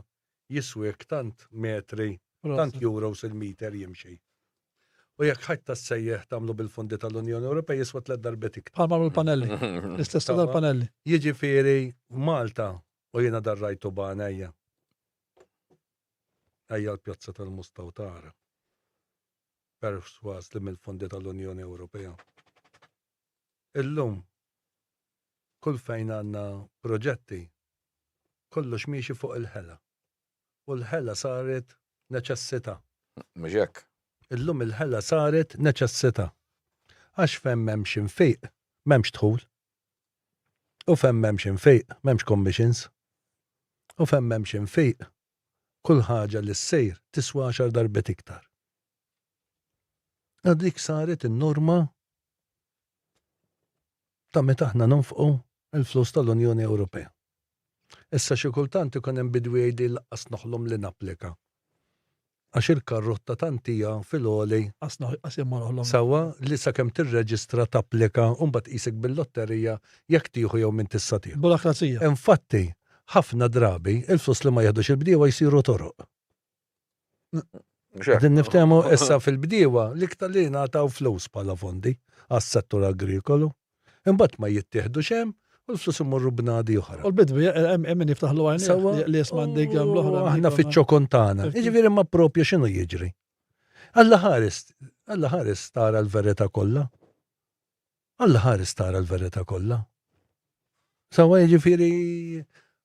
jiswiek tant metri, tant euros il-meter jimxi. U jekk ħajt tas-sejjieħ tagħmlu bil-fondi tal-Unjoni Ewropea jiswa tliet darbiet iktar. Bħal ma l-panelli. L-istess tal-panelli. Jiġifieri Malta u jiena darrajtu b'għajnejja. Ejja l-Pjazza tal-Musta u tara. Persważ li mill-fondi tal-Unjoni Ewropea. Illum kull fejn għandna proġetti kollox miexi fuq il-ħela. U l-ħela saret neċessità. Mhux hekk. Illum il-ħela saret neċessità. Għax fejn m'hemmx infiq, m'hemmx dħul. U fejn m'hemmx infiq, m'hemmx commissions. U fejn m'hemmx infiq, kull ħaġa li ssir tiswa għaxar darbiet iktar. U dik saret in-norma ta' meta aħna nonfqu l-flus tal-Unjoni Ewropea. Issa xi kultant ikun hemm bidwi jgħidli lanqas noħlom li napplika. Għax il-karrotta tant hija fil-għoli. Qas jien ma noħlom. Sewwa li sakemm tirreġistra tapplika u mbagħad qisek bil-lotterija jekk tieħu jew m'int issa tieħu. Burokrazija. Infatti, ħafna drabi, il-flus li ma jieħdux il-bdiewa jsiru toroq. Qegħdin niftehmu issa fil-bdiewa l-iktar li jingħataw flus bħala fondi għas-settur agrikolu. Imbagħad ma jittieħdux hemm u l-flus imorru bnadi oħra. U l-bidwi hemm min jiftaħlu għajnejh li jisma' dik hemm l-oħra. Aħna fiċ-ċokon tagħna. Jiġifieri ma propju x'inhu jiġri. Alla ħares, Alla ħares tara l-verità kollha. Alla ħares tara l-verità kollha. Sewwa jiġifieri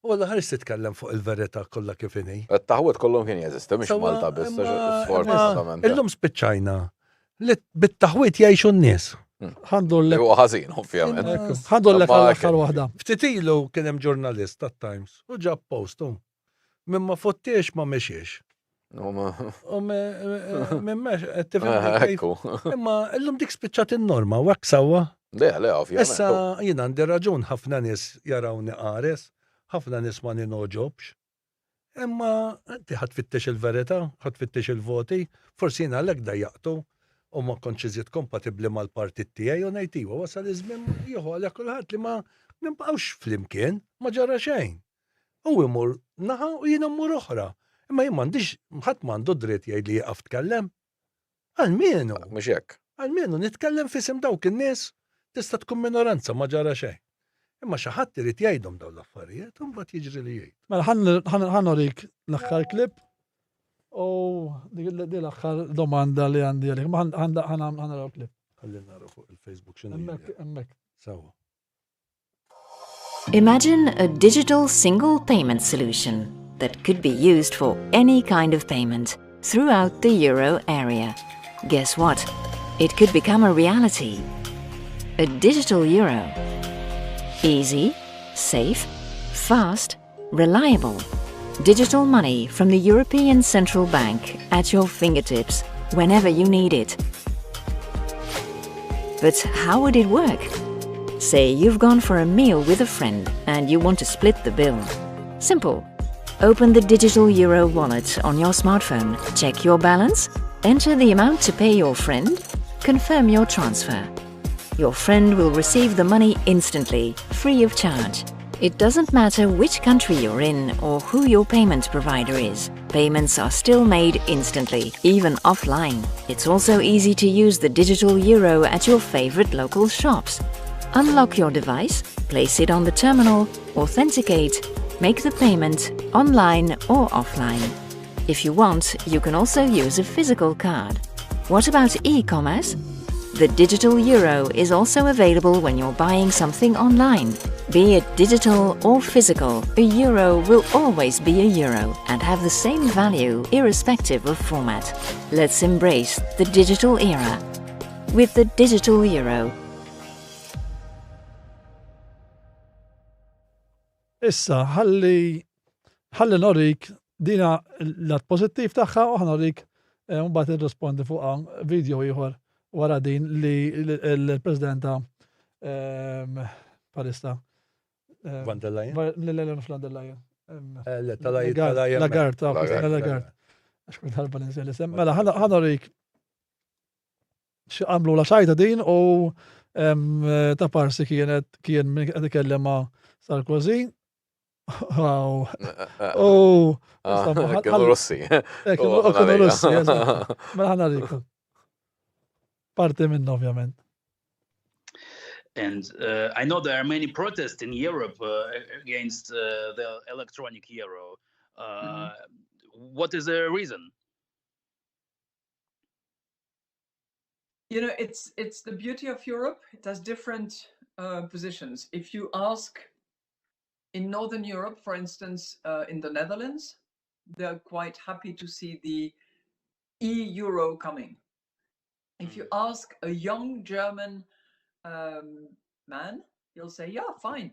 u Alla ħares titkellem fuq il-verità kollha kif inhi. It-taħwid kollhom kien jeżisti mhux Malta biss, sfortunatament. Illum spiċċajna li bit-taħwid jgħixu n-nies. Hmm. Ħandullek. Huwa ħażin, ovvjament. Ħandullek għall-aħħar waħda. Ftit ilu kien hemm ġurnalist tat-Times u ġab postu. Min ma fottiex ma mexiex. U minn mex, tifhem. Imma illum dik spiċċat in-norma u hekk sewwa. Le, le, ovvjament. Issa jien għandi raġun ħafna nies jarawni qares, ħafna nies ma ninoġobx. Imma inti ħa tfittex il-verità, ħa tfittex il-voti, forsi jien għalhekk dejjaqtu u ma kontx iżjed kompatibbli mal-partit tiegħi u ngħid iva wasal iż-żmien jieħu għalih kulħadd li ma nibqgħux flimkien, ma ġara xejn. Hu imur naħa u jiena mmur oħra. Imma jien m'għandix, ħadd m'għandu dritt jgħidli ieqaf tkellem. Almenu. Mhux hekk. Almenu nitkellem f'isem dawk in-nies, tista' tkun minoranza ma ġara xejn. Imma xi ħadd irid jgħidhom dawn l-affarijiet u mbagħad jiġri li jgħid. Mela ħa norik l-aħħar clip u din l-aħħar domanda li għandi għalik. Ma ħa naraw clip. Ħalli naraw fuq il-Facebook x'inhu. Hemmhekk, hemmhekk. Sewwa. Imagine a digital single payment solution that could be used for any kind of payment throughout the euro area. Guess what? It could become a reality. A digital euro. Easy, safe, fast, reliable. Digital money from the European Central Bank at your fingertips whenever you need it. But how would it work? Say you've gone for a meal with a friend and you want to split the bill. Simple. Open the digital Euro wallet on your smartphone, check your balance, enter the amount to pay your friend, confirm your transfer. Your friend will receive the money instantly, free of charge. It doesn't matter which country you're in or who your payment provider is. Payments are still made instantly, even offline. It's also easy to use the digital euro at your favorite local shops. Unlock your device, place it on the terminal, authenticate, make the payment online or offline. If you want, you can also use a physical card. What about e-commerce? The digital euro is also available when you're buying something online. Be it digital or physical, a euro will always be a euro and have the same value irrespective of format. Let's embrace the digital era with the digital euro. Issa, ħalli ħalli norik dina l-lat pożittiv tagħha u ħanorik eh, mbagħad irrispondi fuqha video ieħor wara din li l-Presidenta ehm, palista. Ehm, Van der Leyen? Le, le, le, mhux Van der Leyen. Ehm, eh, Lagarde, ah, Lagarde. Għax kull darba ninsi l-isem. Mela, ħanorik għamlu la xajta din u ta' parsi kienet kien minn qed ikellem ma' Sarkozy. Wow. U ah, kienu Russi. Eh, kienu Russi. Mela ħana riku. Parti minn ovvjament. And uh, I know there are many protests in Europe uh, against uh, the electronic euro. Uh, mm -hmm. What is the reason? You know, it's it's the beauty of Europe. It has different uh, positions. If you ask in Northern Europe, for instance, uh, in the Netherlands, they're quite happy to see the e-euro coming. If you hmm. ask a young German um, man, he'll say, yeah, fine.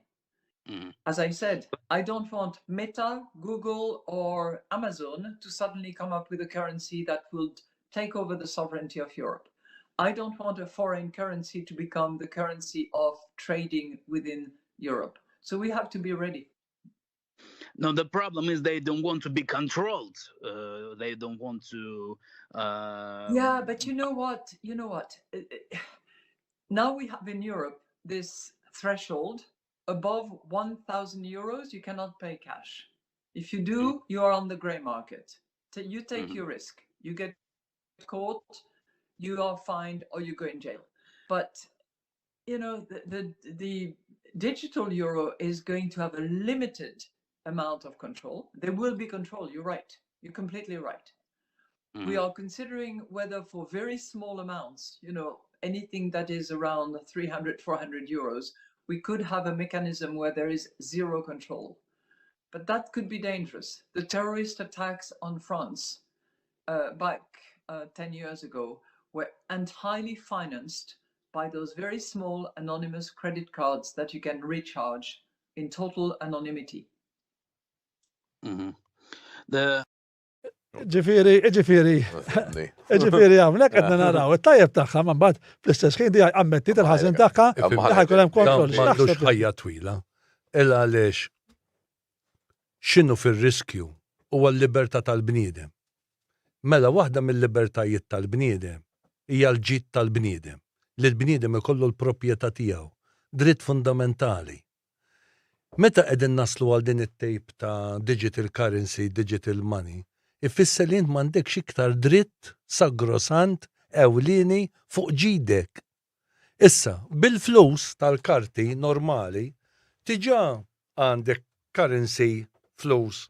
Mm. As I said, I don't want Meta, Google, or Amazon to suddenly come up with a currency that would take over the sovereignty of Europe. I don't want a foreign currency to become the currency of trading within Europe. So we have to be ready. No, the problem is they don't want to be controlled. Uh, they don't want to. Uh... Yeah, but you know what? You know what? Uh, uh, now we have in Europe this threshold above 1,000 euros, you cannot pay cash. If you do, mm. you are on the gray market. You take mm -hmm. your risk. You get caught, you are fined, or you go in jail. But you know, the, the, the digital euro is going to have a limited amount of control. There will be control. You're right. You're completely right. Mm. We are considering whether for very small amounts, you know, anything that is around 300, 400 euros, we could have a mechanism where there is zero control. But that could be dangerous. The terrorist attacks on France uh, back uh, 10 years ago were entirely financed by those very small anonymous credit cards that you can recharge in total anonymity. Mm -hmm. The Ġifiri, ġifiri, ġifiri għamlek għedna naraw, it-tajjeb tagħha ma mbagħad fl-istess ħin di ammettit il-ħażin tagħha li ħajkun hemm kontroll. M'għandux ħajja twila. Illa għaliex x'inhu fir-riskju huwa l-libertà tal-bniedem. Mela waħda mill-libertajiet tal-bniedem hija l-ġid tal-bniedem, li l-bniedem ikollu l-proprjetà tiegħu, dritt fundamentali. Meta qegħdin naslu għal din it-tip ta' digital currency, digital money, ifisser li int m'għandekx iktar dritt sagrosant ewlieni fuq ġidek. Issa, bil-flus tal-karti normali, diġà għandek currency, flus,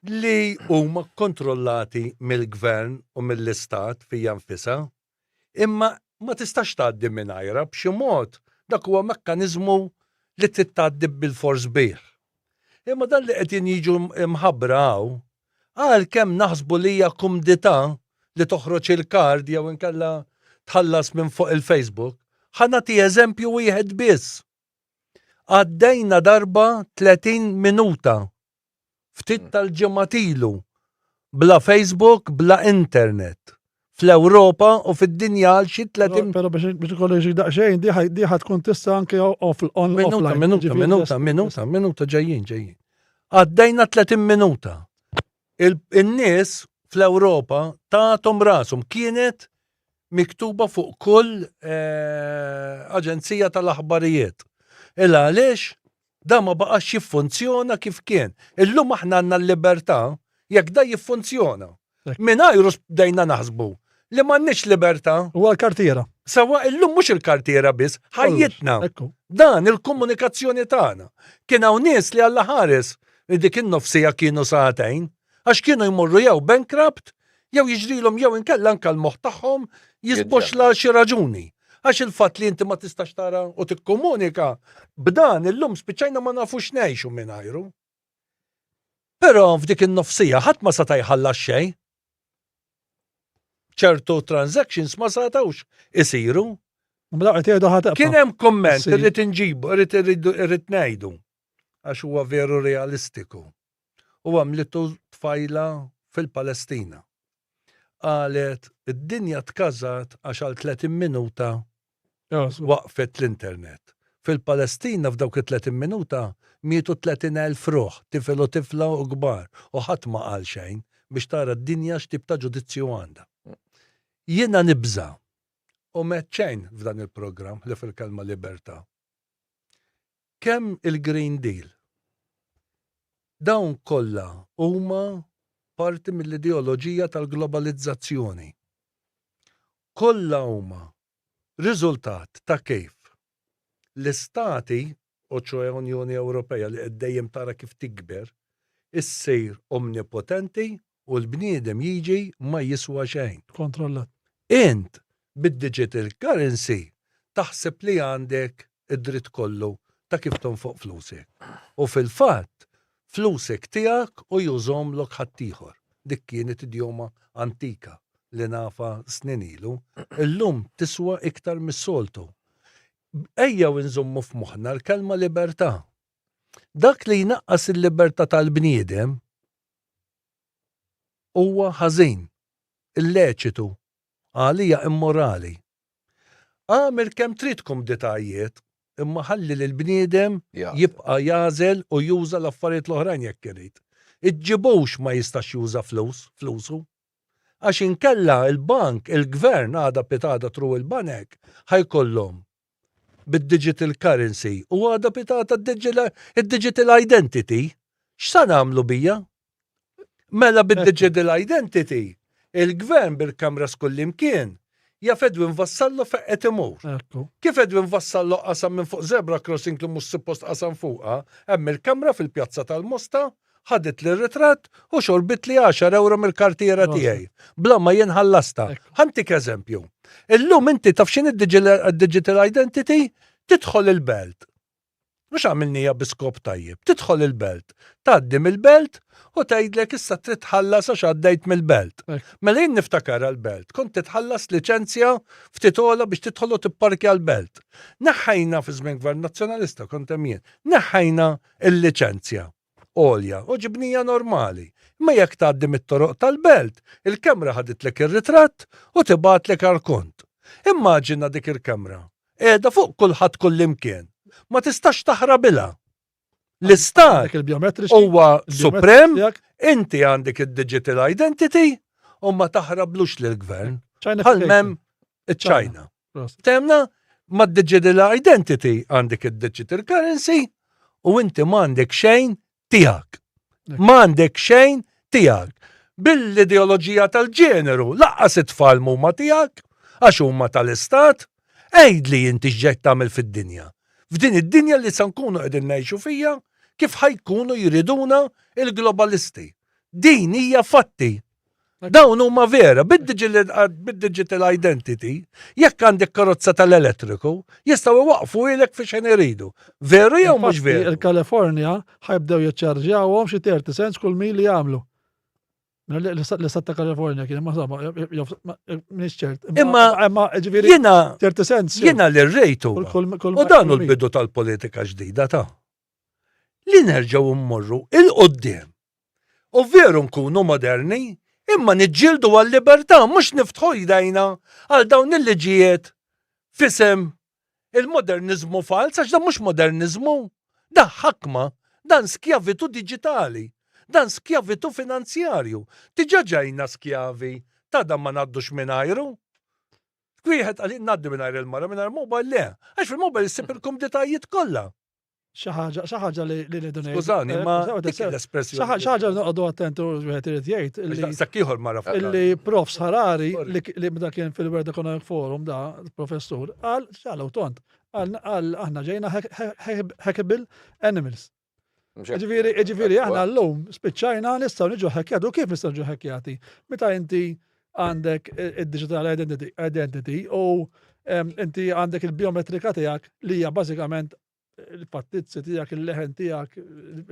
li huma kkontrollati mill-gvern u mill-istat fija nfisha. Imma ma tistax tgħaddi mingħajrha b'xi mod, dak huwa mekkaniżmu li trid tgħaddi bilfors bih. Imma dan li qegħdin jiġu mħabbra hawn, għalkemm naħsbu li hija kumdità li toħroġ il-kard jew inkella tħallas minn fuq il-Facebook, ħa nagħti eżempju wieħed biss. Għaddejna darba 30 minuta ftit tal-ġimgħat ilu bla Facebook, bla internet fl-Ewropa u fid-dinja għal xi 30 Però biex ikollu xi daqsxejn di ħa tkun tista' anke off on Minuta, minuta, minuta, minuta, minuta ġejjin, ġejjin. Għaddejna 30 minuta. In-nies fl-Ewropa tagħtom rashom kienet miktuba fuq kull eh, aġenzija tal-aħbarijiet. Il għaliex Dan ma baqax jiffunzjona kif kien. Illum aħna għandna l-libertà jekk da jiffunzjona. Mingħajru bdejna naħsbu li m'għandniex libertà. Huwa l-kartiera. Sawa illum mhux il-kartiera biss, ħajjitna. Dan il-komunikazzjoni tagħna. Kien hawn nies li Alla ħares li dik in-nofsija kienu sagħtejn, għax kienu jmorru jew bankrupt, jew jiġrilhom jew inkella anke l-moħħ tagħhom jisboxla għal xi raġuni. Għax il-fatt li inti ma tistax tara u tikkomunika b'dan illum spiċċajna ma nafux ngħixu mingħajru. Però f'dik in-nofsija ħadd ma seta' jħallas xejn. Ċertu transactions ma setgħux isiru. Kien hemm kumment irrid inġibu, irrid ngħidu għax huwa veru realistiku. U għamlitu tfajla fil-Palestina. Qalet, id-dinja tkażat għax għal 30 minuta waqfet l-internet. Fil-Palestina f'dawk it-30 minuta mietu 30,000 ruħ, tifel u tifla u kbar, u ħadd ma qal xejn biex tara d-dinja x'tip ta' ġudizzju għandha. Jiena nibża' u m'għedt xejn f'dan il-programm ħlief il-kelma libertà. Kemm il-Green Deal. Dawn kollha huma parti mill-ideoloġija tal-globalizzazzjoni. Kollha huma riżultat ta' kif l-istati, u ċoe Unjoni Ewropea li qed dejjem tara kif tikber, issir omnipotenti u l-bniedem jiġi ma jiswa xejn. Kontrollat. Int bid-digital currency taħseb li għandek id-dritt kollu ta' kif tonfoq flusek. U fil-fatt, flusek tiegħek u jużhomlok ħaddieħor. Dik kienet idjoma antika li nafha snin ilu. Illum tiswa iktar mis-soltu. Ejjew inżommu f'moħħna l-kelma libertà. Dak li jnaqqas il-libertà tal-bniedem huwa ħażin, illeċitu, għalija immorali. Agħmel kemm trid kumditajiet, imma ħalli lill-bniedem jibqa' jagħżel u juża l-affarijiet l-oħrajn jekk irid. Iġġibux ma jistax juża flus, flusu. Għax inkella il-bank, il-gvern għada pitgħada through il-banek ħa jkollhom bid-digital currency u għada pitgħada d-digital identity. X'sa nagħmlu bija? Mela bid-digital identity, il-gvern bil-kameras kullimkien jaf Edwin Vassallo fejn qed imur. Kif Edwin Vassallo qasam minn fuq zebra crossing li mhux suppost qasam fuqha, hemm il-kamra fil-pjazza tal-Mosta. ħaditli r-ritratt u xorbitli għaxar ewro mill-kartiera tiegħi bla ma jien ħallastha. Ħa ntik eżempju. Illum inti taf x'inhi d-digital identity? Tidħol il-belt. Mhux għamilniha bi skop tajjeb. Tidħol il-belt, tgħaddi mill-belt u tgħidlek issa trid tħallas għax għaddejt mill-belt. Mela jien niftakarha l-belt, kont titħallas liċenzja ftit ogħla biex tidħol u tipparkja l-belt. Neħħejna fi żmien Gvern Nazzjonalista kont hemm jien, neħħejna l-liċenzja għolja u ġibnija normali. Imma jekk tgħaddi mit-toroq tal-belt, il-kemra ħaditlek ir-ritratt u tibgħatlek għall-kont. Immaġina dik il-kemra Qiegħda fuq kulħadd kullimkien. Ma tistax taħrabilha. L-istat huwa suprem, inti għandek id-digital identity u ma taħrablux lill-gvern. Bħal mem iċ-Ċajna. Temna ma digital identity għandek id-digital currency u inti m'għandek xejn tiegħek. M'għandek xejn tiegħek. Bil-ideoloġija tal-ġeneru, laqqas it-tfal m'huma tiegħek, għax huma tal-istat, għidli inti x'ġejt tagħmel fid-dinja. F'din id-dinja li sa nkunu qegħdin ngħixu fija, kif ħa jkunu jriduna il-globalisti. Din hija fatti. Dawn huma vera, bid-digital identity, jekk għandek karozza tal-elettriku, jistgħu iwaqqfu ilek fi xejn iridu. Veru jew mhux veru? Il-Kalifornja ħajbdew jiċċarġjawhom xi 30 cents kull mil li jagħmlu. L-istat ta' Kalifornja kien ma sama, mhix ċert. Imma imma ġifieri jiena 30 cents. Jiena li rejtu. U dan hu l-bidu tal-politika ġdida ta' li nerġgħu mmorru il-qudiem U veru nkunu moderni, imma niġġieldu għal-libertà mhux niftħu jdejna għal dawn il-liġijiet f'isem il-moderniżmu falz għax dan mhux moderniżmu, dan ħakma, dan skjavitu diġitali, dan skjavitu finanzjarju. Diġà ġejna skjavi ta' dan ma ngħaddux mingħajru. Wieħed qal ngħaddi mingħajr il-mara mingħajr mobile le, għax fil-mobile issib il-kumditajiet kollha. Xi ħaġa xi ħaġa li li rridu ngħidu. Skużani, ma eh, dik l-espressjoni. Xi ħaġa li noqogħdu attenti u wieħed irid jgħid. Daqshekk ieħor mara Illi Prof Harari li meta kien fil-World Economic Forum da professur qal xalu tont qal aħna ġejna hackable animals. Ġifieri, ġifieri aħna llum spiċċajna nistgħu niġu hackjati u kif nistgħu niġu hackjati? Meta inti għandek id-digital identity u inti għandek il-biometrika tiegħek li hija bażikament il-fattizzi tiegħek, il-leħen tiegħek,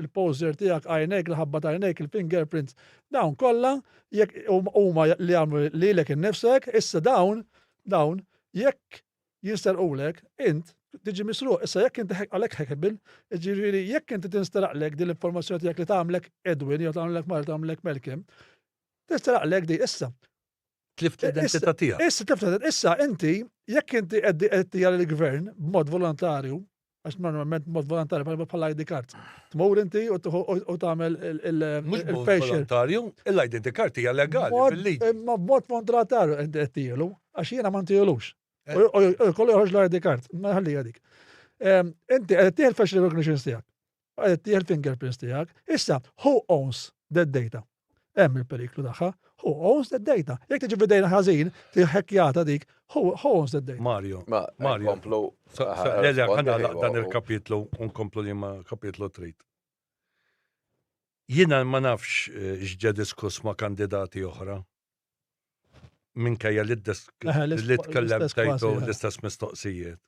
il-poser tiegħek, għajnejk, l-ħabba ta' għajnejk, il-fingerprints, dawn kollha jekk huma li jagħmlu lilek innifsek, issa dawn dawn jekk jinsterqulek, int tiġi misruq. Issa jekk inti għalhekk hackable, ġifieri jekk inti tinsteraqlek din l-informazzjoni tiegħek li tagħmlek Edwin jew tagħmlek Marta tagħmlek Malcolm, tinsteraqlek di issa. Tlift l-identità tiegħek. Issa tlift issa inti jekk inti qed tgħidha lill-gvern b'mod volontarju, għax normalment b'mod volontarju bħala ID card. Tmur inti u tagħmel il-facial. Volontarju, l-identity card hija legali bil-liġi. Imma b'mod volontarju inti qed tielu, għax jiena ma ntihulux. Eh. U kollu joħroġ l-ID card, ma ħallija dik. Inti qed tieħ il-facial recognition tiegħek. Qed tieħ il-fingerprints tiegħek. Issa, who owns that data? Hemm il-periklu tagħha. Who owns that data? Jekk tiġi f'idejna ħażin, tiħekkjata dik, who owns that data? Mario, Mario. Komplu. Le, le, ħana dan il-kapitlu, unkomplu li ma kapitlu trid. Jiena ma nafx eh, x'ġe diskuss ma' kandidati oħra. Minkejja li li tkellem tajtu l-istess mistoqsijiet.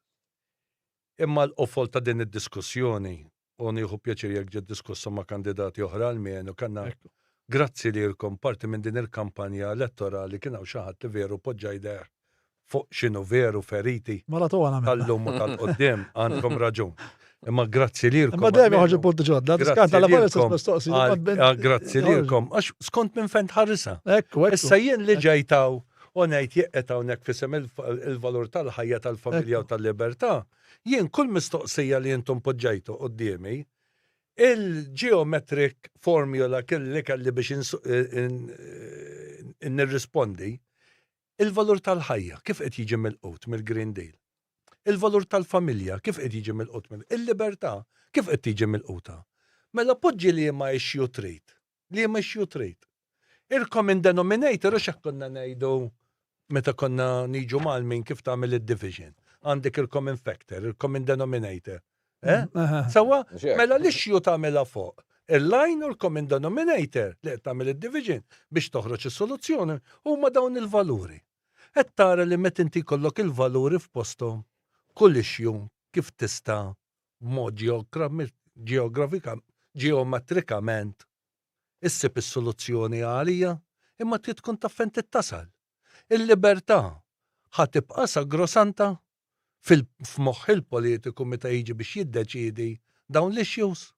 Imma l-qofol ta' din id-diskussjoni, u nieħu pjaċir jekk ġiet diskussa ma' kandidati oħra almenu, kellna grazzi lilkom parti minn din il-kampanja elettorali kien hawn xi ħadd li veru poġġa jdejh fuq x'inhu veru feriti tal-lum u tal-quddiem, għandkom raġun. Imma grazzi lilkom. Imma dejjem joħorġu punti ġodda, skanta la Grazzi lilkom, għax skont minn fejn tħarisha. Issa jien li ġejtaw u ngħid jekk qed hawnhekk f'isem il-valur tal-ħajja tal-familja u tal-libertà, jien kull mistoqsija li intom poġġejtu quddiemi, il-geometric formula li kelli biex nirrispondi, il-valur tal-ħajja kif qed jiġi milqut mill-Green Deal? Il-valur tal-familja kif qed jiġi milqut mill il-libertà kif qed tiġi milquta? Mela poġġi liema issue trid. Liema issue trid. Il-common denominator hux hekk konna ngħidu meta konna niġu mgħallmin kif tagħmel id-division. Għandek il-common factor, il-common denominator. Eh? Sewwa? Mela l-issue tagħmilha fuq. Il-line u l-common denominator li qed tagħmel id-division biex toħroġ is-soluzzjoni huma dawn il-valuri. Qed tara li meta inti jkollok il-valuri f'posthom, kull issue kif tista' b'mod ġeometrikament issib is-soluzzjoni għalija, imma trid tkun taf fejn trid tasal. Il-libertà ħa tibqa' sagrosanta f'moħħ il-politiku meta jiġi biex jiddeċiedi dawn l-issues.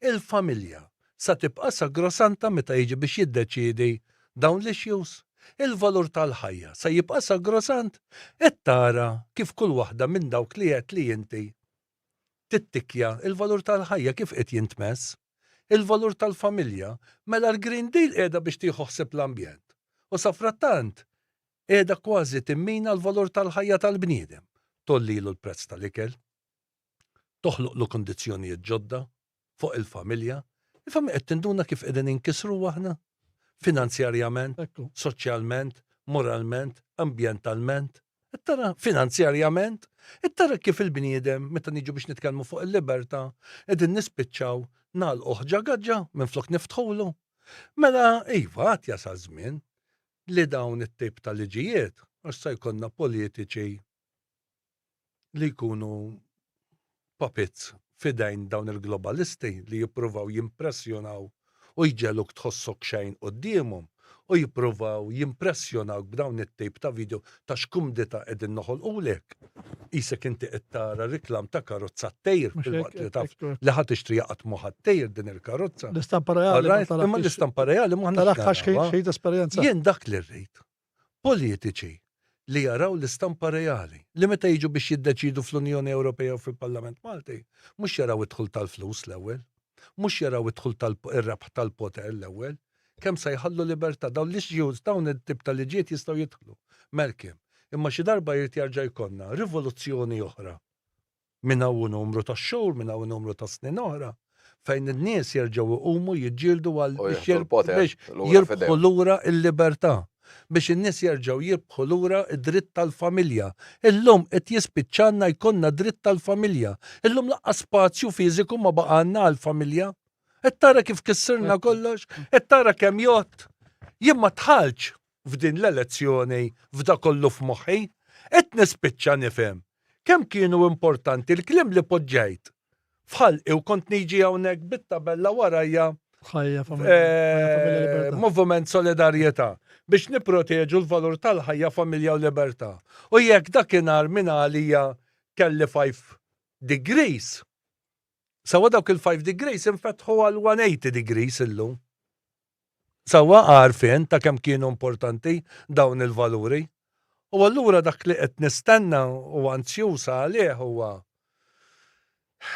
Il-familja sa tibqa' sagrosanta meta jiġi biex jiddeċiedi dawn l-issues. Il-valur tal-ħajja sa jibqa' sagrosant. Qed tara kif kull waħda minn dawk li għedt li inti tittikkja il-valur tal-ħajja kif qed jintmess. Il-valur tal-familja, mela l-Green Deal qiegħda biex tieħu ħsieb l-ambjent. U safrattant qiegħda kważi timmina l-valur tal-ħajja tal-bniedem. Tgħollilu l-prezz tal-ikel, toħloqlu kundizzjonijiet ġodda fuq il-familja. Il-familja qed tinduna kif qegħdin inkisru aħna finanzjarjament, soċjalment, moralment, ambjentalment. Qed tara finanzjarjament, qed tara kif il-bniedem meta niġu biex nitkellmu fuq il-libertà qegħdin nispiċċaw nagħlquh ġa gaġġa minflok niftħulu. Mela iva għad jasal żmien li dawn it-tip ta' liġijiet għax sa jkollna politiċi li jkunu puppets f'idejn dawn il-globalisti li jippruvaw jimpressjonaw u jġegħluk tħossok xejn quddiemhom u jippruvaw jimpressjonawk b'dawn it-tip ta' video ta' x'kumdità qegħdin noħolqulek. Qisek inti qed tara riklam ta' karozza ttejr filwaqt li taf li ħa tixtriha qatt mhu ħa ttejr din il-karozza. L-istampa reali. Imma l-istampa reali m'aħniex narawha. Jien dak li rrid. Politiċi li jaraw l-istampa reali, li meta jiġu biex jiddeċiedu fl-Unjoni Ewropea u fil-Parlament Malti, mhux jaraw id-dħul tal-flus l-ewwel, mhux jaraw id-dħul tal-rebħ tal-poter l-ewwel, kemm sa jħallu libertà. Dawn l-issues, dawn it-tip ta' liġijiet jistgħu jidħlu. Malcolm, imma xi darba jrid jarġa' jkollna rivoluzzjoni oħra minn hawn u numru ta' xhur, minn hawn u numru ta' snin oħra, fejn in-nies jerġgħu jqumu jiġġieldu għal biex jirbħu lura l-libertà, biex in-nies jerġgħu jirbħu lura d-dritt tal-familja. Illum qed jispiċċalna jkollna dritt tal-familja. Illum lanqas spazju fiżiku ma baqgħalna għall-familja. Qed tara kif kissirna kollox? Qed tara kemm jgħodd? Jien ma dħaltx f'din l-elezzjoni f'da kollu f'moħħi. Qed nispiċċa nifhem kemm kienu importanti l-kliem li poġġejt f'ħalqi u kont niġi hawnhekk bit-tabella warajja Ħajja, familja, familja, libertà. Moviment Solidarjetà biex nipproteġu l-valur tal-ħajja, familja u libertà. U jekk dakinhar minn għalija kelli 5 degrees, sewwa dawk il-5 degrees infetħu għal 180 degrees illum. Sewwa għarfien ta' kemm kienu importanti dawn il-valuri. U allura dak li qed nistenna u anzjuż għalih huwa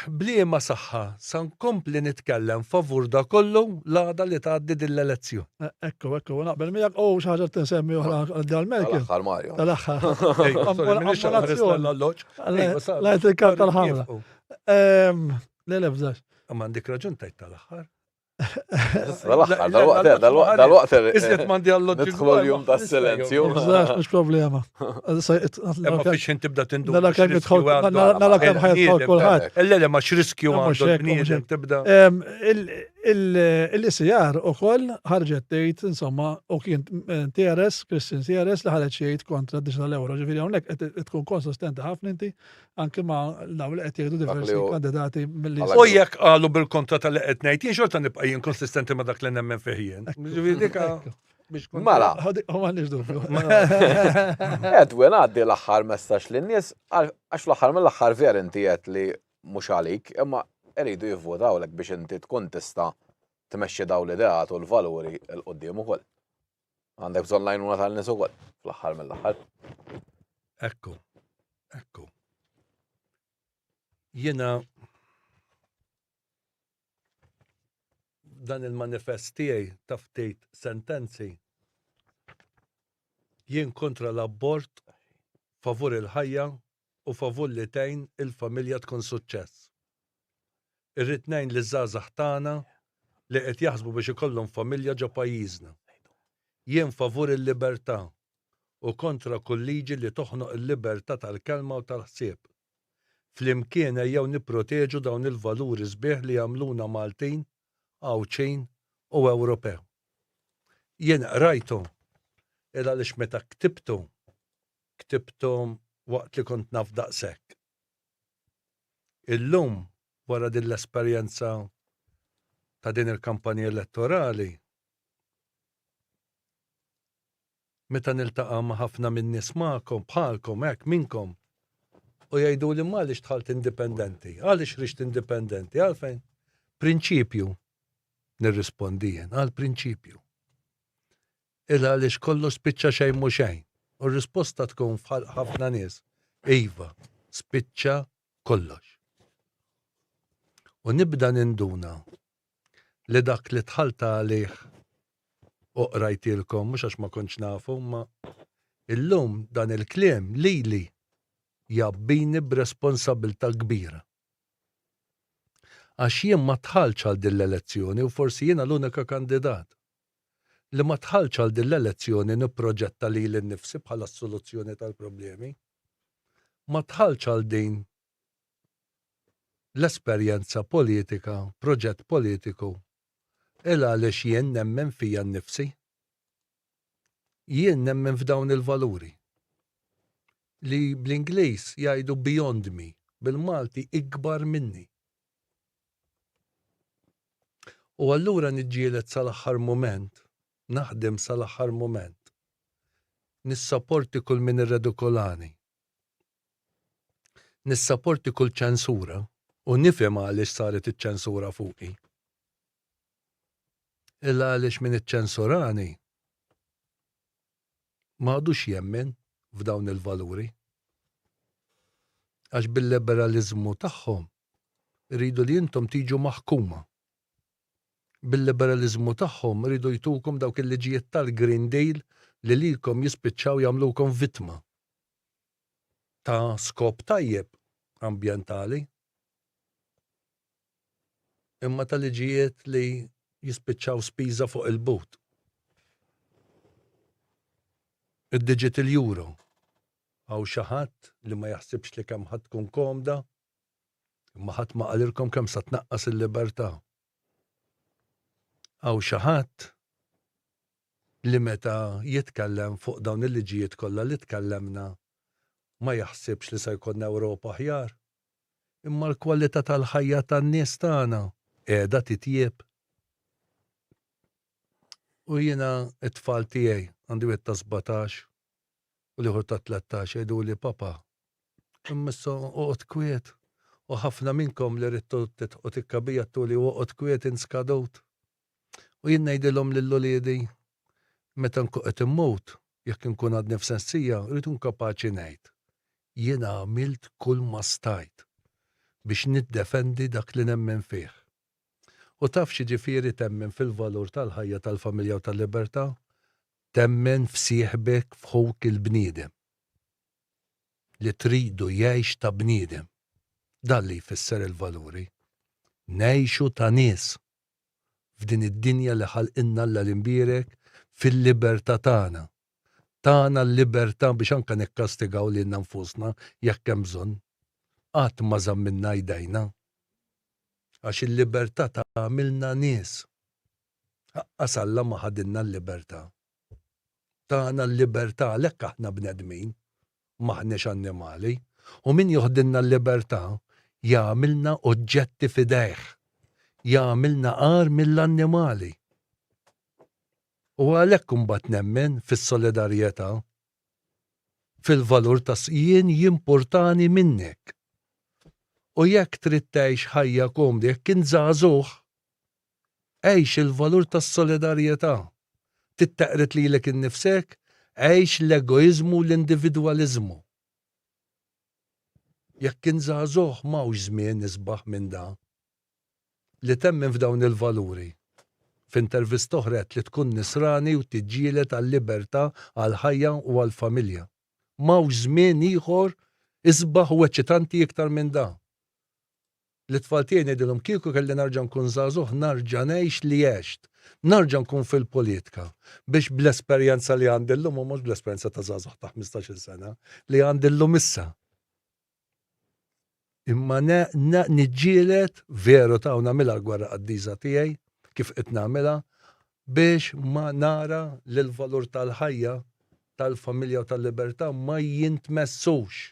b'liema saħħa sa nkompli nitkellem favur da kollu l-għada li tgħaddi din l-elezzjoni. Ekku, ekku, naqbel miegħek u xi ħaġa tinsemmi oħra dal-Merkel. Tal-aħħar Mario. Tal-aħħar. Sorry, Lajt il-karta l-ħamra. Le, le, bżax. Ma għandek raġun tajt tal-aħħar. Dal-aħħar, dal-waqt, dal-waqt, dal-waqt. Iżjed mandi għall Nidħlu l-jum ta' silenzju. Bżax, mhux problema. Imma fiex inti tibda tindu. Nara kemm jidħol, nara kemm ħajidħol kulħadd. Le, le, ma x'riskju għandu l-bniedem tibda. Il-ICR ukoll ħarġet tgħid insomma u kien TRS, Christian TRS li ħareġ jgħid kontra digital euro. Ġifieri hawnhekk qed tkun konsistenti ħafna inti anke ma' dawn li qed jgħidu diversi kandidati mill U jekk qalu bil-kontra tal-li qed ngħid, jien xorta nibqa' jien konsistenti ma' dak li nemmen fih jien. Ġifieri dika biex Mela. U m'għandniex dubju. Edwin għaddi l-aħħar messaġġ lin-nies għax fl-aħħar mill-aħħar ver inti qed li mhux għalik, imma iridu jivvotawlek biex inti tkun tista' tmexxi dawn l-ideat u l-valuri 'l quddiem ukoll. Għandek bżonn l-għajnuna tan-nies ukoll, fl-aħħar mill-aħħar. Ekku, ekku. Jiena dan il-manifest tiegħi ta' ftit sentenzi jien kontra l-abort favur il-ħajja u favur li tgħin il-familja tkun suċċess. Irrid ngħin liż-żgħażagħ tagħna li qed jaħsbu biex ikollhom familja ġo pajjiżna. Jien favur il-libertà u kontra kull liġi li toħnoq il-libertà tal-kelma u tal-ħsieb. Flimkien ejjew nipproteġu dawn il-valuri sbieħ li jagħmluna Maltin. Għawdxin u Ewropew. Jien qrajtu il għaliex meta ktibtu, ktibtu waqt li kont naf daqshekk. Illum, wara din l-esperjenza ta' din il-kampanja elettorali, meta niltaqa' ma' ħafna min-nies magħkom, bħalkom, hekk, minnkom, u jgħiduli imma għaliex dħalt indipendenti? Għaliex ħriġt indipendenti? Għalfejn? Prinċipju, nirrispondi jien, għal prinċipju. Il għaliex kollox spiċċa xejn mhu xejn. U r-risposta tkun f'ħalq ħafna nies, iva, spiċċa kollox. U nibda ninduna li dak li dħalt għalih u qrajtilkom mhux għax ma kontx nafu imma illum dan il-kliem lili jgħabbini b'responsabilità kbira. Għax jien ma dħaltx għal din l-elezzjoni u forsi jiena l-unika kandidat li ma dħaltx għal din l-elezzjoni nipproġetta lili nnifsi bħala s-soluzzjoni tal-problemi. Ma dħaltx għal din l-esperjenza politika, proġett politiku, il għaliex jien nemmen fija nnifsi. Jien nemmen f'dawn il-valuri li bl-Ingliż jgħidu beyond me, bil-Malti ikbar minni. U allura niġġieled sal-aħħar mument, naħdem sal-aħħar mument. Nissaporti kull min irredikolani. Nissaporti kull ċensura u nifhem għaliex saret iċ-ċensura fuqi. Illa għaliex min iċċensurani ma għadux jemmen f'dawn il-valuri. Għax bil-liberaliżmu tagħhom iridu li intom tiġu maħkuma. Bil-liberaliżmu tagħhom iridu jtukom dawk il-liġijiet tal-Green Deal li lilkom jispiċċaw jagħmlukom vittma. Ta' skop tajjeb ambjentali, imma ta' liġijiet li jispiċċaw spiża fuq il-but. Id-digital euro. Hawn xi ħadd li ma jaħsibx li kemm ħa tkun komda, imma ħadd ma qalilkom kemm sa tnaqqas il-libertà. Hawn xi ħadd li meta jitkellem fuq dawn il-liġijiet kollha li tkellemna ma jaħsibx li se jkollna Ewropa aħjar. Imma l-kwalità tal-ħajja tan-nies tagħna qiegħda titjieb. U jiena t-tfal tiegħi, għandi wieħed ta' 17 u l-ieħor ta' 13 jgħiduli papa, imma issa oqgħod kwiet. U ħafna minnkom li ridtu tidħqu tikka bija għedtuli oqgħod kwiet int skadut. U jien ngħidilhom lil uliedi, meta nkun qed immut, jekk inkun għadni f'sensija, rrid nkun kapaċi ngħid, jien għamilt kull ma stajt biex niddefendi dak li nemmen fih. U taf x'jiġifieri temmen fil-valur tal-ħajja, tal-familja u tal-libertà? Temmen f'sieħbek, f'ħuk il-bniedem. Li tridu jgħix ta' bniedem. Dan li jfisser il-valuri. Ngħixu ta' nies. f'din id-dinja li ħalqilna Alla l-Imbierek fil-libertà tagħna. Tana l-libertà biex anke nikkastigaw lilna nfusna jekk hemm bżonn. Qatt ma żammilna jdejna. Għax il-libertà tagħmilna nies. Aqqas Alla ma ħadilna l-libertà. Tana l-libertà għalhekk aħna bnedmin, m'aħniex annimali. U min joħdilna l-libertà jagħmilna oġġetti f'idejh. Jagħmilna agħar mill-annimali. U għalhekk imbagħad nemmen fis-solidarjetà, fil-valur ta' jien jimpurtani minnek. U jekk trid tgħix ħajja komda, jekk int żagħżugħ, Għix il-valur tas-solidarjetà. Trid teqred lilek innifsek? Għix l-egoiżmu u l-individwaliżmu. Jekk int żagħżugħ m'hawnx żmien isbaħ minn da. Li temmen f'dawn il-valuri. F'intervista oħra għedt li tkun nisrani u tiġġieled għal-libertà, għall-ħajja u għall-familja. M'hawnx żmien ieħor isbaħ u eċitanti iktar minn da. Lit-tfal tiegħi ngħidilhom kieku kelli narġa' nkun żagħżugħ narġa' ngħix li għext. Narġa' nkun fil-politika biex bl-esperjenza li għandi llum u mhux bl-esperjenza ta' żagħżugħ ta' 15-il sena li għandi llum issa. Imma niġġieled veru ta' u nagħmilha l-gwerra qaddisa tiegħi. kif qed nagħmilha biex ma nara li l-valur tal-ħajja, tal-familja u tal-libertà ma jintmessux.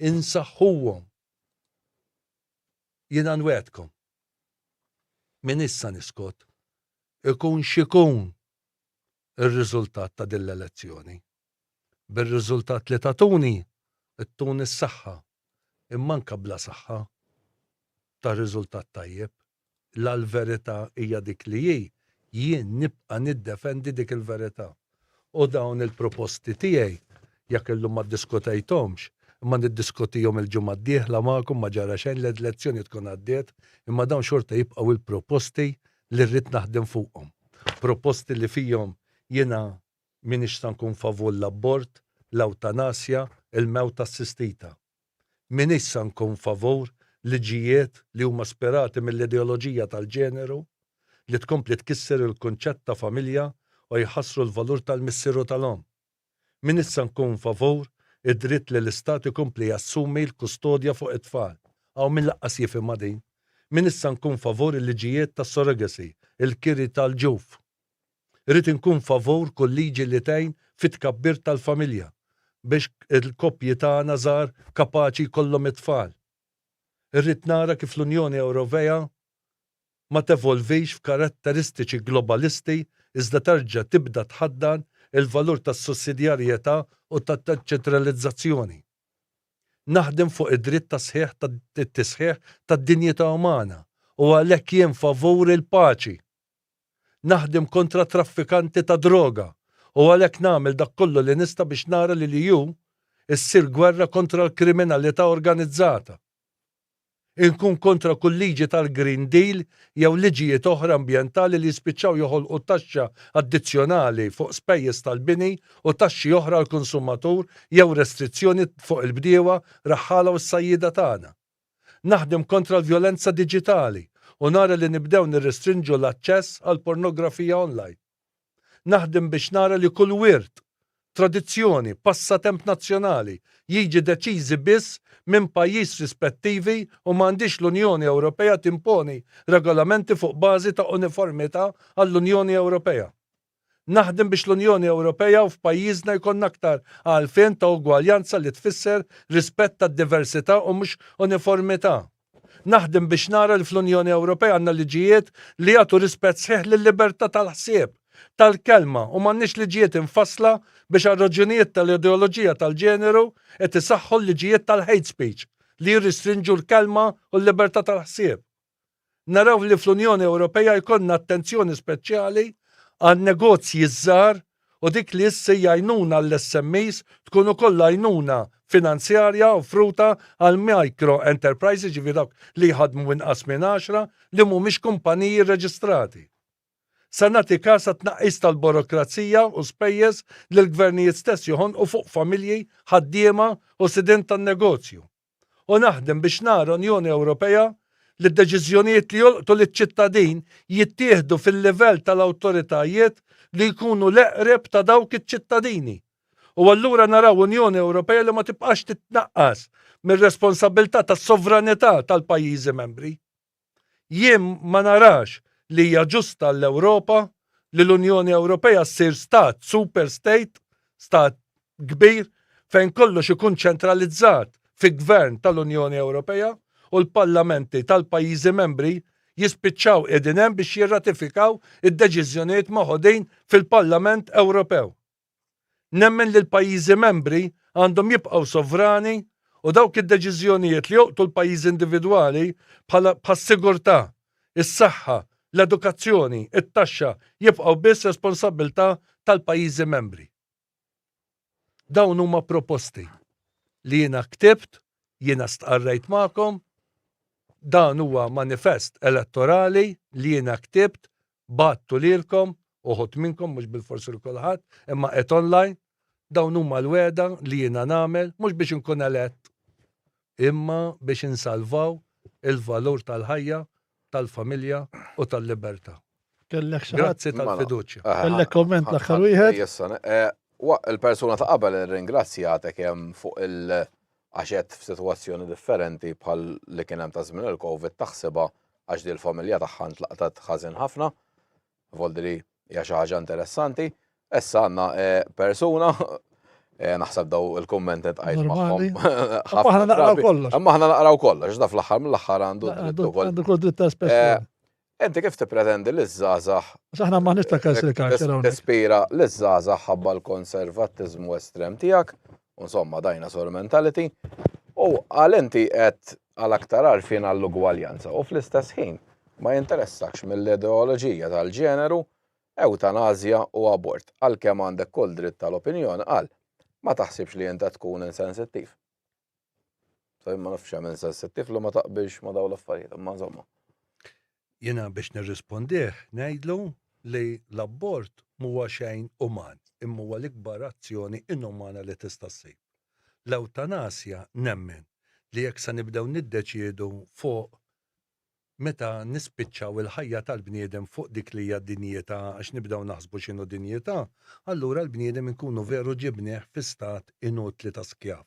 Insaħħuhom. Jiena nwegħdkom. Minn issa niskot. Ikun x'ikun ir-riżultat ta' din l-elezzjoni. Bir-riżultat li tagħtuni, ttuni s-saħħa, imma anke bla saħħa ta' riżultat tajjeb. La l-verità hija dik li hi, jien nibqa' niddefendi dik il-verità. U dawn il-proposti tiegħi, jekk illum ma ddiskutejthomx, imma niddiskutihom il-ġimgħa d-dieħla magħkom ma ġara xejn, l-elezzjoni tkun għaddiet, imma dawn xorta jibqgħu il-proposti li rrid naħdem fuqhom. Proposti li fihom jiena m'iniex sa nkun favur l-abort, l-ewtanasja, il-mewt assistita. M'iniex sa nkun favur liġijiet li huma spirati mill-ideoloġija tal-ġeneru li tkompli tkisser il-kunċett ta' familja u jħassru l-valur tal-missier u tal-omm. M'iniex sa nkun favur id-dritt li l-Istat ikompli jassumi l-kustodja fuq it-tfal. Hawn min laqqas jifhimha din. M'iniex sa nkun favur il-liġijiet tas-surrogacy, il-kiri tal-ġuf. Irrid inkun favur kull liġi li tgħin fit-tkabbir tal-familja biex il-koppji tagħna żgħar kapaċi jkollhom it-tfal. Irrid nara kif l-Unjoni Ewroveja ma tevolvix f'karatteristiċi globalisti iżda terġa' tibda tħaddan il-valur tas-sussidjarjetà u tad-deċentralizzazzjoni. Naħdem fuq id-dritt tas-sħiħ tat-tisħiħ tad-dinjità umana u għalhekk jien favur il-paċi. Naħdem kontra traffikanti ta' droga u għalhekk nagħmel dak kollu li nista' biex nara li l-EU ssir gwerra kontra l-kriminalità organizzata. Inkun kontra kull liġi tal-Green Deal jew liġijiet oħra ambjentali li jispiċċaw joħolqu taxxa addizzjonali fuq spejjeż tal-bini u taxxi oħra għall-konsumatur jew restrizzjoni fuq il-bdiewa, raħħala u s-sajjieda tagħna. Naħdem kontra l-vjolenza diġitali u nara li nibdew nirrestrinġu l-aċċess għall-pornografija online. Naħdem biex nara li kull wirt, tradizzjoni, passatemp nazzjonali jiġi deċiżi biss minn pajjiż rispettivi u m'għandhiex l-Unjoni Ewropea timponi regolamenti fuq bażi ta' uniformità għall-Unjoni Ewropea. Naħdem biex l-Unjoni Ewropea u f'pajjiżna jkollna aktar għarfien ta' ugwaljanza li tfisser rispett tad-diversità u mhux uniformità. Naħdem biex nara li fl-Unjoni Ewropea għandna liġijiet li jagħtu rispett sħiħ lil-libertà tal-ħsieb, tal-kelma u m'għandniex liġijiet imfassla biex għal raġunijiet tal-ideoloġija tal-ġeneru qed isaħħu l-liġijiet tal-hate speech li jirristrinġu l-kelma u l-libertà tal-ħsieb. Naraw li fl-Unjoni Ewropea jkollna attenzjoni speċjali għan-negozji ż-żgħar u dik li issa hija għajnuna għall-SMEs tkun ukoll għajnuna finanzjarja offruta għall-micro enterprises, jiġifieri dawk li jħaddmu inqas minn għaxra, li mhumiex kumpaniji rreġistrati. Se nagħti każ għat-tnaqqis tal-burokrazija u spejjeż li l-gvernijiet stess joħonqu fuq familji, ħaddiema u sidien tan-negozju. u naħdem biex nara Unjoni Ewropea li d-deċiżjonijiet li jolqtu liċ-ċittadin jittieħdu fil-livell tal-awtoritajiet li jkunu l-eqreb ta' dawk iċ-ċittadini. U allura naraw Unjoni Ewropea li ma tibqax titnaqqas mir-responsabbiltà tas-sovranità tal-pajjiżi membri. Jien ma narax li hija ġusta għall-Ewropa li l-Unjoni Ewropea ssir stat, super state, stat kbir, fejn kollox ikun ċentralizzat fi gvern tal-Unjoni Ewropea u l-parlamenti tal-pajjiżi membri jispiċċaw qegħdin hemm biex jirratifikaw id-deċiżjonijiet meħudin fil-Parlament Ewropew. Nemmen li l-pajjiżi membri għandhom jibqgħu sovrani u dawk id-deċiżjonijiet li jolqtu l-pajjiżi individwali bħala bħas-sigurtà, is-saħħa, l-edukazzjoni, it-taxxa jibqgħu biss responsabbiltà tal-pajjiżi membri. Dawn huma proposti li jiena ktibt, jiena stqarrejt magħkom, dan huwa manifest elettorali li jiena ktibt Bgħattu lilkom, uħud minnkom, mhux bilfors lil kulħadd, imma qed online, dawn huma l-wegħda li jiena nagħmel, mhux biex inkun elett, imma biex insalvaw il-valur tal-ħajja, tal-familja u tal-libertà. Kellek xi ħadd? Grazzi tal-fiduċja. Kellek komment l-aħħar wieħed? Eh, il-persuna ta' qabel irringrazzjatek hemm fuq il- għax qed f'sitwazzjoni differenti bħal li kien hemm ta' żmien il-Covid taħsibha għax di l-familja tagħha ntlaqtet ħażin ħafna. Voldiri hija xi ħaġa interessanti. Issa għandna eh, persuna eh, naħseb daw il-kummenti tqajt magħhom. Aħna naqraw kollox. Imma aħna naqraw kollox, da fl-aħħar mill-aħħar għandu dritt ukoll. Għandu kull dritt ta' espressjoni. Eh, inti kif tippretendi li żgħażagħ Aħna m'aħniex ta' cancel culture. Tispira li żgħażagħ ħabba l-konservattiżmu estrem tiegħek, insomma dinosaur mentality, u għal inti qed għal aktar għarfien għall-ugwaljanza u fl-istess ħin ma jinteressakx mill-ideoloġija tal-ġeneru, ewtanasja u abort, għalkemm għandek kull dritt tal-opinjoni qal, ma taħsibx li inta tkun insensittiv. So ma nafx hemm insensittiv li ma taqbilx ma dawn l-affarijiet, imma insomma. Jiena biex nirrispondih ngħidlu li l-abort m'huwa xejn uman, imma huwa l-ikbar azzjoni inumana li tista' ssib. L-ewtanasja nemmen li jekk se nibdew niddeċiedu fuq meta nispiċċaw il-ħajja tal-bniedem fuq dik li hija dinjità għax nibdew naħsbu x'inhu dinjità, allura l-bniedem inkunu veru ġibnieh fi stat inutli ta' skjav.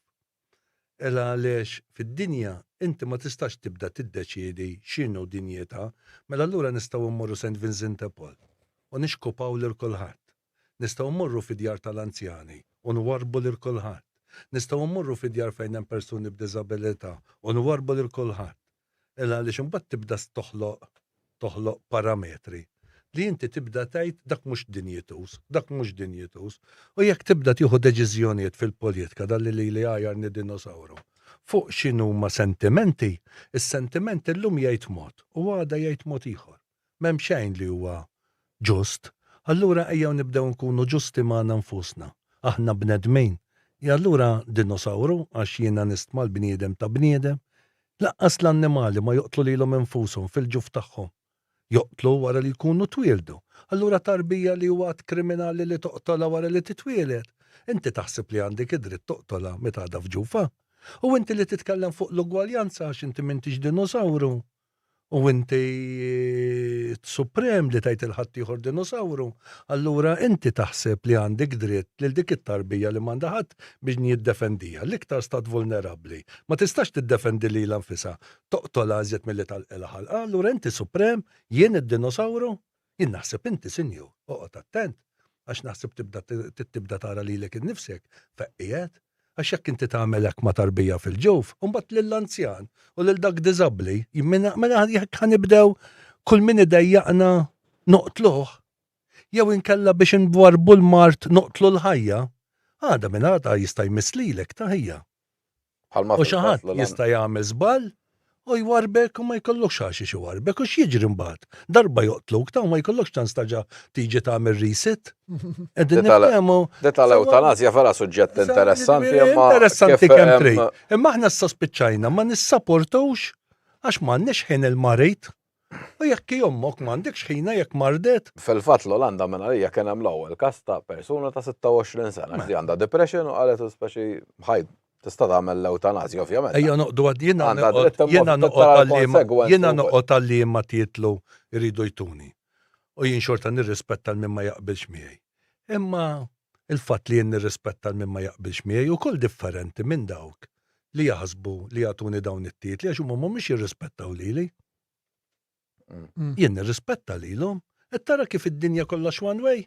Ela għaliex fid-dinja inti ma tistax tibda tiddeċiedi x'inhu dinjità, mela allura nistgħu mmorru Saint Vincent de Paul u nixkupaw lil kulħadd. Nistgħu mmorru fi djar tal-anzjani u nwarrbu lil kulħadd. Nistgħu mmorru fi djar fejn hemm persuni b'diżabilità u nwarrbu lil kulħadd. Il għaliex imbagħad tibda toħloq toħloq parametri li inti tibda tgħid dak mhux dinjituż, dak mhux dinjituż. U jekk tibda tieħu deċiżjonijiet fil-politika dan li lili għajarni dinosawru fuq x'inhuma sentimenti, is-sentiment illum jgħid mod u għada jgħid mod ieħor. M'hemm xejn li huwa ġust. Allura ejjew nibdew nkunu ġusti magħna nfusna. Aħna bnedmin. Allura dinosawru għax jiena nistma l-bniedem ta' bniedem? Lanqas l-annimali ma joqtlu lilhom infushom fil-ġuf tagħhom. Joqtlu wara li jkunu twieldu. Allura tarbija li huwa att kriminali li toqtolha wara li titwieled, inti taħseb li għandek id-dritt toqtolha meta għadha f'ġufha? U inti li titkellem fuq l-ugwaljanza għax inti m'intix dinosawru? U inti suprem li tgħid il ħaddieħor dinosawru, allura inti taħseb li għandek dritt lil dik it-tarbija li m'għandha ħadd biex jiddefendiha, l-iktar stat vulnerabbli. Ma tistax tiddefendi lilha nfisha, toqtolha iżjed milli tagħlqilha ħalqha, allura inti suprem, jien id-dinosawru? Jien naħseb inti sinjur, oqgħod attent, għax naħseb tibda tibda tara lilek innifsek fejn qiegħed. Għax jekk inti tagħmel hekk ma' tarbija fil-ġuf, u mbagħad lill-anzjan u lil dak diżabbli, mela jekk ħa nibdew kull min idejjaqna noqtluh, jew inkella biex inwarrbu l-mard noqtlu l-ħajja, għada minn għada jista' jmiss lilek ta' ħija. U xi ħadd jista' jagħmel żball u jwarbek u ma jkollokx għax iwarbek u x'jiġri mbagħad. Darba joqtluk ta' u ma jkollokx ċans tarġa' tiġi tagħmel reset. Qegħdin niftehmu. Di tal-ewtanasja vera suġġett interessanti imma. Interessanti kemm trid. Imma aħna issa spiċċajna ma nissaportux għax m'għandniex ħin il-marid. U jekk hi ommok m'għandekx ħina jekk mardet? Fil-fatt l-Olanda minn għalija kien hemm l-ewwel każ ta' persuna ta' 26 sena li għandha depression u qalet speċi ħaj tista' tagħmel l-ewtanasja ovvjament. Ejja noqdu għad jiena jiena noqgħod jiena noqgħod għal liema titlu jridu jtuni. U jien xorta nirrispetta l min ma jaqbilx miegħi. Imma il-fatt li jien nirrispetta l min ma jaqbilx miegħi ukoll differenti minn dawk li jaħsbu li jagħtuni dawn it-titli għax huma mhumiex jirrispettaw lili. Mm. Jien nirrispetta lilhom. Qed tara kif id-dinja kollox one way?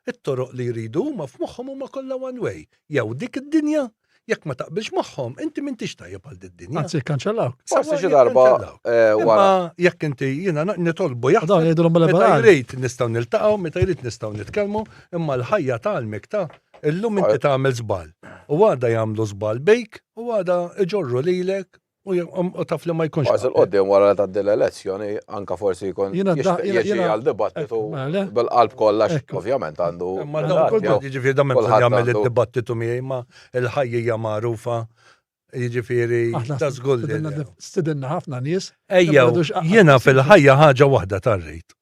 It-toroq li jridu huma f'moħħhom huma kollha one way. Jew dik id-dinja, jekk ma taqbilx magħhom, inti m'intix tajjeb għal did-dinja. Anzi, kanċellawk. Forsi xi darba eh, wara. Jekk inti jiena nitolbu jaħdem. Dawn jgħidulhom mela jrid nistgħu niltaqgħu, meta jrid nistgħu nitkellmu, imma l-ħajja tgħallmek ta' illum inti tagħmel żball. U għada jagħmlu żball bejk u għada iġorru lilek U taf li ma jkunx. Forsi l-qoddim wara li tgħaddi l-elezzjoni anka forsi jkun jiġi għal dibattitu mela. bil-qalb kollha ovvjament għandu. Ma jiġifieri dan m'hemm jagħmel id-dibattitu miegħi ma l-ħajja hija magħrufa. Jiġifieri ta' żgur li. Stidinna ħafna nies. Ejjew, jiena fil-ħajja ħaġa waħda tarrejt.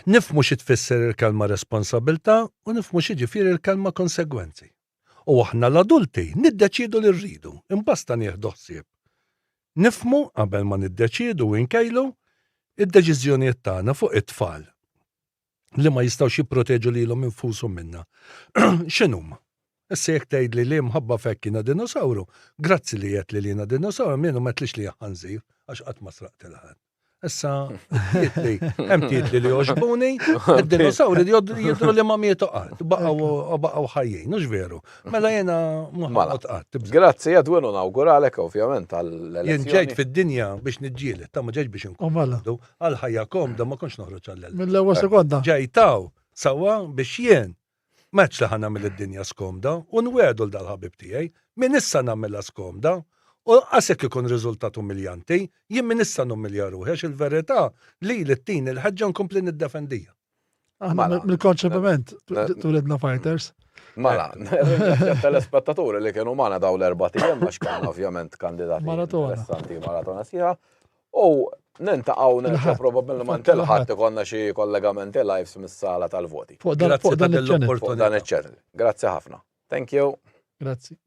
Nifhmu xi tfisser il-kelma responsabilità u nifhmu x'jiġifieri l-kelma konsegwenzi. U aħna l-adulti niddeċiedu li rridu, imbasta nieħdu ħsieb. Nifhmu qabel ma niddeċiedu u nkejlu id-deċiżjonijiet tagħna fuq it-tfal li ma jistgħux jipproteġu lilhom infushom minna. X'inhuma? Issa jekk tgħidli li mħabba f'hekk jiena dinosawru, grazzi li għedt li jiena dinosawru, jien ma għedtlix li ħanżir għax qatt ma sraqt il ħadd. Issa, titli, hemm titli li jogħġbuni, id-dinosawri jidhru li ma mietu qatt, baqgħu ħajjin, mhux veru. Mela jiena ma mela. qatt. Grazzi Edwin u nawguralek ovvjament għall-elezzjoni. Jien ġejt fid-dinja biex niġġieled, ta' ma ġejt biex inkun. Mela. Għal ħajja komda ma kontx noħroġ għall Mill-ewwel sekonda. Ġejtaw, sawa biex jien M'għedtx li ħa nagħmel id-dinja skomda u nwiegħdu 'l dal-ħabib tiegħi, minn issa nagħmilha skomda u lanqas jekk ikun riżultat umiljanti, jien minn issa numilja ruħi għax il-verità lili ttini l-ħeġġa nkompli niddefendiha. Aħna mela. mill-konċepiment twilidna fighters. Mela, nirringrazzja telespettaturi li kienu magħna daw l-erba' ijiem għax kellna ovvjament kandidati maratona. interessanti maratona sħiħa. U nintaqgħu nerġa' probabbilment il-Ħadd ikollna xi kollegamenti lives mis-sala tal-voti. Fuq dan il-channel. Grazzi ħafna. Thank you. Grazzi.